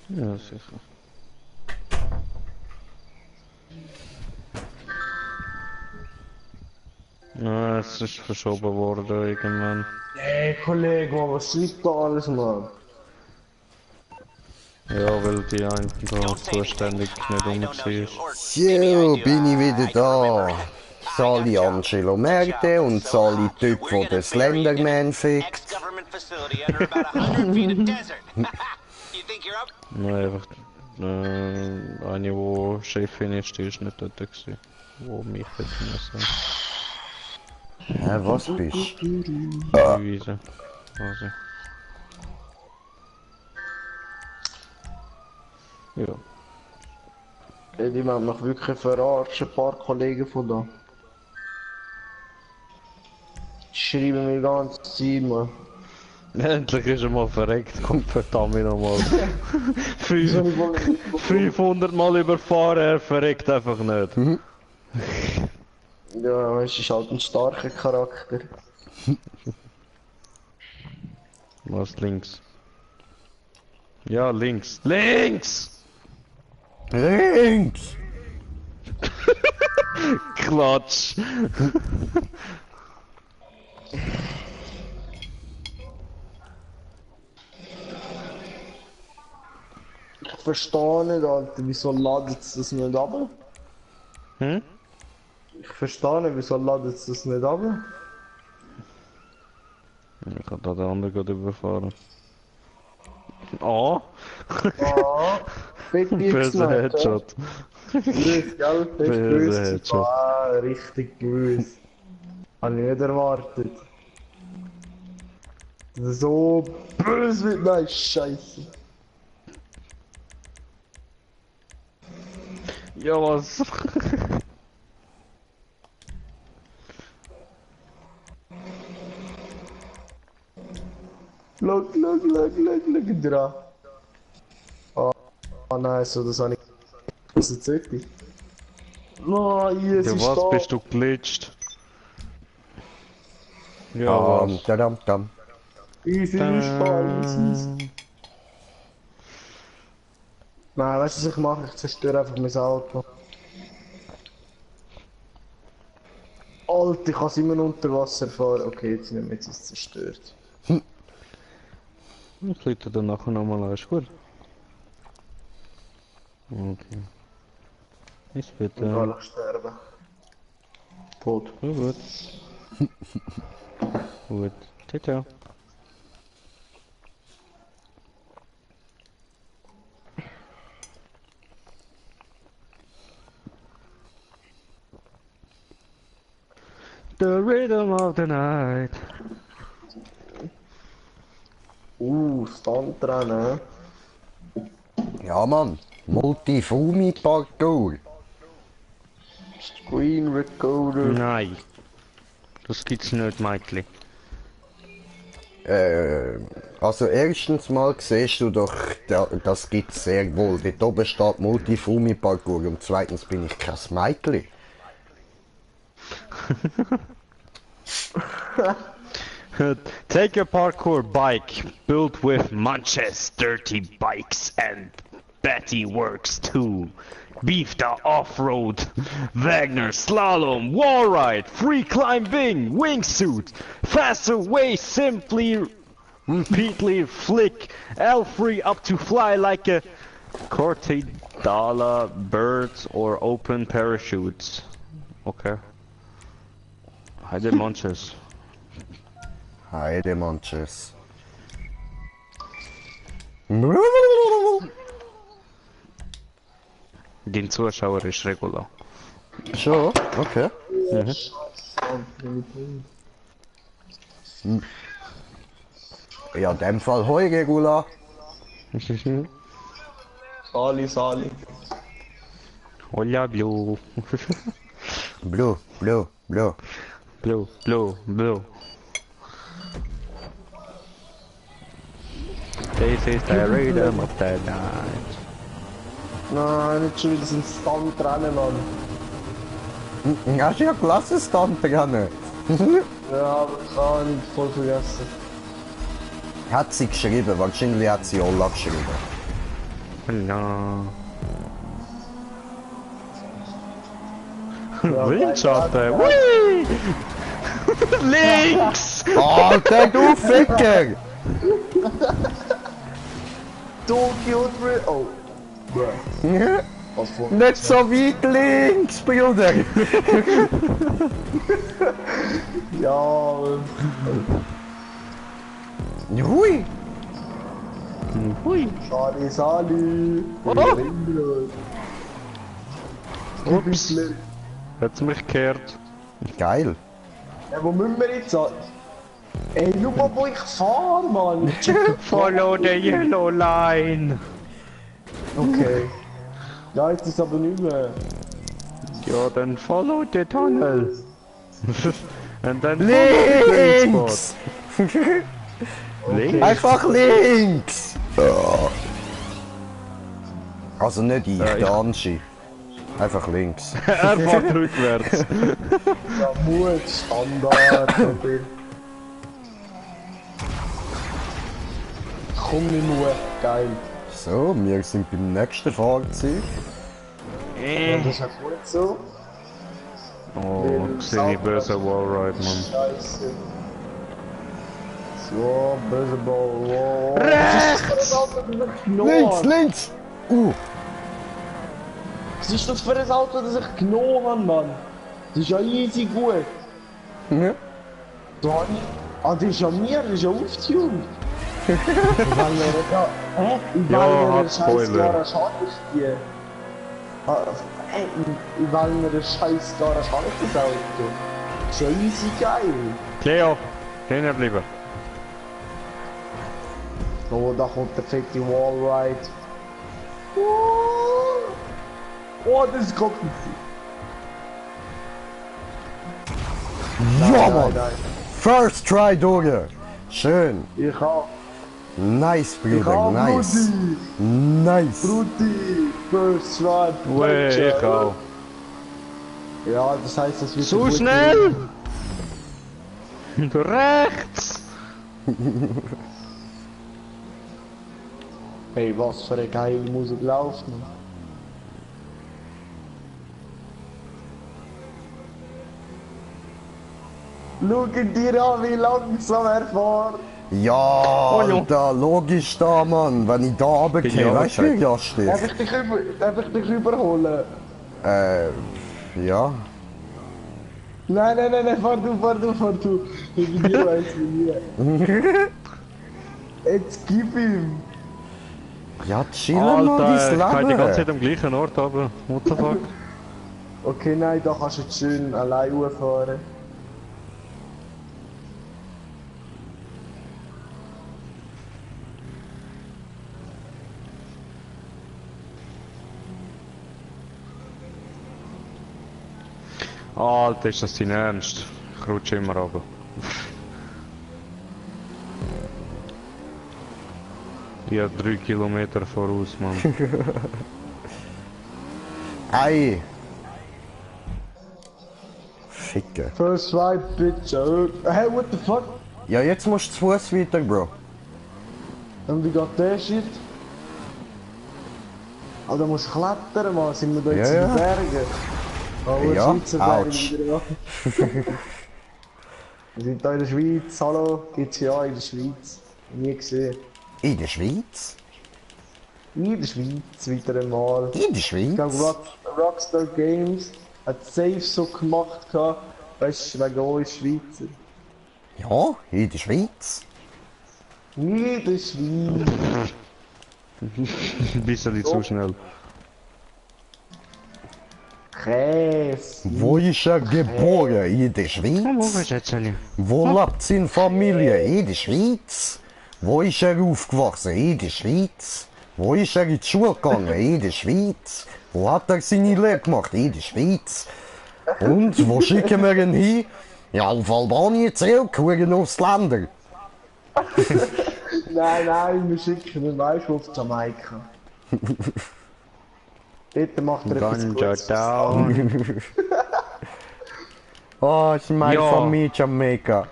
Ja, sicher. Ja, es ist verschoben worden irgendwann. Hey Kollege, Mann, was schreibt da alles, Mann? Ja, weil die eine da zuständig nicht war. So, bin ich wieder da. Sali Angelo Merte und Sali Typ, der den Slenderman fickt. Nein, einfach eine, die Chefin ist, die ist nicht dort gewesen, wo mich hätte müssen. Hä, was bist du? Beweisen. Also. Ja. Ey, die haben mich wirklich verarscht, ein paar Kollegen von da. Die schreiben mir die ganze Zeit, Mann. Endlich ist er mal verreckt, kommt verdammt nochmal. 500 Mal überfahren, er verreckt einfach nicht. Ja, es ist halt ein starker Charakter. Was links? Ja, links. Links! Links! Klatsch! Ich verstehe nicht, Alter, wieso ladet es das nicht ab? Hm? Ich verstehe nicht, wieso ladet es das nicht ab? Ich hab da den anderen gerade überfahren. Ah! Ah, bitte Böser Headshot. Grüß, gell? Das Böse ist Headshot. Ah, richtig grüß. Hab ich nicht erwartet. So böse mit meiner Scheiße. Ja, was? Look dran. Oh nein, so das habe ich. Das ist wirklich. Nein, hier Ja, ist was da. bist du glitscht? Ja, was? Dam. Easy ist da, easy. Nein, weißt du, was ich mache? Ich zerstöre einfach mein Auto. Alter, ich kann es immer unter Wasser fahren. Okay, jetzt nicht mehr, jetzt ist es zerstört. Ich lüte dann nachher nochmal an, ist gut? Okay. Ist bitte. Und kann ich sterben. Tot. Ja, gut. Gut. Ciao. The rhythm of the night. Standrennen. Ja, Mann. Multifumi-Parkour. Screen Recorder. Nein. Das gibt's nicht, Mädchen. Also erstens mal siehst du doch, das gibt's sehr wohl. Dort oben steht Multifumi-Parkour und zweitens bin ich kein Mädchen. Take a parkour bike built with Manchester dirty bikes and Betty works too. Beefed off-road, Wagner slalom, wall ride, free climbing, wingsuit, faster way, simply, repeatedly flick, L3 up to fly like a Cortadala bird or open parachutes. Okay. Heide Manches. Heide Manches. Den Zuschauer ist regular. Schon? Okay. Ja, in dem Fall hoi Regula. Sali. Olha, blue. Blue. Blue. This is the rhythm of the night. Nein, nicht schon wieder so ein Stand rennen, Mann. Hast du ja gelassen, Stand rennen? Ja, aber ich habe nicht voll vergessen. Hat sie geschrieben, wahrscheinlich hat sie Olla geschrieben. No. Windschatten. Whee! Links! Alter, du Ficker! Tokyo Drift. Oh. Bruh. Was vor? Nicht so weit links, Bruder! Ja, Hui! Hui! Sali. Oh. Ups! Hat's mich gekehrt. Geil! Ja, wo müssen wir jetzt an? Ey, schau mal, wo ich fahre, Mann! Follow the yellow line! Okay. Ja, jetzt ist es aber nicht mehr. Ja, dann follow the tunnel. And then follow the Links! spot. Links? Einfach links! Also nicht ich, Ja, der Anschi. Einfach links. Er fährt rückwärts. Ja, Mut, Standard. Okay. Komm nicht Mut, geil. So, wir sind beim nächsten Fahrzeug. Ja, das ist ja gut so. Oh, sehe ich böse Wallride, Mann. Scheiße. So, böse Ball. Wow. Rechts! Links! Was ist das für ein Auto, das ich genommen habe, Mann? Das ist ja easy gut. Ja. Da hab ich... Ah, das ist ja mir, das ist ja aufgetuned. In welcher hat scheiß Spoiler. Garage habe ich die? In welcher scheiß Garage habe ich das Auto? Das ist ja easy geil. Cleo, stehen bleiben. Oh, da kommt der fette Wallride. Oh, das ist kommt. Ja, Mann! First try, Doge! Schön! Ich hab... Nice, Ich Bruder, hab nice! Nice! Brudi! First try, Weh, ich auch. Ja, das heißt, das wird... So gut schnell! Rechts! Hey, was für eine geile Musik läuft, man. Schau dir an, wie langsam er fährt. Ja, Oh, ja. Alter, logisch da, Mann! Wenn ich da runtergehe, Ja, weißt du, wie check. das steht? Darf ich dich überholen? Ja. Nein, fahr du. Ich bin dir eins mit mir. Jetzt gib ihm. Ja, chillen mal Alter, ich dein kann die ganze Zeit Leben! am gleichen Ort, aber what the fuck? Okay, nein, da kannst du jetzt schön allein fahren. Alter, ist das dein Ernst? Ich rutsche immer runter. Ich hab 3 Kilometer voraus, Mann. Ei! Ficke. First swipe, bitch. Hey, what the fuck? Ja, jetzt musst du zu Fuß weiter, Bro. Und wie geht der Shit? Ah, da musst du klettern, Mann. Sind wir da jetzt Ja, in den ja. Bergen? Oh, Ja, Schweizer Berge ouch. wieder, ja. Wir sind hier in der Schweiz, hallo, gibt's ja in der Schweiz. Nie gesehen. In der Schweiz? In der Schweiz wieder einmal. In der Ich glaube, Schweiz? Rockstar Games hat safe so gemacht, weißt du, wegen uns Schweizer. Ja, in der Schweiz. In der Schweiz. Ein bisschen zu schnell. Käse. Wo ist er geboren? In der Schweiz? Schätzchen? Wo lebt seine Familie? In der Schweiz. Wo ist er aufgewachsen? In der Schweiz. Wo ist er in die Schule gegangen? In der Schweiz. Wo hat er seine Lehre gemacht? In der Schweiz. Und wo schicken wir ihn hin? Ja, auf Albanien zurück, schauen aufs Länder. Nein, wir schicken ihn, weißt du, auf Jamaika. Dort macht er etwas Ganja Gutes. down. Oh, ist meine Ja. Familie Jamaika.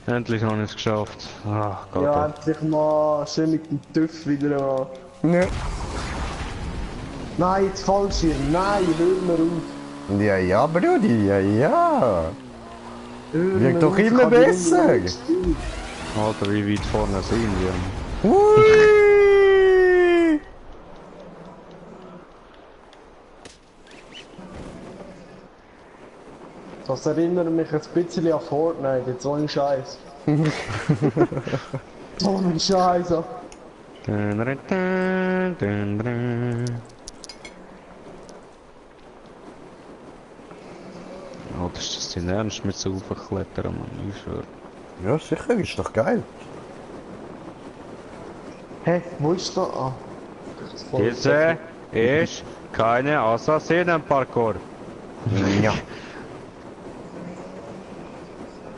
Endlich habe ich es geschafft. Ach Gott. Ja, endlich mal schön mit dem TÜV wieder mal. Ne. Nein, jetzt Fallschirm. Nein, hör mir auf. Ja, ja, Brudi, ja, ja. Hör Wird mir doch auf, immer ich hab die besser. Runde nicht gespielt. Alter, wie weit vorne sind wir? Hui! Das erinnert mich ein bisschen an Fortnite, jetzt so ein Scheiß. So ein Scheiß. Alter, ist das dein Ernst mit so hochklettern, Mann? Ich schwör. Ja, sicher, ist doch geil. Hä, wo ist da? Ah. Diese ist keine Assassinen-Parkour. Ja.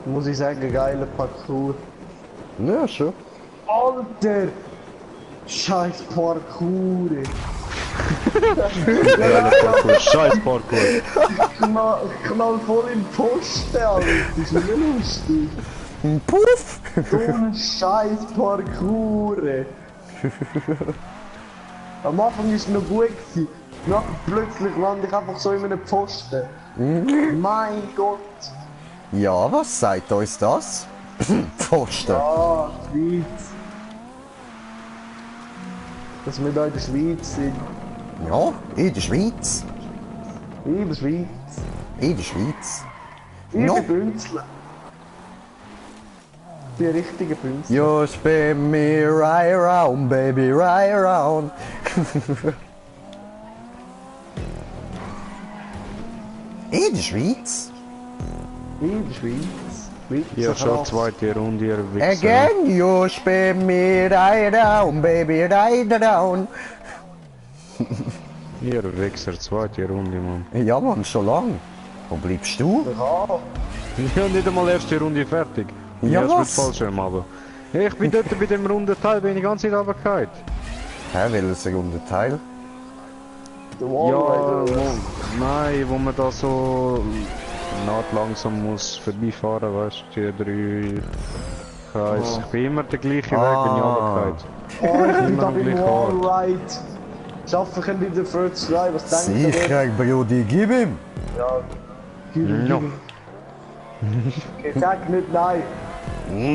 Muss ich sagen, geiler Parkour. Ja, schon. Alter! Scheiß Parkour! Scheiß Parkour. Knall voll im Posten, Alter! Das ist nicht lustig! Ein Puff! So ein Scheiß Parkour! Am Anfang war es noch gut gewesen. Nachher plötzlich lande ich einfach so in einem Pfosten. Mein Gott! Ja, was sagt uns das? Pfosten. Ah, Schweiz! Dass wir da in der Schweiz sind. Ja, in der Schweiz. In der Schweiz. In der Schweiz. In Ja. der Bünzle. Die richtigen Bünzle. You spin me right around, baby, right around. In der Schweiz? In der Schweiz. Schweizer Ja, schon Krass. zweite Runde, ihr Wichser. Again, you spin me right around, baby, right around. Ihr Wichser, zweite Runde, Mann. Ja, Mann, schon lang. Wo bleibst du? Ja, Ja, nicht einmal erste Runde fertig. Ja, es was? wird Fallschirm aber. Ich bin dort bei dem runden Teil, bin ich die ganze Zeit runtergefallen. Hä, welches Rundenteil? der Ja, Wallrider. nein, wo man da so langsam muss vorbeifahren, weißt du, die 3 Kreis. Ich bin immer der gleiche Weg, bin ich runtergefallen. Oh, ich bin Immer da am beim gleichen Ort. Wallride. Schaffe ich ihn in der First Try? Was denkt ihr? Sicher, Brudi, gib ihm. Ja. Gib ihm, Ja. gib ihm. Ich sag nicht nein.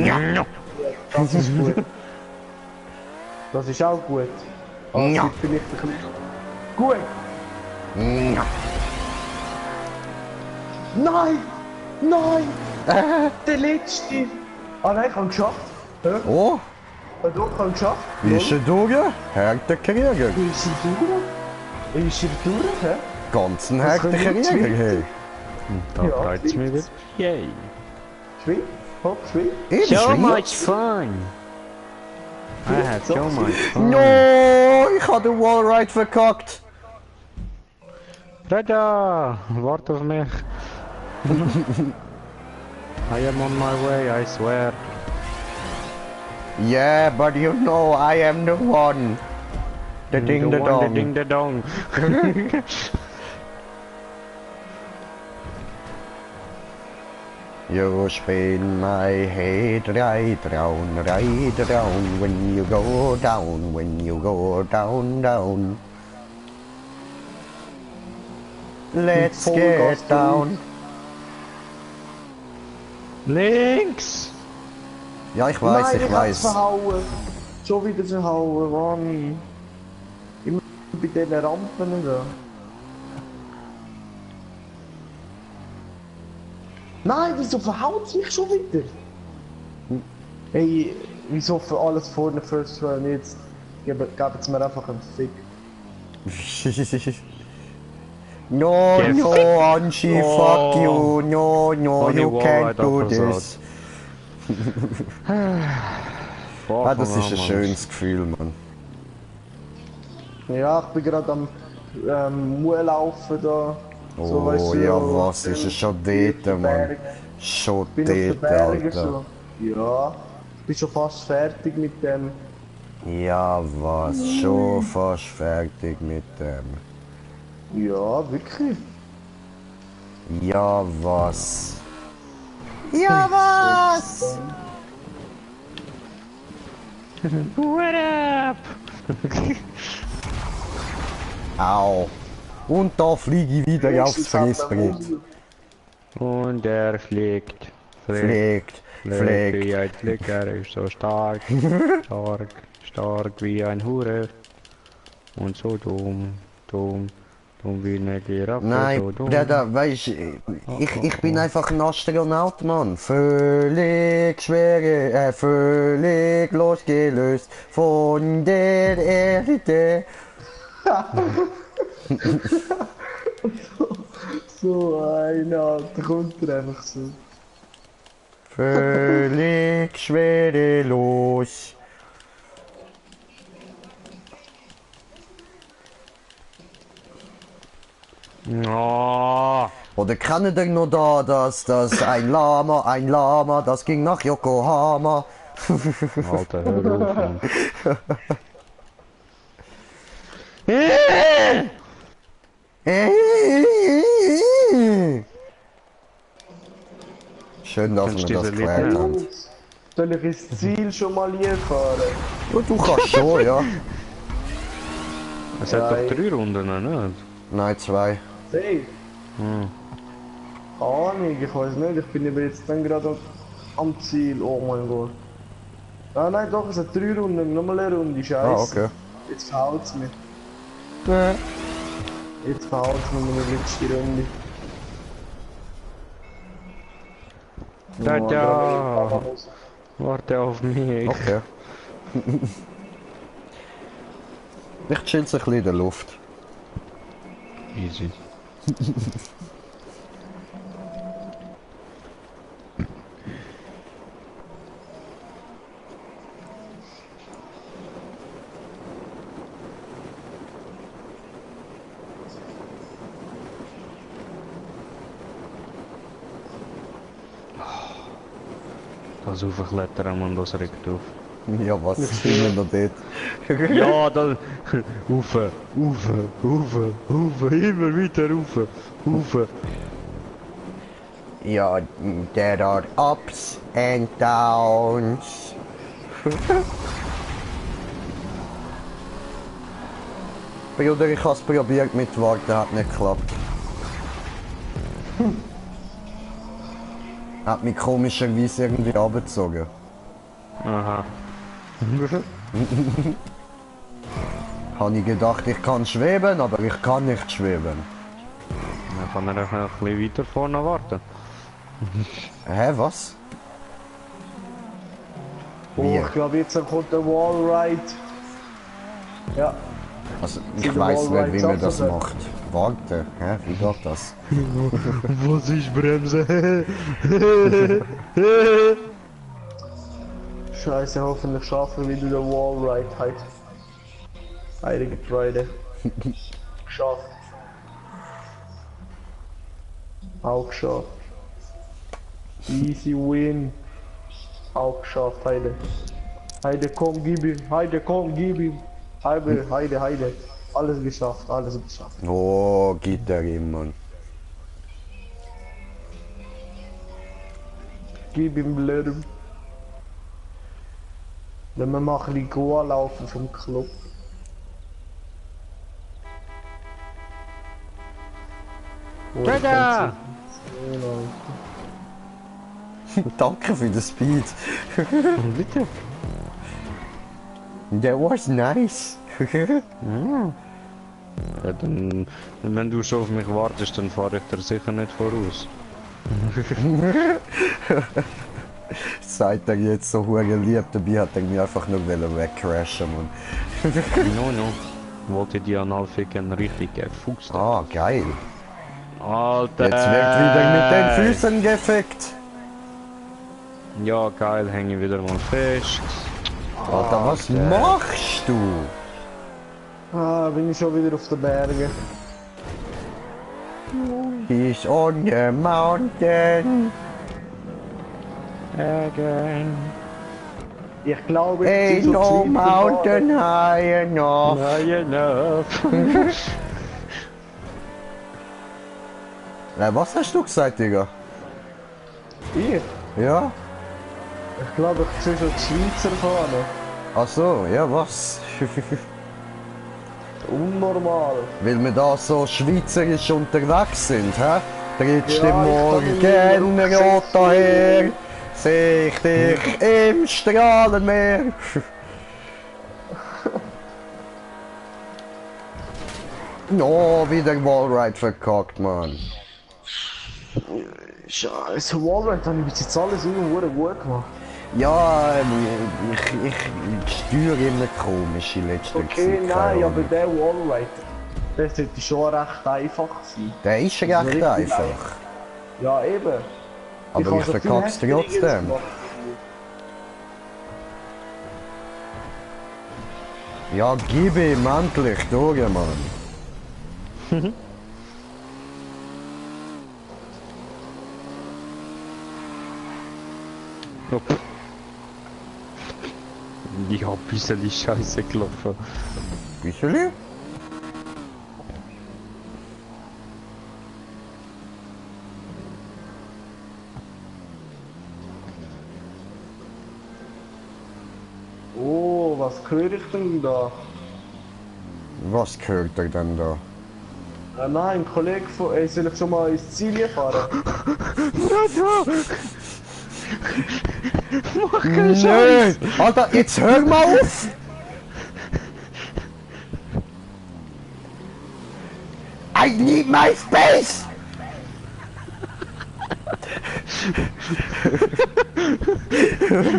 Ja. Das ist gut. Das ist auch gut. Ah, Ja. es gibt vielleicht ein bisschen... Gut! Ja. Nein! Nein! Der letzte! Ah nein, ich habe geschafft. Ja, Oh, doch, ich habe geschafft. wie ist er durch? Härter Krieger. Ist er durch? Ist er durch, hä? Ganz ein Das härter können wir Krieger, nicht. hey. Da Ja, freut es mich wieder. Yay. Schwing, hopp, schwing. In der Schweiz? fun. I had so much fun. No, ich habe den Wallride verkackt. Tada! Wart auf mich. I am on my way, I swear. Yeah, but you know I am the one. The ding the one, the dong. ding the dong. You spin my head right round, when you go down, down. Let's Vollgas get down. Links! Ja, ich weiß, Nein, ich hab's weiß. verhauen. Schon wieder verhauen, Mann. Immer bei diesen Rampen da. Nein, wieso verhaut mich schon wieder? Hey, wieso für alles vorne First Try und jetzt gebt mir einfach einen Fick. No, Yes. no, Angie, fuck you. No, Funny you can't wall-ride do episode. this. Ah, das ist ein schönes Gefühl, Mann. Ja, ich bin gerade am Laufen da. So, Oh, weißt du, ja, so, was ist es schon auf den dort, Mann? Bergen. Schon Bin auf den dort, Bergen Alter. so. Ja, ich bin schon fast fertig mit dem. Ja, was? Schon fast fertig mit dem. Ja, wirklich. Ja, was? Ja, was? What up? Au. Und da fliege ich wieder aufs Wenigstens hat man Fressbrett. Mund. Und er fliegt. Fliegt, Fliegt fliegt. wie ein Flicker, ist so stark. Stark wie ein Hure. Und so dumm wie eine Giraffe. so Nein, dumm. Bruder, weißt ich bin einfach ein Astronaut, Mann. Völlig schwere, völlig losgelöst von der Erde. So einer, da kommt er einfach so. Völlig schwerelos. Oh, Oder kennt ihr noch da, dass ein Lama, das ging nach Yokohama. Alter, hör auf. Mann. Schön, dass Kennst wir du das diese geklärt Lieder? haben. Soll ich ins Ziel schon mal hier fahren? Ja, du kannst schon, ja. Es hat Nein. doch 3 Runden, nicht? Nein, 2. Safe. Hm. Ahnung, ich weiß nicht, ich bin aber jetzt dann gerade am Ziel, oh mein Gott. Ah nein doch, es hat 3 Runden, nochmal eine Runde, scheiße. Ah, okay. Jetzt verhaut's mir. Jetzt verhaut's mir meine letzte Runde. Da, Oh, da. dann- Warte auf mich. Okay. Ich chill sich ein bisschen in der Luft. Easy. Das aufklettern und das regt auf. Ja, was? Ich bin wir noch dort. Ja, dann. Ufe, immer weiter Ufe. Ja, there are ups and downs. Bruder, ich hab's probiert mit Warten, hat nicht geklappt. Hat mich komischerweise irgendwie abgezogen. Aha. Habe ich gedacht, ich kann schweben, aber ich kann nicht schweben. Dann kann er ein bisschen weiter vorne warten. Hä, was? Oh, Wie? ich glaube jetzt kommt der Wallride. Ja, Also, Sie ich den weiß nicht, wie man das Wallrides macht. Warte, hä? Wie geht das? Was ist Bremse? scheiße, hoffentlich schaffen wir wieder den Wallride heute. Heilige Freude. Geschafft. Auch geschafft. Easy win. Auch geschafft, Heide. Heide, komm, gib ihm. Heide, komm, gib ihm. Heide. Alles geschafft, alles geschafft. Oh, geht der ihm, Mann. Gib ihm Blurm. Wenn wir mal ein bisschen Goa laufen vom Club. Oh, ich Trigger! kann's nicht. Danke für den Speed. Bitte. That was nice. Ja, dann, wenn du schon auf mich wartest, dann fahre ich dir sicher nicht voraus. Sagt er jetzt so hure lieb, dabei hat er mich einfach nur wegcrashen, man. No, no. Wollte die Analficken richtig gefuchst. Ah, geil. Alter! Jetzt wird wieder mit den Füßen gefickt. Ja, geil, hänge ich wieder mal fest. Alter, was machst du? Ah, bin ich schon wieder auf den Bergen. He's on the mountain. Again. Ich glaube, ich Ain't bin no so zu weit mountain high enough. High enough. Was hast du gesagt, Digga? Ich? Ja? Ich glaube, ich sehe schon die Schweizer fahren. Ach so, ja was? Unnormal. Weil wir da so schweizerisch unterwegs sind, hä? Trittst du Ja, morgen ich kann ihn rot daher, seh ich dich im Strahlenmeer. Oh, wieder Wallride verkackt, Mann. Scheiße, Wallride habe ich bis jetzt alles immer gut gemacht. Ja, ich steuere immer komisch in letzter Okay, Zeit. nein, keine aber Ahnung. der Wallride, der sollte schon recht einfach sein. Der ist recht richtig einfach. Ja, eben. Aber habe ich so viel verkack's Heftigeres trotzdem. gemacht. Ja, gib ihm endlich durch, Mann. Hopp. Ich hab ein bisschen Scheiße gelaufen. Bisschen? Oh, was höre ich denn da? Was gehört er denn da? Nein, ein Kollege von... Ey, soll ich schon mal ins Ziel fahren? Mach keinen Nö! Scheiß! Alter, jetzt hör mal auf! I need my space!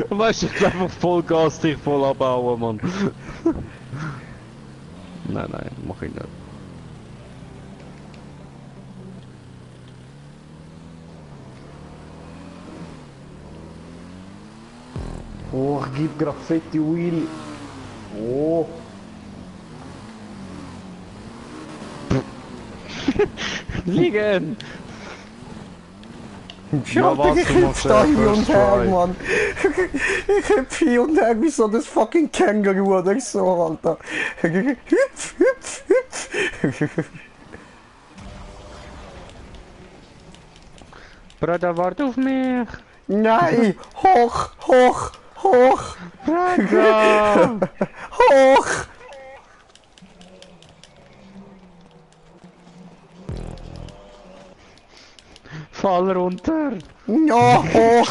Weißt du, ich will einfach Vollgas dich voll abbauen, Mann. Nein, mach ich nicht. Oh, ich gebe Graffiti Wheel. Oh. Liegen! Ja, was, ich du hüpf machst da ja hin und First her, Try. Mann. Ich hüpf hin und her wie so das fucking Känguru oder so, Alter. Hüpf, hüpf, hüpf. Bruder, wart auf mich! Nein, hoch, hoch, hoch, Bruder! hoch. Fall runter! Ja, hoch.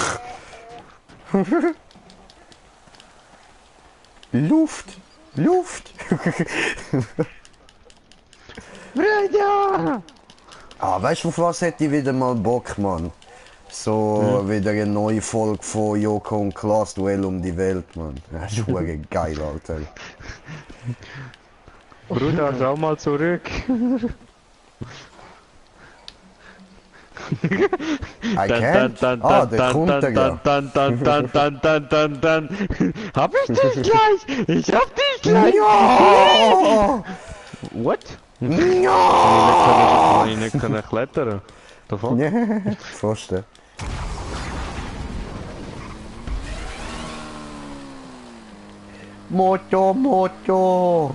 Luft, Luft. Bruder! Ah, weißt du, auf was hätte ich wieder mal Bock, Mann? So, wieder eine neue Folge von Joko und Klaas Duell um die Welt, Mann. Das ist verdammt geil, Alter. Bruder, schau mal zurück! I can't. Ah, der kommt er ja. Hab ich dich gleich! Ich hab dich gleich! Ja! What? Ja! Kann ich nicht können klettern? Davon? Ja, Pfosten. Moto, Moto.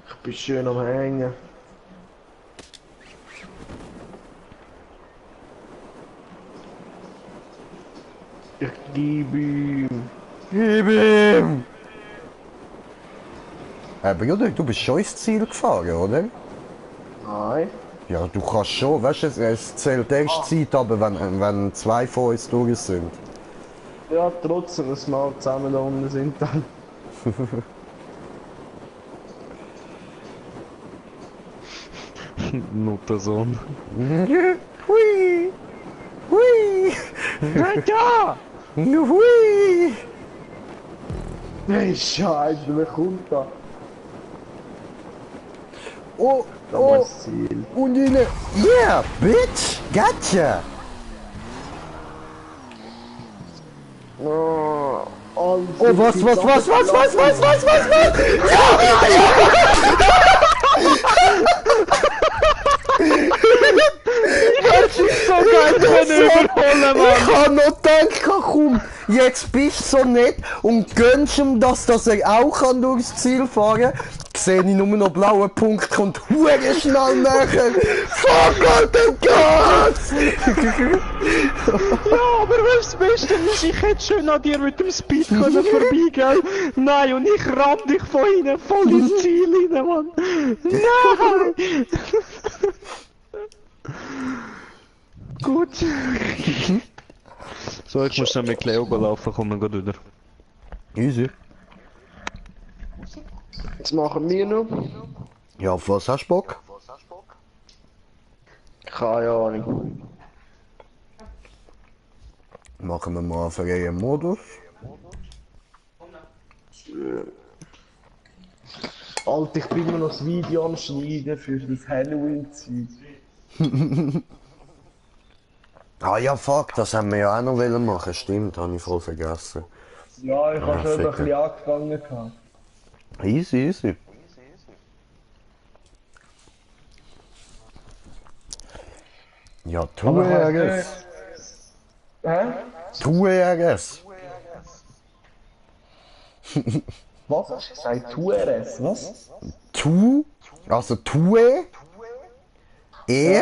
Ich Bist schön am Hängen. Ich gebe ihm. Gib ihm! Bruder, du bist schon ins Ziel gefahren, oder? Nein. Ja, du kannst schon, weißt du, es zählt erst Zeit, aber wenn zwei von uns durch sind. Ja, trotzdem, dass wir alle zusammen da unten sind dann. Muttersohn. Hui! Hui! Ja! Hui! Hey, Scheiße, wer kommt da? Oh, Da war oh! das Ziel. Und eine... Yeah, bitch! Gotcha! Oh, alles Oh, was? So geil können überholen, Mann! Ich hab noch gedacht, komm, jetzt bist du so nett und gönnst ihm das, dass er auch kann durchs Ziel fahren kann. Sehe ich nur noch blauen Punkt, kommt hure schnell nachher. Fuck, Alter, Gas! Ja, aber was das Beste ist, ich hätte schön an dir mit dem Speed können vorbei, gell? Nein, und ich ramm dich von hinten voll ins Ziel rein, Mann! Nein! Gut. So, ich muss dann mit Cleo laufen, kommen wir wieder. Easy. Jetzt machen wir noch. Ja, auf was hast du Bock? Keine Ahnung. Machen wir mal auf einen Modus. Alter, ich bin immer noch das Video am Schneiden für das Halloween-Zeug. Ah ja, fuck, das haben wir ja auch noch wollen machen. Stimmt, habe ich voll vergessen. Ja, ich habe schon ein ficken. bisschen angefangen gehabt. Easy, easy. Ja, tu es. Hä? Tu es. Was hast du gesagt? TuRS? Was? Tu, also tue, es.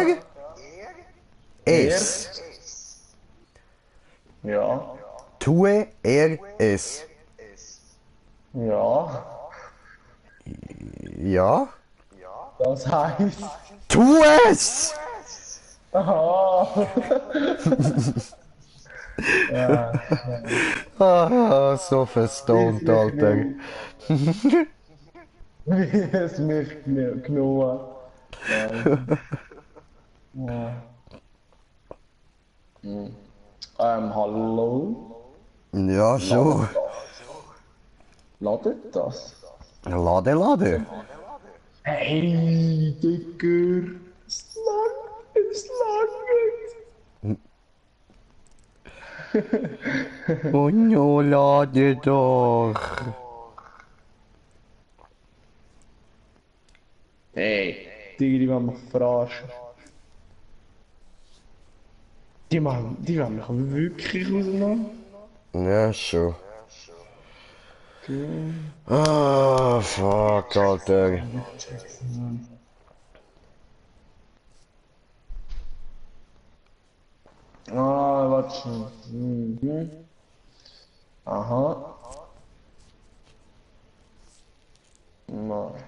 Ja. Tue, es. Ja. Ja? Das heißt. Tu es! Aha. Ja. Ah, so verstummt, Alter. Wie es mich genommen hat. Ja. Hallo? Ja, schon. Ladet das? Lade, lade. Hey, Dicker! Es langt! Oh no, lade doch. Hey, Digga, die wollen mich verarschen. Die wollen mich wirklich rausnehmen. Ja, schon. Ah, fuck, Alter. Ah, warte schon. Mhm. Aha. Nein.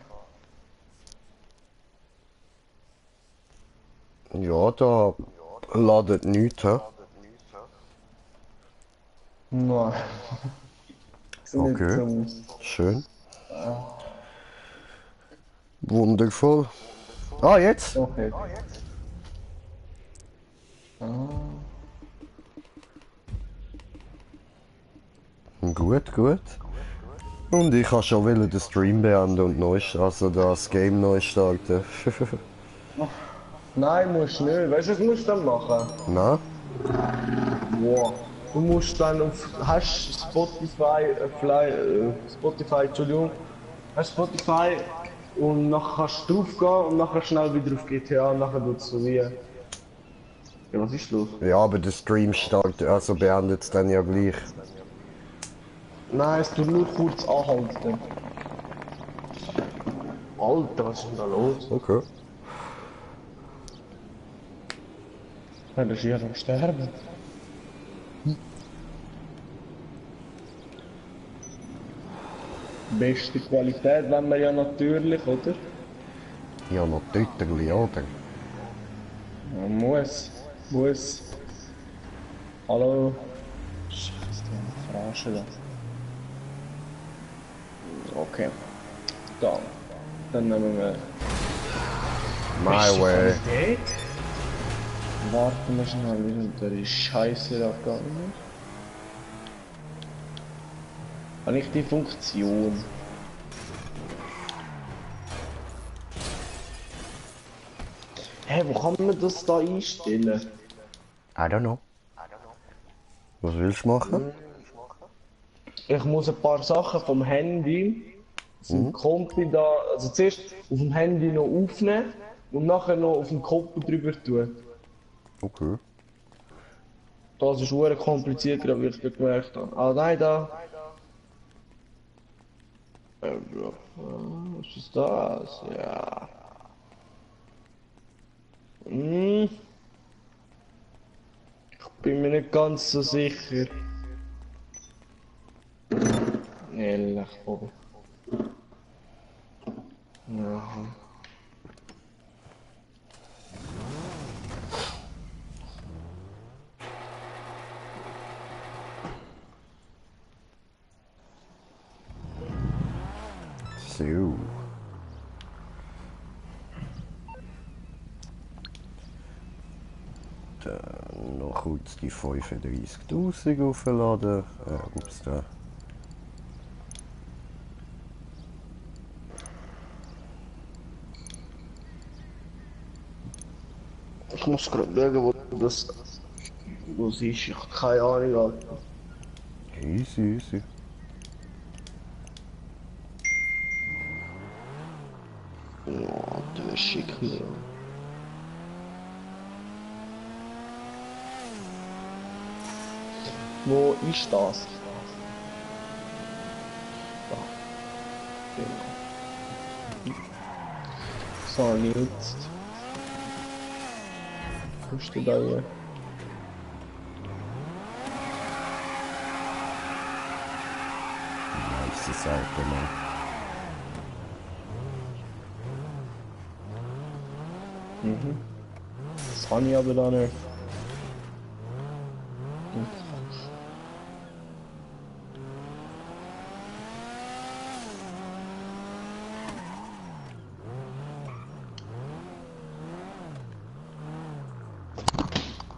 Ja, da ladet nichts, hä? Nein. Sieht nicht Okay. so aus. Schön. Wundervoll. Ah, jetzt? Okay. Gut, gut. Und ich kann schon wollen den Stream beenden und neu, also das Game neu starten. Nein, musst nicht. Weißt du, was musst du dann machen? Na? Wow. Du musst dann auf. Hast Spotify, Spotify, Entschuldigung. Hast Spotify und nachher kannst du drauf gehen und nachher schnell wieder auf GTA und nachher tut es so wie. Ja, was ist los? Ja, aber der Stream startet, also beendet es dann ja gleich. Nein, es tut nur kurz anhalten. Alter, was ist denn da los? Okay. Ja, der ist hier am Sterben. Beste Qualität, wenn wir ja natürlich, oder? Ja, noch Töterli, oder? Ja, muss. Hallo? Scheiße, die verarschen da. Okay. Dann nehmen wir... My way. Qualität? Warten wir schnell, wie sind da die Scheiße da gegangen? Habe ich die Funktion? Hä, wo kann man das da einstellen? I don't know. Was willst du machen? Ich muss ein paar Sachen vom Handy zum Kompi da, also zuerst auf dem Handy noch aufnehmen und nachher noch auf dem Kompi drüber tun. Okay. Das ist sehr kompliziert, gerade wie ich das gemerkt habe. Ah nein, da. Was ist das? Ja. Ich bin mir nicht ganz so sicher. Ehrlich, Bobby. Ja. So. Dann noch kurz die 35.000 aufladen. Ups, da. Ich muss gerade schauen, wo es ist. Ich habe keine Ahnung, Alter. Easy, easy. Ja, der ist schick mir. Wo ist das? Da. Genau. So, jetzt. Wo ist der da hier? Nice Auto, Mann. Das kann ich aber da nicht.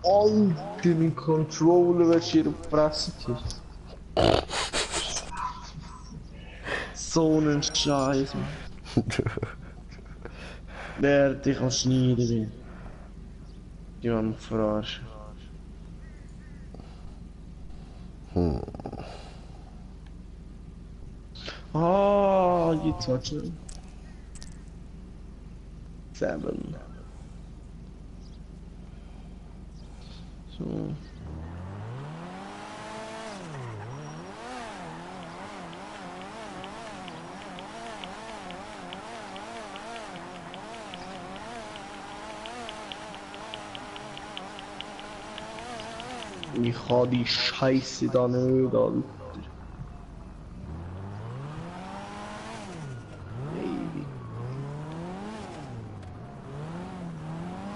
Alter, mein Controller wird hier auf die Fresse gekriegt. So ein Scheiß, Mann. Der dich am Schneiden bin. Die wollen mich verarschen. Ah, jetzt warte schnell. 7. So. Ich habe die Scheiße da nicht, Alter. Ey.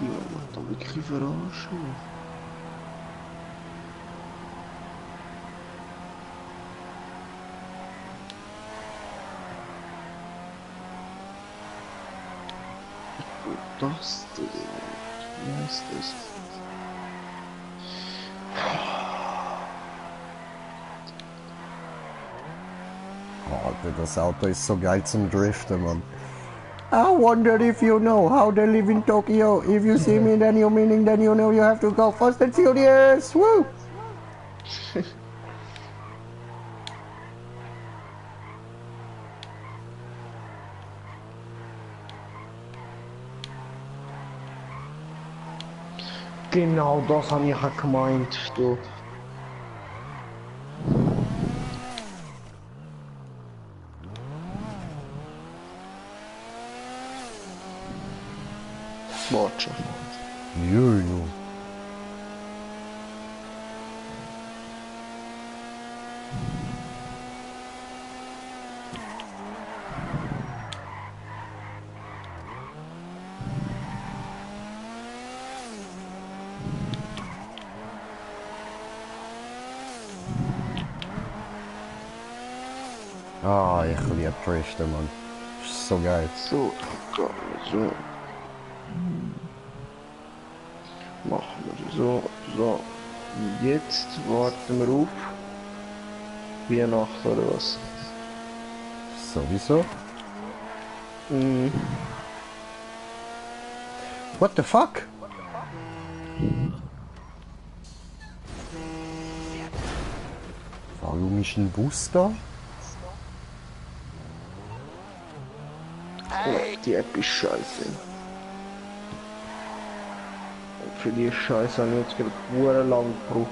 Die wollen mich da wirklich verarschen. Das da. Wie heißt das? Alter, das Auto ist so geil zum Driften, Mann. I wonder if you know how they live in Tokyo. If you see me, then you meaning, then you know you have to go fast and furious. Woo! Genau das habe ich ja gemeint, du. Warte schon. Jojo. Ah, ich liebe Driften, Mann. Ist so geil. So, so. Machen wir so, so. Und jetzt warten wir auf Weihnachten oder was? Sowieso. Mhm. What the fuck? Warum ist ein Bus da? Die App ist scheiße. Und für die Scheiße habe ich jetzt gerade lang gebraucht.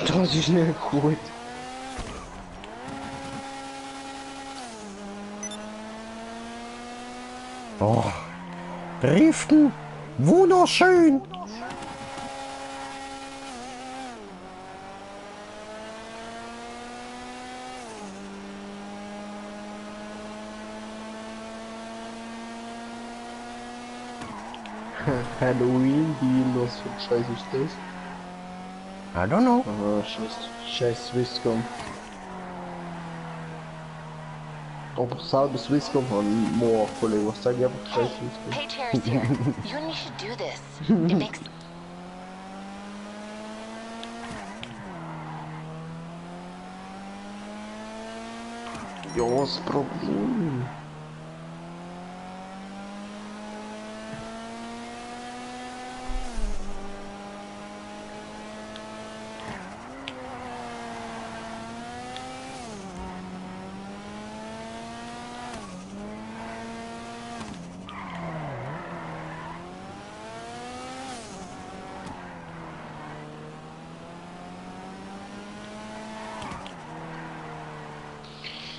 Das ist nicht gut. Oh, Driften, wunderschön. Halloween, die was für ein Scheiß ist das? I don't know. Aha, scheiß Swisscom. Ob ich selber Swisscom habe, Moa, Kollege, was sag ich einfach scheiß Swisscom? Paige Harris here. You and me should do this. It makes Ja, was Problem?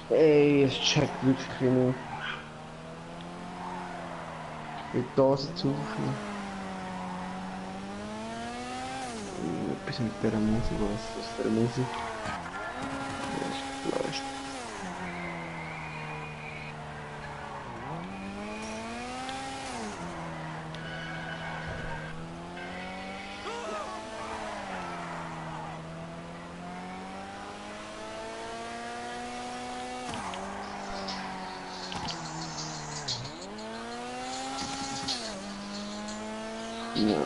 Ey, es checkt wirklich nicht. Ich da so zu viel. Etwas mit dieser Musik, was ist das für eine Musik? Das ist Fleisch. Ja.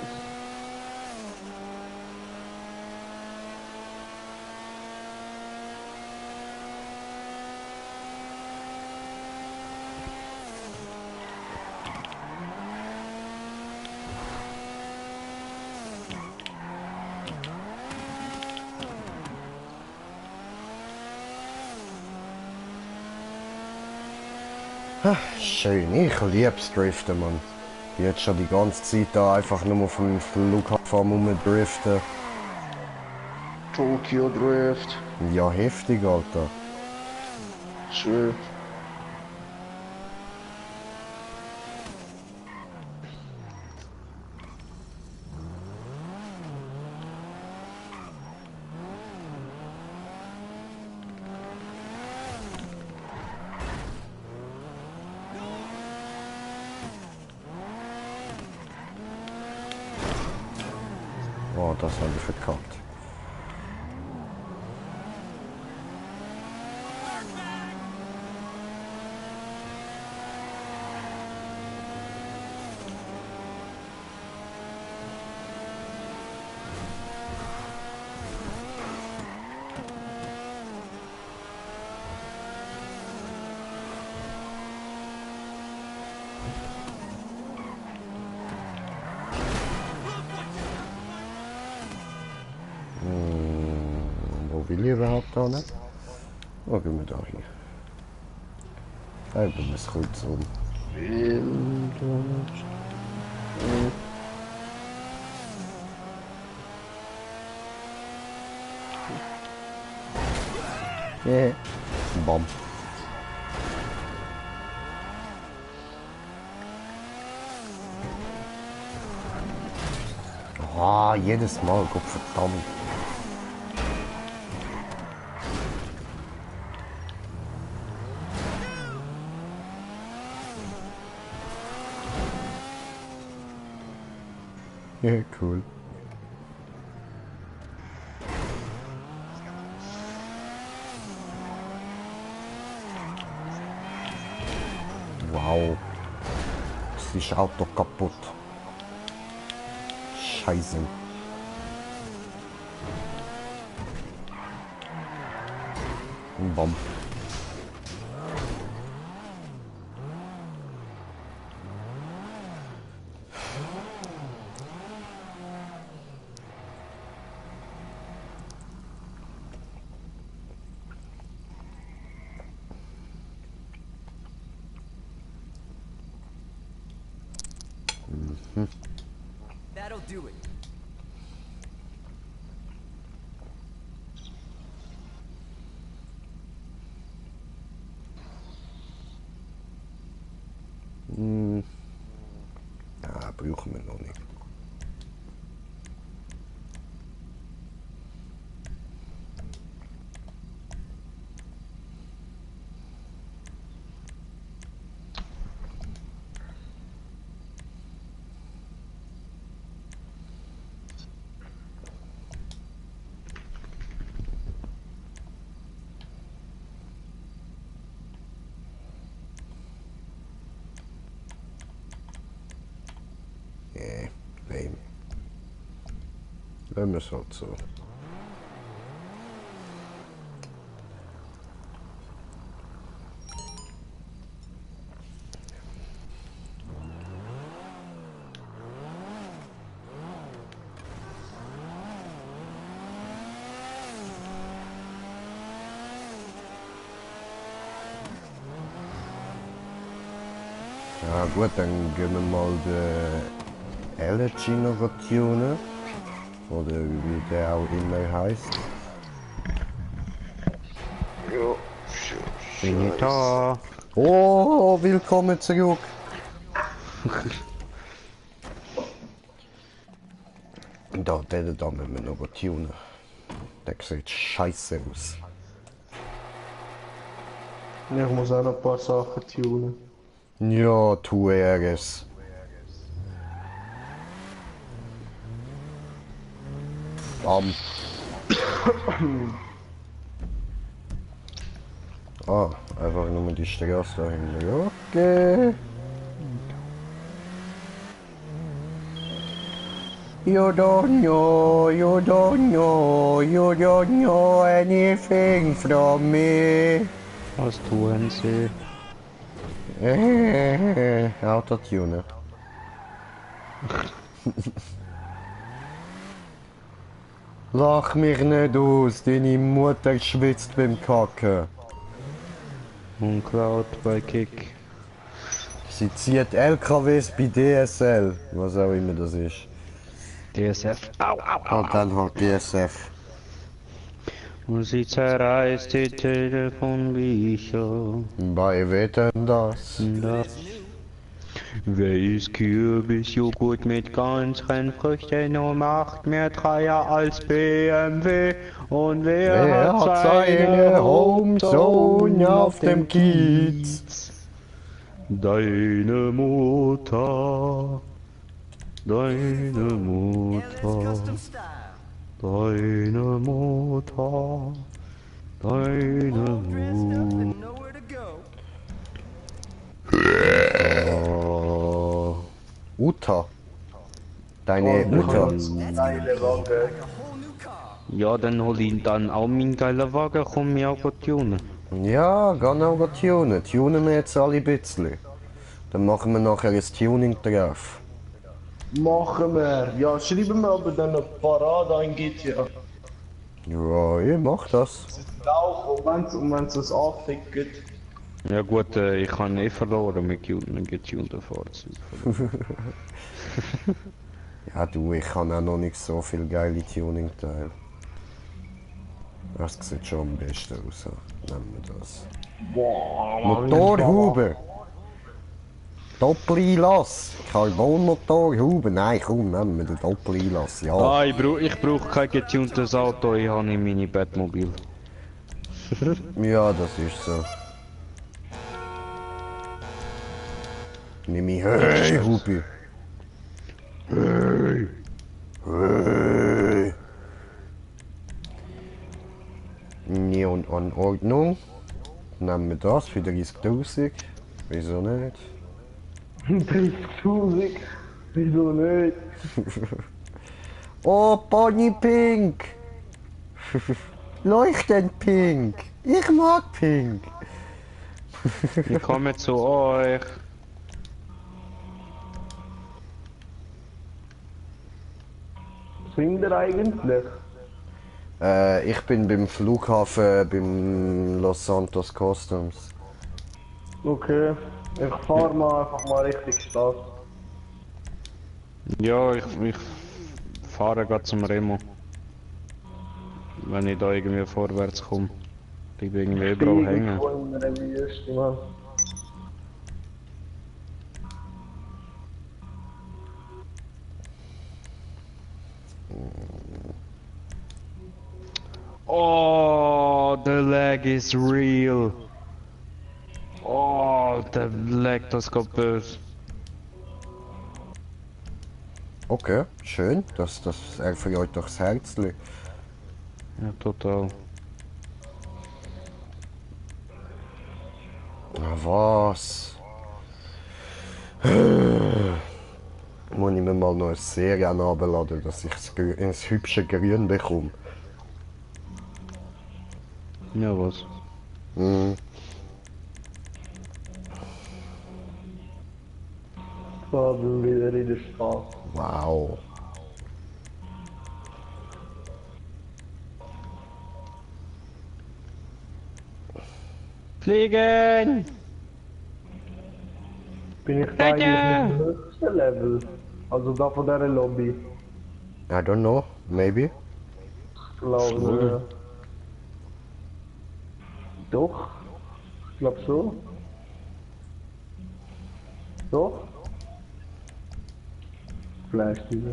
Schön, ich lieb's Driften, Mann. Jetzt schon die ganze Zeit da einfach nur auf dem Flughafen rumdriften. Tokyo Drift. Ja, heftig, Alter. Schön. Oh, das habe ich verkackt. Wo will ich überhaupt da nicht? Wo gehen wir da hin? Ich bin es kurz rum. Yeah. Bam. Ah, jedes Mal, Gott verdammt. Ja, cool. Wow. Das ist Auto kaputt. Scheiße. Bam. That'll do it. Ah, brauchen wir noch nicht. Lame. Lassen wir es halt so. Ja gut, dann gehen wir mal den Elegy noch tunen. Oder wie der auch immer heißt. Ja, Bin ich da? Oh, willkommen zurück. Da müssen wir noch tunen. Der sieht scheiße aus. Ich muss auch noch ein paar Sachen tunen. Ja, tu es. Ah, einfach nur die Straße da hinten. Ja, okay. You don't know anything from me. Was tun sie? Autotune. Lach mich nicht aus, deine Mutter schwitzt beim Kacken. Und Cloud bei Kick. Sie zieht LKWs bei DSL, was auch immer das ist. DSF. Au, au, Und dann halt DSF. Und sie zerreißt die Telefonbücher. Bei Wetten das? Wer ist Kürbisjoghurt mit ganzen Früchten und macht mehr Dreier als BMW? Und Wer hat seine Homezone auf dem Kiez? Deine Mutter. Deine Mutter. Deine Mutter. Deine Mutter. Nowhere to go. Uta. Deine Uta. Geile Waage. Ja, dann hol ich dann auch meinen geilen Wagen, komm mir auch tunen. Ja, genau tunen. Tunen wir jetzt alle ein bisschen. Dann machen wir nachher ein Tuning drauf. Machen wir. Ja, schreiben wir aber dann noch Parade ein GTA. Ja, ich mach das. Auch, und wenn es uns anfickt. Ja gut, ich habe eh verloren mit getunten Fahrzeugen. Ja du, ich habe auch noch nicht so viel geile Tuning-Teile. Das sieht schon am besten aus. Nehmen wir das. Boah, Motorhaube! Doppeleinlass. Carbonmotor, Huben. Nein, komm, nehmen wir den Doppeleinlass. Ja. Ah, ich brauch kein getuntes Auto, ich habe in meine Bettmobil. Ja, das ist so. Nimm mich, hey, Hubi. Hey. Hey. Nie und Anordnung. Nehmen wir das für 30.000. Wieso nicht? 30.000. Wieso nicht? Oh, Bonnie Pink! Leuchtend Pink! Ich mag Pink! Ich komme zu euch. Was sind ihr eigentlich? Ich bin beim Flughafen, beim Los Santos Customs. Okay, ich fahr mal einfach mal Richtung Stadt. Ja, ich fahre gerade zum Remo. Wenn ich da irgendwie vorwärts komme. Ich bin irgendwie überall hängen. Irgendwo in einer Wüste, Mann. Oh, the lag is real. Oh, der lag, das geht böse. Okay, schön. Das erfreut doch das Herzli. Ja, total. Na was? Muss ich mir mal noch eine Serie anladen, dass ich ins hübsche Grün bekomme. Ja, was? Mhm. So, bin wieder in der Stadt. Wow. Fliegen! Bin ich da eigentlich im höchsten Level? Also da von dieser Lobby. I don't know. Maybe. Ich glaube. Doch. Ich glaube so. Doch. Vielleicht wieder.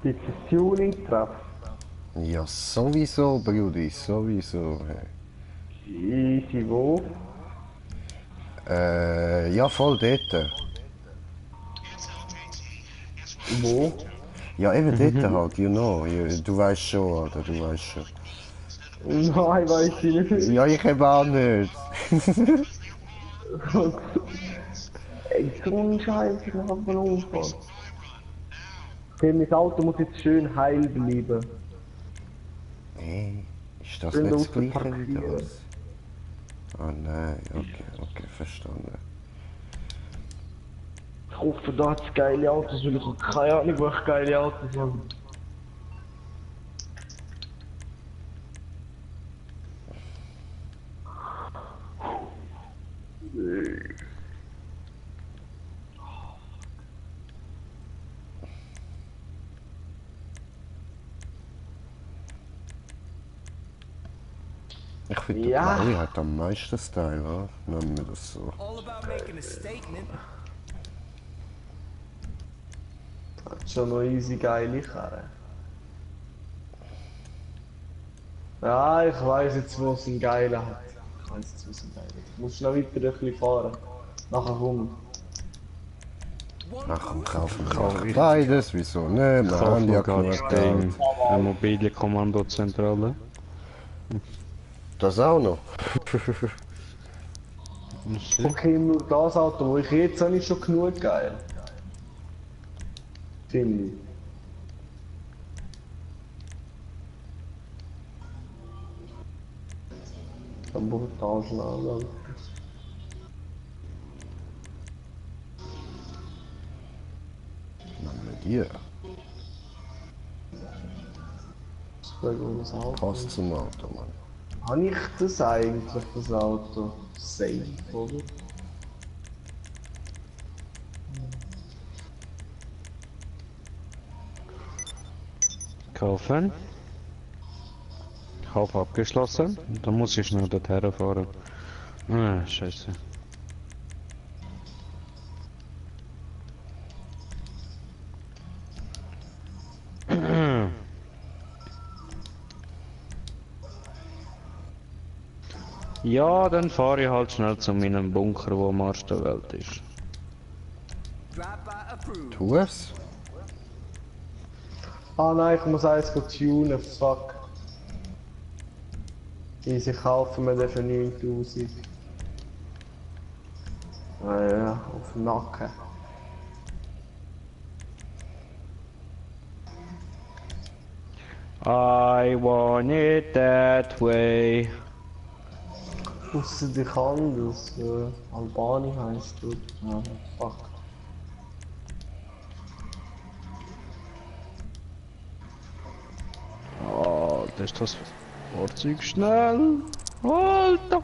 Gibt es Tuning-Treff? Ja, sowieso, Brudi, sowieso. Easy, wo? Ja, voll dort. Wo? Ja, eben dort halt, you know. Du weißt schon, oder? Du weißt schon. Nein, weiß ich nicht. Ja, ich eben auch nicht. Ey, so ein Scheiß, ich hab einen Unfall. Okay, mein Auto muss jetzt schön heil bleiben. Hey, ist das Schön nicht das draussen gleiche wie parkieren. das? Oh nein, okay, verstanden. Ich hoffe, da hat es geile Autos, weil ich habe keine Ahnung, was geile Autos haben. Ich finde, Ja. der Blaue hat am meisten Style, oder? Nennen wir das so. All about making a statement. Hat schon noch easy geile Karren. Ja, ich weiß jetzt, wo es einen geilen hat. Ich weiß jetzt, wo es einen geilen hat. Ich muss noch weiter ein bisschen fahren. Nachher kommen. Ach, komm, kaufen wir beides, wieso nicht? Wir haben ja genug Geld. Eine mobile Kommandozentrale. Das auch noch. Okay, nur das Auto, wo ich jetzt habe, ist schon genug geil. Finde ich. Dann brutal schnell, Alter. Nehmen wir die. Das wäre gut, das Auto. Passt zum Auto, Mann. Habe ich das eigentlich, das Auto? Safe, oder? Kaufen. Kauf abgeschlossen. Dann muss ich schnell dorthin fahren. Ah, scheiße. Ja, dann fahre ich halt schnell zu meinem Bunker, wo am Arsch der Welt ist. Drive-by approved. Tu es. Ah nein, ich muss eins tunen, fuck. Easy, kaufen wir den für 9000. Ah ja, auf den Nacken. I want it that way. Ausser die kann, das Albani heisst du. Ah, fuck. Oh, das ist das Fahrzeug schnell. Alter!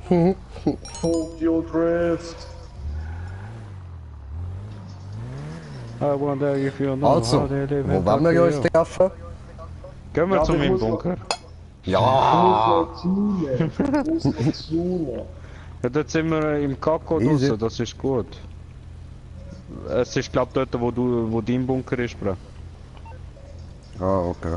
Tokyo Drift! I wonder if you know Also, how they live wo in wollen wir uns Tokyo. treffen? Gehen wir Ja, zu aber ich meinem muss Bunker. Ja! Ich muss noch tunen. Ja, dort sind wir im Kakao Easy. draussen, das ist gut. Es ist glaub dort, wo dein Bunker ist, bro. Ah, okay.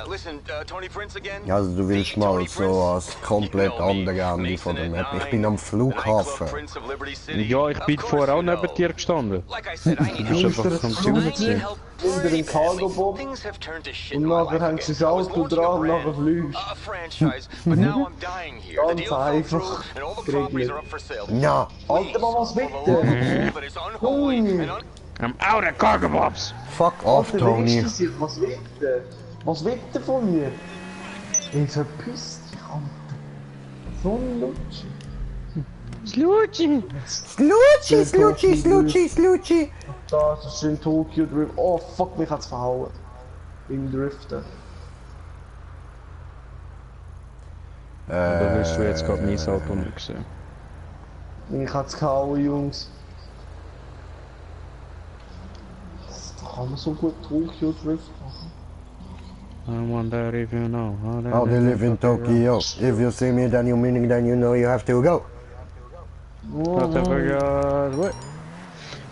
Listen, Tony Prince again? Also du willst The mal Tony so Prince? als komplett You know me, andere Ende von der Mason Map. at Ich bin am 9, Flughafen. Nightclub Prince of Liberty City. Ja, ich bin Of vorher auch course you neben know. dir gestanden. Like I said, I need Du bist help. einfach am Flug- Tunen I need gewesen. help Unter dem pretty badly. Cargo-Bob. Things have turned to shit Und in my nachher life hängst du again. das I was Auto launching a dran und nachher brand, fliegst. a franchise, but now I'm dying here. The Ganz deal fell einfach through and all the properties are up for sale. Ja! Alter, Mann, was For mit the love dir? of all that is unholy and I'm out of cargo bobs! Fuck off, Alter, wer Tony! ist das hier? Was will der? Was will der von mir? Ey, verpiss dich, Alter. So ein Lutsch. Slutschi! Slutschi, Slutschi, Slutschi, Slutschi! Das ist in Tokyo Drift. Oh fuck, mich hat's verhauen. Im Driften. Da wirst du jetzt gerade mein Auto nicht gesehen. Mich hat's gehauen, Jungs. Da kann man so gut Tokyo Drift machen. I wonder if you know how they Oh, they live in Tokyo. If you see me, then you meaning then you know you have to go.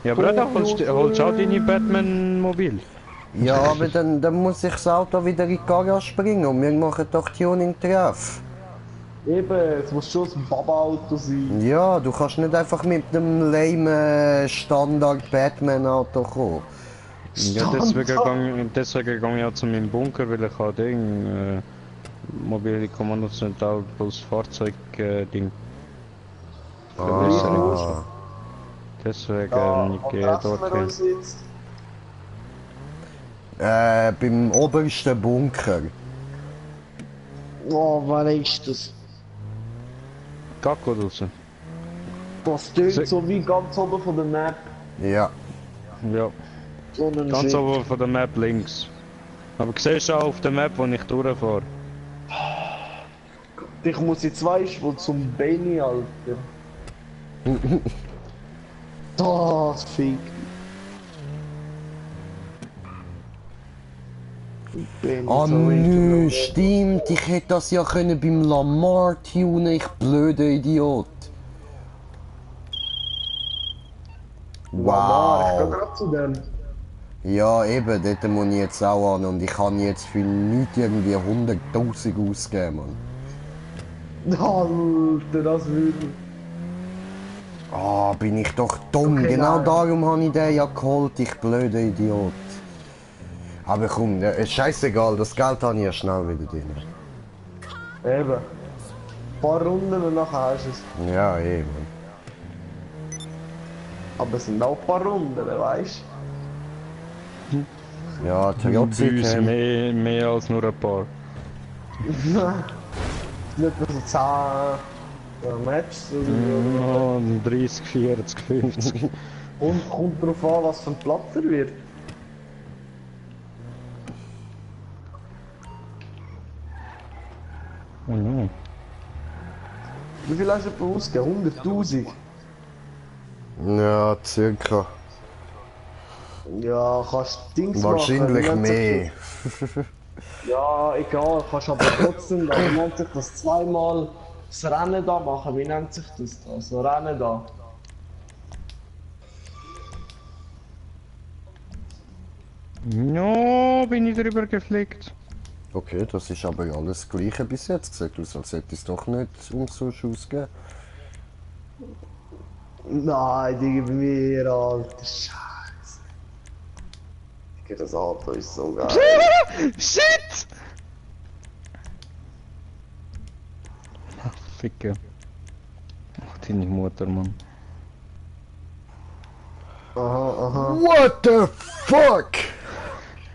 Ja, Bruder, holst du auch deine Batman-Mobil? Ja, aber dann muss ich das Auto wieder in die Garage bringen und wir machen doch Tuning-Treff. Eben, es muss schon ein Baba-Auto sein. Ja, du kannst nicht einfach mit dem lame Standard-Batman-Auto kommen. Ja, deswegen gang ich auch zu meinem Bunker, weil ich auch Ding, mobile Kommandozentral plus Fahrzeug, Ding. Ah. Deswegen Ja, ich wo gehe treffen wir dorthin. uns jetzt? Beim obersten Bunker. Oh, wann ist das? Kakao draussen. Das tönt Se- so wie ganz oben von der Map. Ja. Ja, So ein ganz Shit. oben von der Map links. Aber siehst du auch auf der Map, wo ich durchfahre? Ich muss jetzt weißt wo zum Benny, Alter. Das Fick. Benny, Oh so nö, hinter stimmt. Ich hätte das ja können beim Lamar tunen, ich blöder Idiot. Lamar, ich geh Wow. grad zu dem. Ja, eben, dort muss ich jetzt auch an und ich kann jetzt für nichts irgendwie 100.000 ausgeben, Mann. Alter, das würde. Ah, bin ich doch dumm. Okay, genau nein. darum habe ich den ja geholt, ich blöder Idiot. Aber komm, ist scheißegal, das Geld habe ich ja schnell wieder drin. Eben. Ein paar Runden und nachher hast du es. Ja, eben. Aber es sind auch ein paar Runden, wer weiß. Ja, Bei uns Toyota mehr als nur ein paar. Nicht nur so 10 Matches oder so. Ja, 30, 40, 50. Und kommt darauf an, was für ein Platz er wird. Oh no. Wie viel hast du ausgegeben? 100.000? Ja, circa. Ja, kannst du Dings Wahrscheinlich machen. mehr. Ja, egal, kannst aber trotzdem, da nennt sich das zweimal das Rennen da machen. Wie nennt sich das da? So Rennen da. Ja, bin ich drüber geflickt. Okay, das ist aber alles Gleiche bis jetzt. Sieht aus, als hätte es doch nicht umsonst ausgegeben. Nein, Digga, bei mir, alter Scheiße. Digga, das Auto ist so geil. Shit! Ach, Ficke. Ach, deine Mutter, Mann. Aha, aha. What the fuck?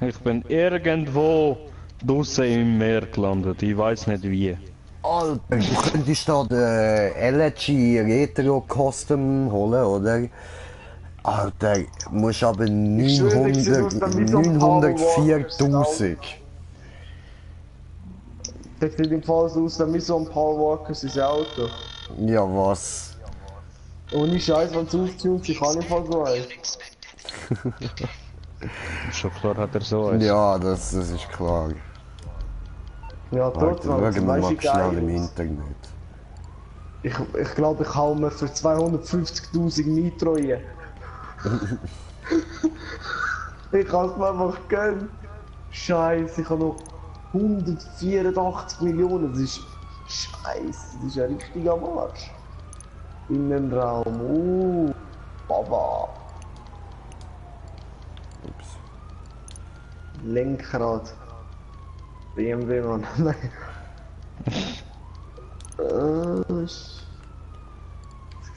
Ich bin irgendwo draussen im Meer gelandet. Ich weiß nicht wie. Alter, du könntest da den LG Retro Custom holen, oder? Alter, musst aber schwöre, ich sehe aus, dann wie so ein 904.000. Das sieht im Fall so aus, wie so ein Paul Walker sein Auto. Ja, was? Ohne Scheiß, wenn es auftunt, ich kann im Fall so eins. Schon klar hat er so eins. Ja, das ist klar. Ja, Alter, trotzdem, schauen wir weißt mal du, wie schnell im geil ist. Internet. Ich glaube, ich hau mir für 250.000 Nitro rein. Ich kann es mir einfach gönnen. Scheiße, ich habe noch 184 Millionen. Das ist Scheiße, das ist ein richtiger Marsch. Innenraum, Baba. Ups. Lenkrad. BMW, Mann.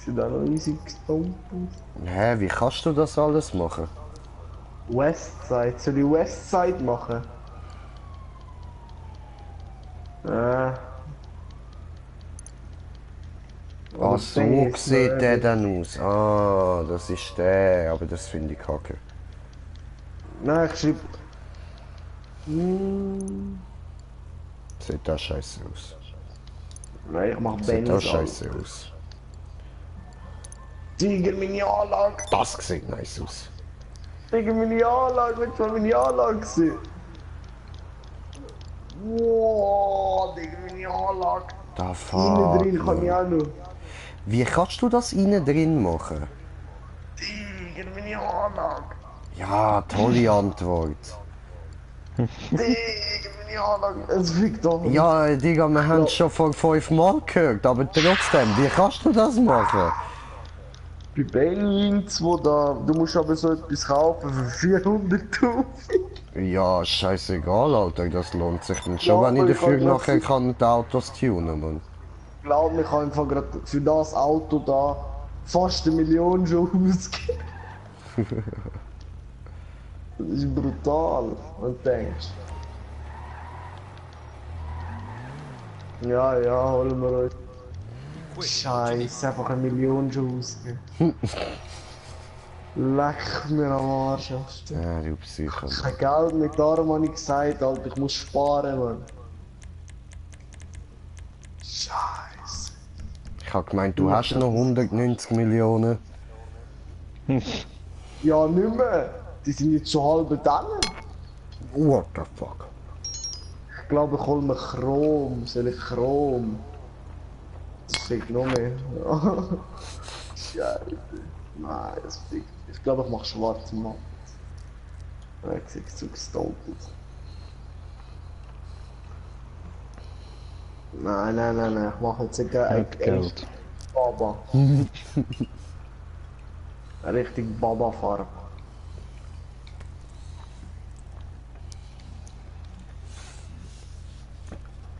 Sieht auch noch easy gestummt aus. Hä, wie kannst du das alles machen? Westside, soll ich Westside machen? Ah, so sieht der dann aus. Ah, das ist der, aber das finde ich kacke. Nein, ich schreibe. Sieht das scheiße aus. Nein, ich mach Sieht das Benz. scheiße aus. Tiger, meine Anlage! Das sieht nice aus. Tiger, meine Anlage! Willst du mal meine Anlage sehen? Wow, Tiger, meine Anlage! Da Innen fuck. drin kann ich auch noch. Wie kannst du das innen drin machen? Tiger, meine Anlage! Ja, tolle Antwort. Tiger, meine Anlage! Es fliegt doch. Ja, Digga, wir haben es schon vor 5 Mal gehört, aber trotzdem, wie kannst du das machen? Bei Bellins, wo da. Du musst aber so etwas kaufen für 400.000. Ja, scheißegal, Alter, das lohnt sich dann Ja, schon, wenn aber ich ich dafür kann nachher kann die Autos tunen, Mann. Glaub mir, ich habe einfach gerade für das Auto da fast 1 Million schon ausgegeben. Das ist brutal, wenn du denkst. Ja, ja, holen wir uns. Scheiße, einfach 1 Million schon ausgegeben. Leck mir am Arsch. Alter. Ja, du Psycho. Kein Geld mit darum habe ich gesagt, Alter, ich muss sparen, Mann. Scheiße. Ich hab gemeint, du hast noch 190 Millionen. Ja, nicht mehr. Die sind jetzt schon halb dann. What the fuck? Ich glaube, ich hole mir Chrom. Soll ich Chrom? Das fickt noch mehr. Scheiße. Nein, das fickt. Ich glaube, ich mache schwarze Matt. Nein, ich sieht zu gestoppelt. Nein, nein, nein, nein. Ich mache jetzt ein Geld. Baba. Eine richtig Baba-Farbe.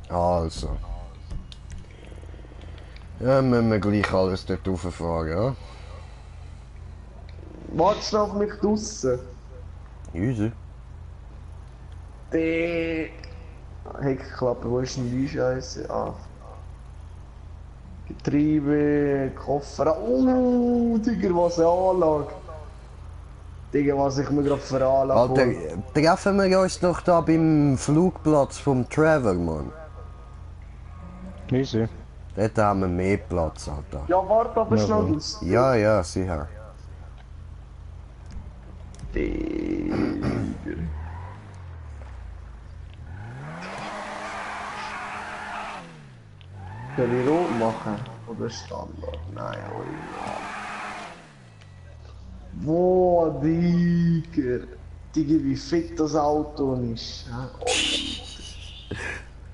Also. Ja, müssen wir gleich alles dort rauffahren, ja? Wartest du auf mich draussen? Easy. Die Heckklappe, wo ist denn die Scheiße? Ah. Getriebe, Koffer. Oh, Digga, was eine Anlage. Digga, was ich mir gerade für eine Anlage Alter, hole. treffen wir uns doch da beim Flugplatz vom Trevor, Mann. Easy. Dort haben wir mehr Platz, Alter. Ja, warte aber Ja, schnell Mann. aus. Ja, ja, sicher. Digga. Soll ich rot machen? Oder Standard? Nein, boah, Digga. Digga, wie fett das Auto ist. Oh,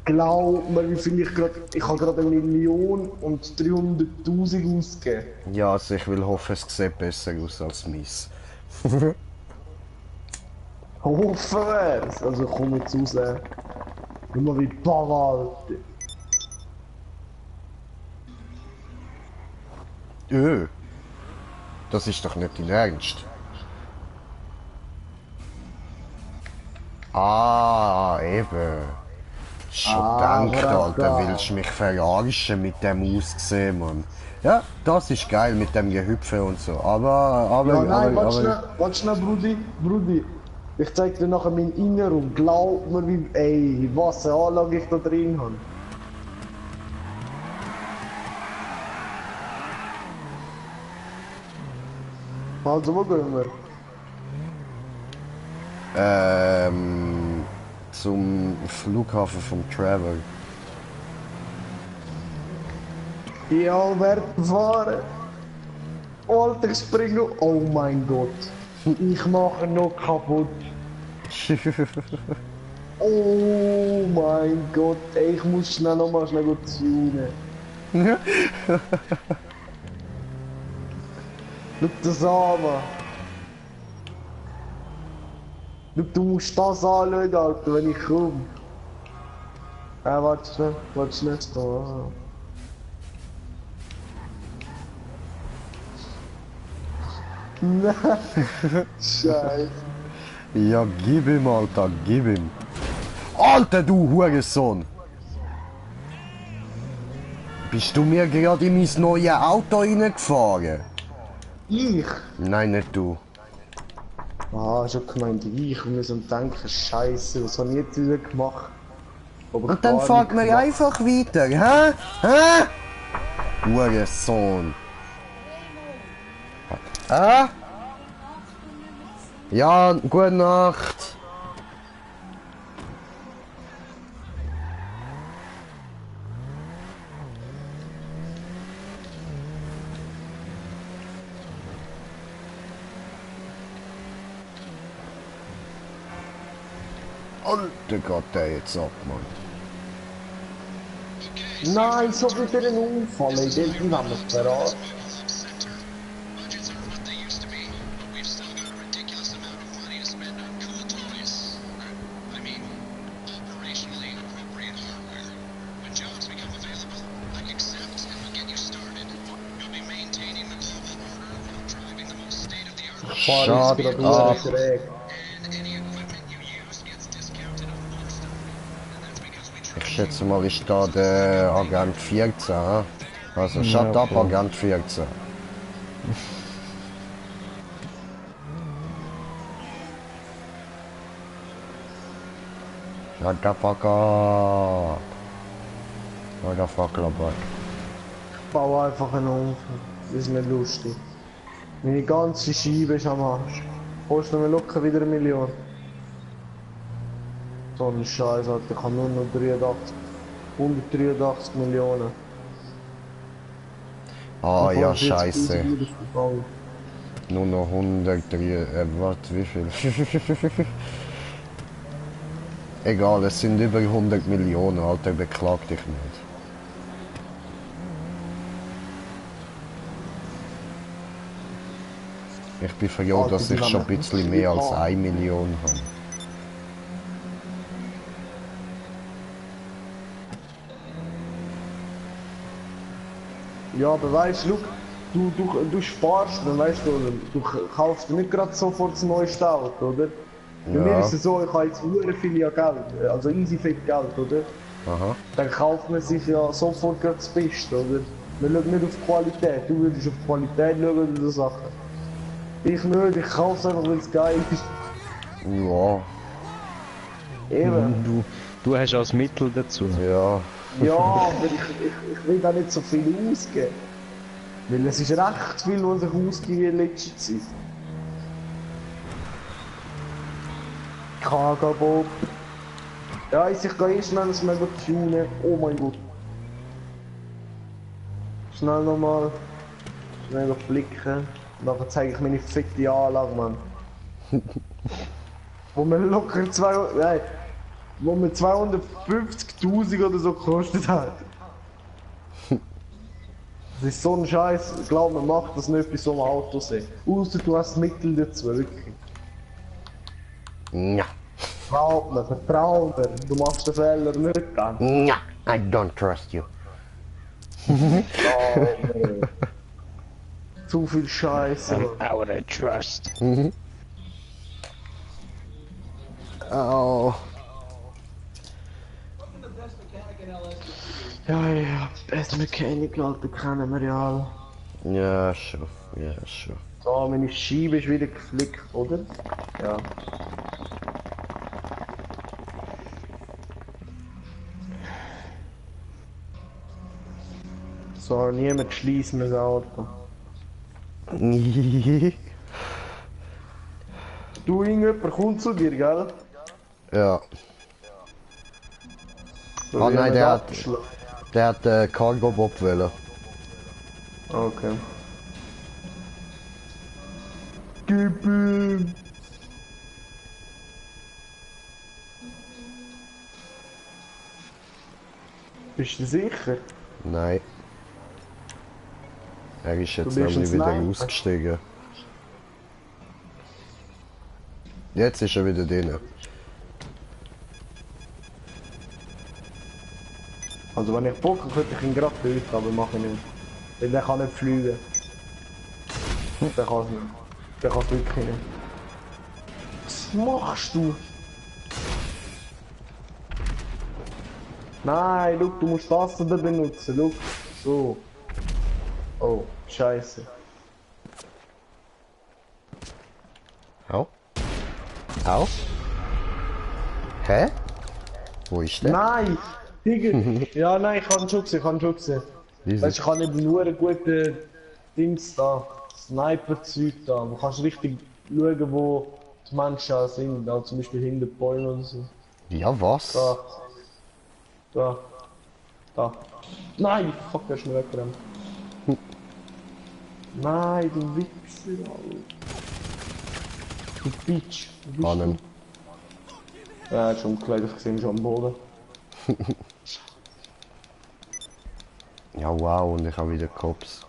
glaub mir, wie viel ich habe gerade 1.300.000 ausgegeben. Ja, also ich will hoffen, es sieht besser aus als meins. Hoffen wir's. Also komm jetzt raus. Nur mal wie Bava, Alter. Das ist doch nicht dein Ernst. Ah, eben. Schon gedacht, Alter, willst du mich verarschen mit dem Aussehen, Mann? Ja, das ist geil mit dem Gehüpfe und so, aber, Ja, nein, warte schnell, Brudi. Ich zeig dir nachher mein Inneren. Glaub mir, wie, ey, was eine Anlage ich da drin habe. Also, wo gehen wir? Zum Flughafen vom Travel. Ja, wer fahren? Alter, ich springe. Oh mein Gott. Ich mache noch kaputt. Oh mein Gott, ey, ich muss schnell nochmal schnell tunen. Schau das an, Mann. Schau, du musst das anschauen, Alter, wenn ich komme. Warte schnell. Oh. Nein, Scheiße. Ja, gib ihm, Alter, gib ihm. Alter, du Hurensohn! Bist du mir gerade in mein neues Auto reingefahren? Ich? Nein, nicht du. Ah, schon gemeint, ich muss am denken, Scheiße, was habe ich jetzt wieder gemacht? Aber Und dann fahrt man einfach weiter, hä? Hä? Hurensohn. Ah? Ja, gute Nacht. Alter, geht der jetzt ab, Mann. Nein, so wieder ein Unfall, ey, die haben wir verraten. Shut up. Ich schätze mal, ist da der Agent 14. He? Also, shut up, Agent 14. Shut the fuck up. What the fuck, Labak? Ich baue einfach einen Unfall. Das ist nicht lustig. Meine ganze Scheibe ist am Arsch. Kostet mir locker wieder 1 Million. So ein Scheiß, Alter. Ich habe nur noch 183 Millionen. Ah, ja, 45.000 scheiße. ist verfangen. Nur noch 103, was, wie viel? Egal, es sind über 100 Millionen, Alter, beklag dich nicht. Ich bin froh, Alter, dass die ich schon ein haben bisschen mehr als 1 Million habe. Ja, aber weißt du, du sparst dann, weißt du kaufst nicht gerade sofort das neueste Auto, oder? Bei mir ist es so, ich habe jetzt sehr viel ja Geld, also easy viel Geld, oder? Aha. Dann kauft man sich ja sofort gerade das Beste, oder? Man schaut nicht auf Qualität, du würdest auf Qualität schauen oder Sachen. Ich nicht, ich kaufe es einfach, weil es geil ist. Ja, Eben. Du hast auch das Mittel dazu. ja. Ja, aber ich will da nicht so viel ausgeben. Weil es ist recht viel, was ich ausgebe in letzter Zeit. Kagabob. Ja, ich gehe schnell das mal tunen. Oh mein Gott. Schnell nochmal. Schnell noch blicken. Nachher zeige ich meine fickte Anlage, Mann. Wo mir locker nein, wo mir 250.000 oder so gekostet hat. Das ist so ein Scheiß. Ich glaube, man macht das nicht bei so einem Auto sehen. Außer du hast Mittel dazu, wirklich. Ja. Vertrau mir. Du machst den Fehler nicht dann. Ja. I don't trust you. Zu viel Scheiße. Out of trust. Oh. Ja, best Mechanic, Alter, kennen wir ja alle. Ja, schon. Ja, schon. So, meine Scheibe ist wieder geflickt, oder? Ja. So, niemand schließt mir das Auto. Du, irgendjemand kommt zu dir, gell? Ja. So, Oh wie nein, jemand der hat Cargo Bob wollen. Okay. Gib ihm! Bist du sicher? Nein. Er ist jetzt Du bist nämlich ein wieder Sniper. ausgestiegen. Jetzt ist er wieder drin. Also wenn ich Bock habe, könnte ich ihn gerade töten, aber mache ich nicht. Weil der kann nicht fliegen. Der kann es nicht. Der kann es wirklich nicht. Was machst du? Nein, look, du musst das da benutzen, look. So. Oh, scheiße. Au. Au. Hä? Wo ist der? Nein! Digga! Ja, nein, ich kann schon gesehen, Wieso? Weißt du, ich habe eben nur einen guten Dings da. Sniper-Zeug da. Du kannst richtig schauen, wo die Menschen sind. Da, zum Beispiel hinter den Bäumen oder so. Ja, was? Da. Da. Da. Nein! Fuck, der ist mir weggerannt. Nein, du Wichser, Alter. Du Bitch. Wo bist Ahnen. du? Ja, er ist schon umgekleidet, ich sehe ihn schon am Boden. Ja, wow, und ich habe wieder Cops.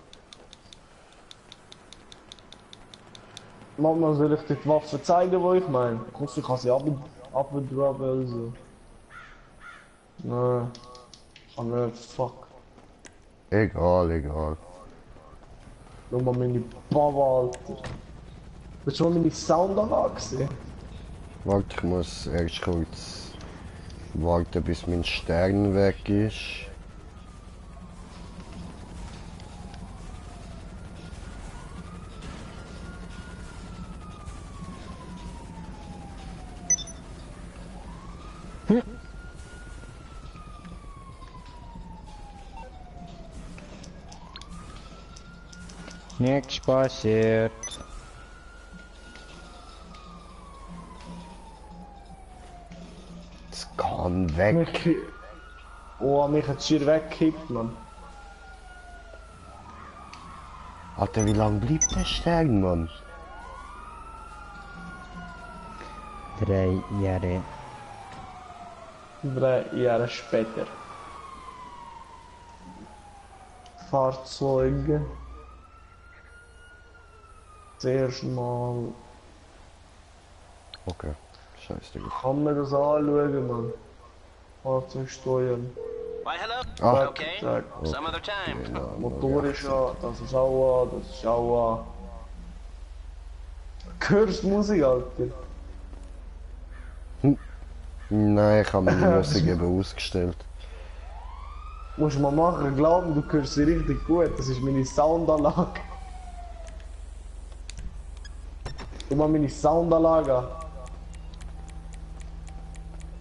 Mama, soll ich dir die Waffe zeigen, wo ich meine? Ich kann sie abdroppen oder so. Nein. Kann nicht, fuck. Egal, egal. Schau mal meine Baba, Alter. Willst du schon meine Soundanlage sehen? Warte, ich muss erst kurz warten, bis mein Stern weg ist. Nichts passiert. Es kann weg. Oh, mich hat schier weggekippt, Mann. Alter, wie lange bleibt der Stern, Mann? 3 Jahre. 3 Jahre später. Fahrzeuge. Zuerst mal. Okay, scheiße, Digga. Kann man das anschauen, Mann? Fahrzeug steuern. Why, hello? Ah. Okay. Zack. Some other time. Motor ist an, das ist auch an, das ist auch an. Hörst du Musik, Alter? Nein, ich habe meine Musik eben ausgestellt. Musst du mal machen, glaub mir, du hörst sie richtig gut. Das ist meine Soundanlage. Guck mal meine Soundanlage an.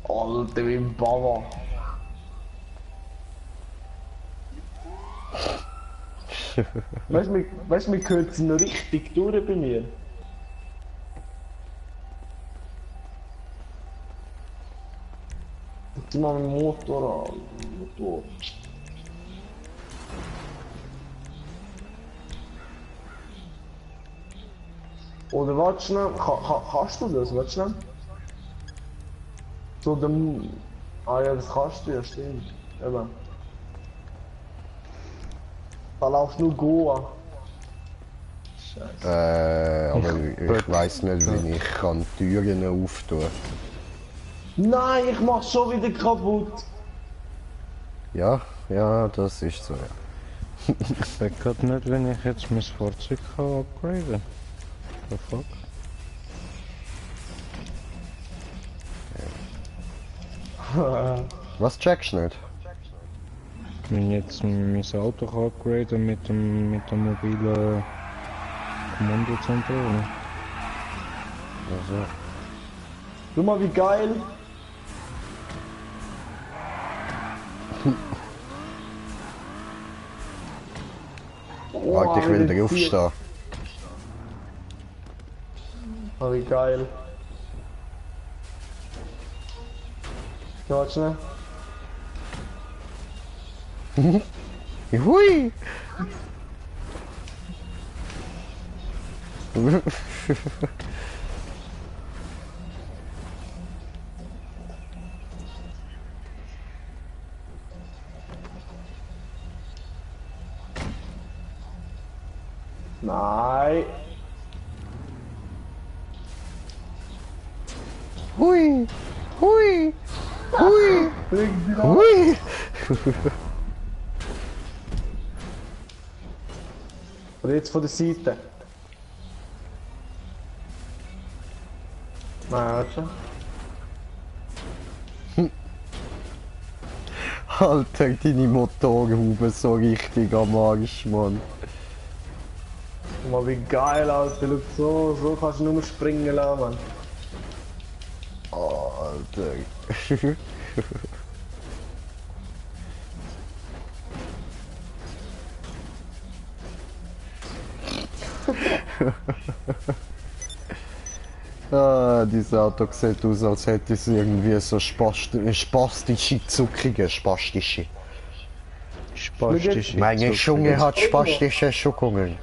Alter, wie ein Baba. Weißt du, mir hört sie noch richtig durch bei mir. Guck mal meinen Motor an. Motor. Oder warte schnell, kannst du das? Warte schnell. Zu dem... Ah ja, das kannst du ja, stimmt. Eben. Da laufst nur Goa. Scheiße. Aber ich weiß nicht, wie ich kann Türen auftun. Nein, ich mach's schon wieder kaputt. Ja, ja, das ist so, ja. Ich weiß gerade nicht, wenn ich jetzt mein Fahrzeug kann upgraden. The fuck? Was checkst du nicht? Wenn ich jetzt mein Auto kann upgraden mit der mobilen Kommandozentrale. Also, Guck mal, wie geil. warte, ich will draufstehen. Oh, wie geil. Ja, warte schnell. Hui! Nein. Hui! Hui! Hui! Irgendwie noch. Hui! Und jetzt von der Seite. Nein, warte schon. Alter, deine Motorhaube so richtig am Arsch, Mann. Guck mal, wie geil, Alter. Schau, so kannst du nur springen lassen, Mann. Alter. Ah, dieses Auto sieht aus, als hätte es irgendwie so spastische Zuckungen. Spastische. Spastische. Meine Zunge hat spastische Zuckungen.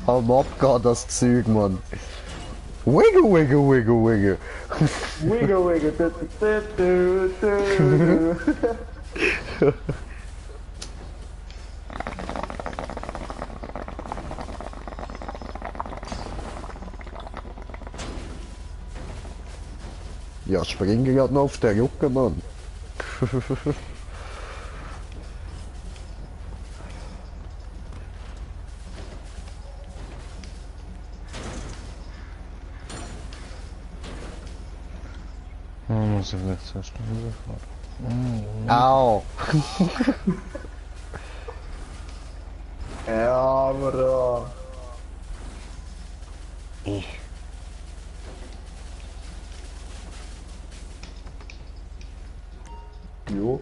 Am Abgehen das Zeug, Mann. Wiggle, wiggle, wiggle, wiggle. Wiggle, wiggle, Ja, springen gerade noch auf der Rücken, Mann. Muss ich vielleicht zuerst noch rüberfahren. Au! Ja, Bro. Jo.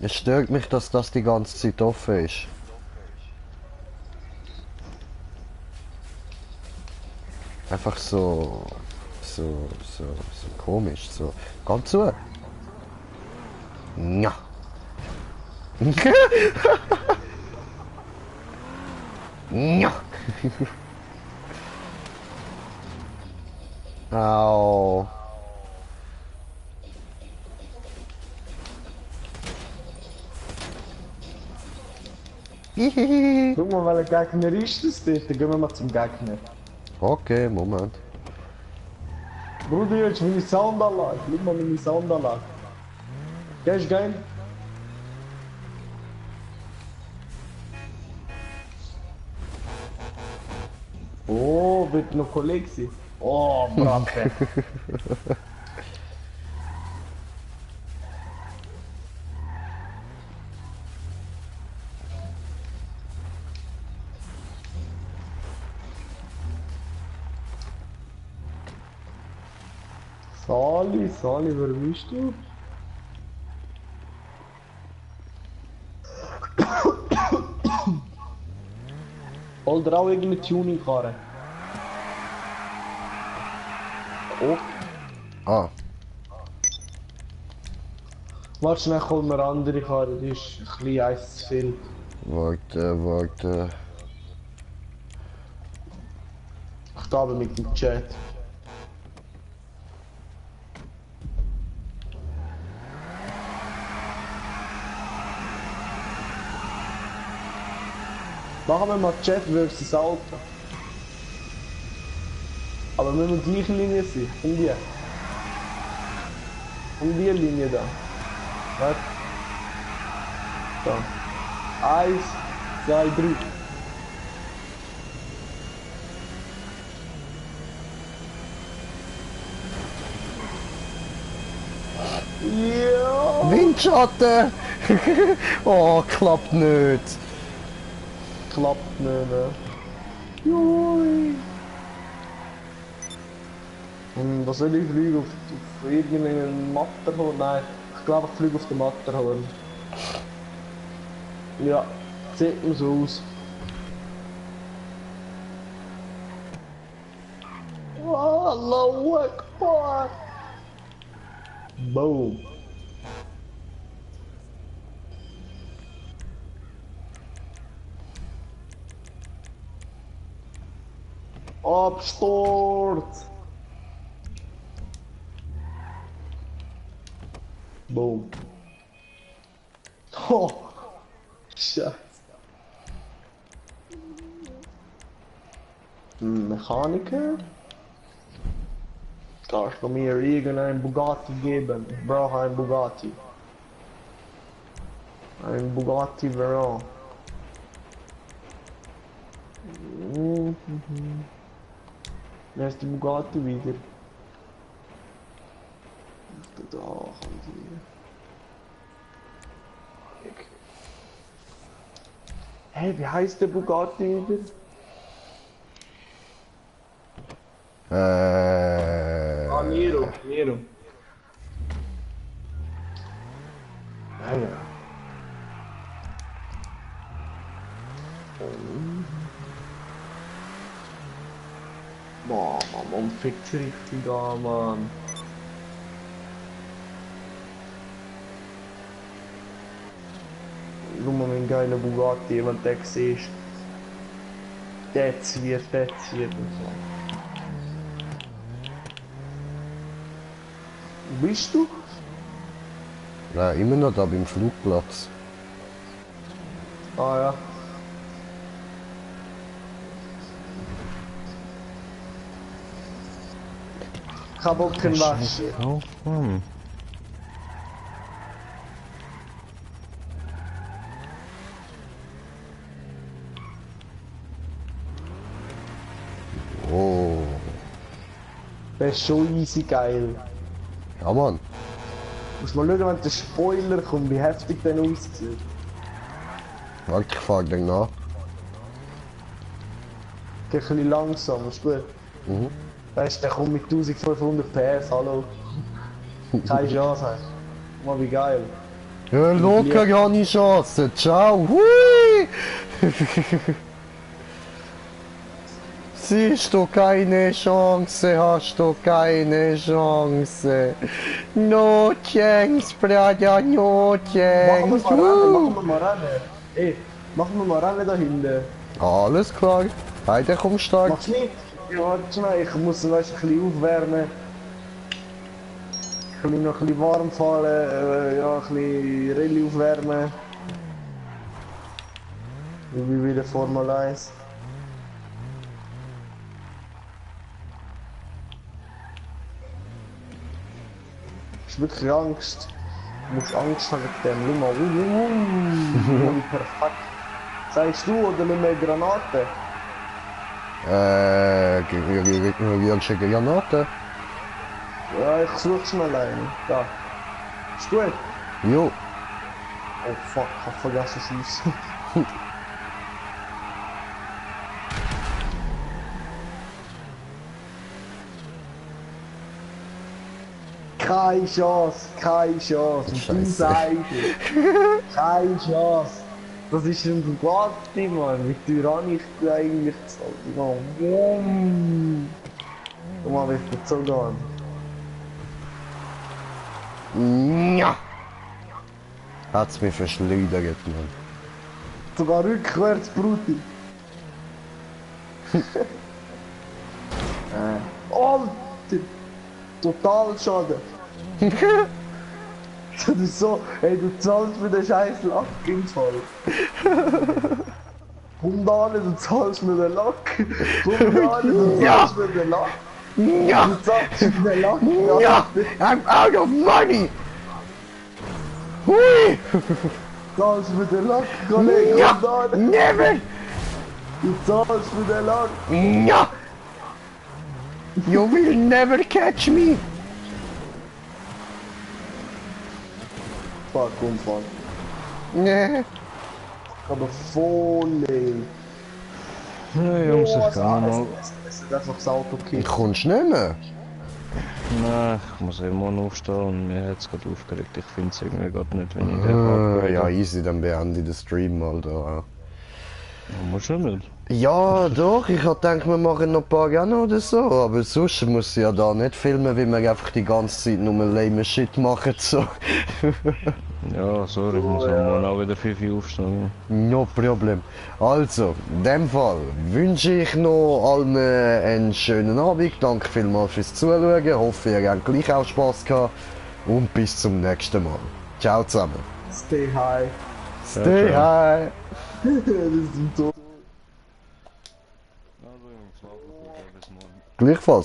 Es stört mich, dass das die ganze Zeit offen ist. Einfach so komisch, so. Komm zu. Ja. Ja. Au. Hihihi. Guck mal, welcher Gegner ist das dort? Dann gehen wir mal zum Gegner. Okay, Moment. Bruder, jetzt meine Soundanlage. Schau mal meine Soundanlage. Ja, ist geil. Oh, wird noch Kollege sein. Oh, Bratte. Sali, wer bist du? Oder auch irgendeine Tuning-Karre. Oh, Ah. Warte schnell, kommt mir andere Karre, die ist ein bisschen eins zu viel. Warte. Ich da aber mit dem Chat. Machen wir mal Chat versus Auto. Aber wir müssen gleiche Linie sein. Um die Linie da. Warte. Da. 1, 2, 3. Ja! Windschatten! Oh, klappt nicht. Klappt nicht, ne? Jui! Was soll ich fliegen? Auf irgendeinen Matterhorn? Nein, ich glaube ich fliege auf den Matterhorn. Ja, sieht mir so aus. Allahu Akbar! Boom! Absturz! Boom! Oh! Scheiße! Mechaniker? Kannst du mir irgendeinen Bugatti geben? Ich brauche einen Bugatti. Ein Bugatti Veyron. Wer ist die Bugatti wieder? Da kommt die. Hey, wie heißt der Bugatti wieder? Nero. Ah ja. Boah, man fickt richtig an, Mann. Schau mal, mein geiler Bugatti, jemand der siehst. Der zieht und so. Wo bist du? Ja, immer noch da beim Flugplatz. Ah ja. Ich hab auch keinen Waschen. Oh, Oh. Das ist schon easy geil. Ja, Mann. Muss mal schauen, wenn der Spoiler kommt, wie heftig der aussieht. Warte, ich fahr gleich nach. Geh ein bisschen langsam, ist gut. Mhm. Weißt du, der kommt mit 1500 PS, hallo. Keine Chance. Mal wie geil. Ja, locker habe ich Chance. Ciao. Hui! Siehst du keine Chance, hast du keine Chance. No chance, brother, no chance. Machen wir mal rennen. Ey, machen wir mal rennen da hinten. Alles klar. Beide komm stark. Mach's nicht? Ja, warte schnell, ich muss weißt, ein bisschen aufwärmen. Noch ein bisschen warm fallen, ja, ein bisschen Rallye aufwärmen. Wie wieder Formel 1. Ich hab wirklich Angst. Du musst Angst haben wegen dem. Schau mal, perfekt. Sagst du oder nicht mehr Granate? Willst du Granate? Ja, ich suche schnell eine. Da. Ist gut? Jo. Oh fuck, ich hab vergessen zu schiessen. Keine Chance, keine Chance. Und du Scheiße. sagst es. Keine Chance. Das ist ein Bugatti, Mann. Wie teuer habe ich eigentlich gezahlt? Guck mal, wie viel gezogen haben. Ja. Hat's mich verschleudert, Mann. Sogar rückwärts, Bruti. Alter! Total schade. Das ist so, ey, du zahlst für den scheiß Lack im Fall. Komm da nicht, du zahlst mir den Lack. Komm da nicht, du zahlst mir den Lack. Ja! Du zahlst mir den Lack. Ja! I'm out of money! Hui! Du zahlst mir den Lack, Kollege, Ja! komm da nicht. Never! Du zahlst mir den Lack. Ja! You will never catch me! Fuck, Unfall. Nee. Aber voll, ey. Ja, Jungs, ich also kann mal. Es ist einfach das Auto gekippt. Kommst du nicht mehr? Nein, ich muss immer aufstehen und mir hat es gerade aufgeregt. Ich finde es irgendwie gerade nicht, wenn ich den Ja, easy, dann beende ich den Stream mal da. Muss schon nicht. Ja, doch, ich hab gedacht, wir machen noch ein paar gerne oder so, aber sonst muss ich ja da nicht filmen, weil wir einfach die ganze Zeit nur lame Shit machen, so. Ja, sorry, ich muss morgen auch wieder 5 Uhr aufstehen. No problem. Also, in dem Fall wünsche ich noch allen einen schönen Abend, danke vielmals fürs Zuschauen, hoffe ihr habt gleich auch Spaß gehabt und bis zum nächsten Mal. Ciao zusammen. Stay high. Stay high. Das ist so. Also Jungs, schlafen gut, bis morgen. Gleichfalls.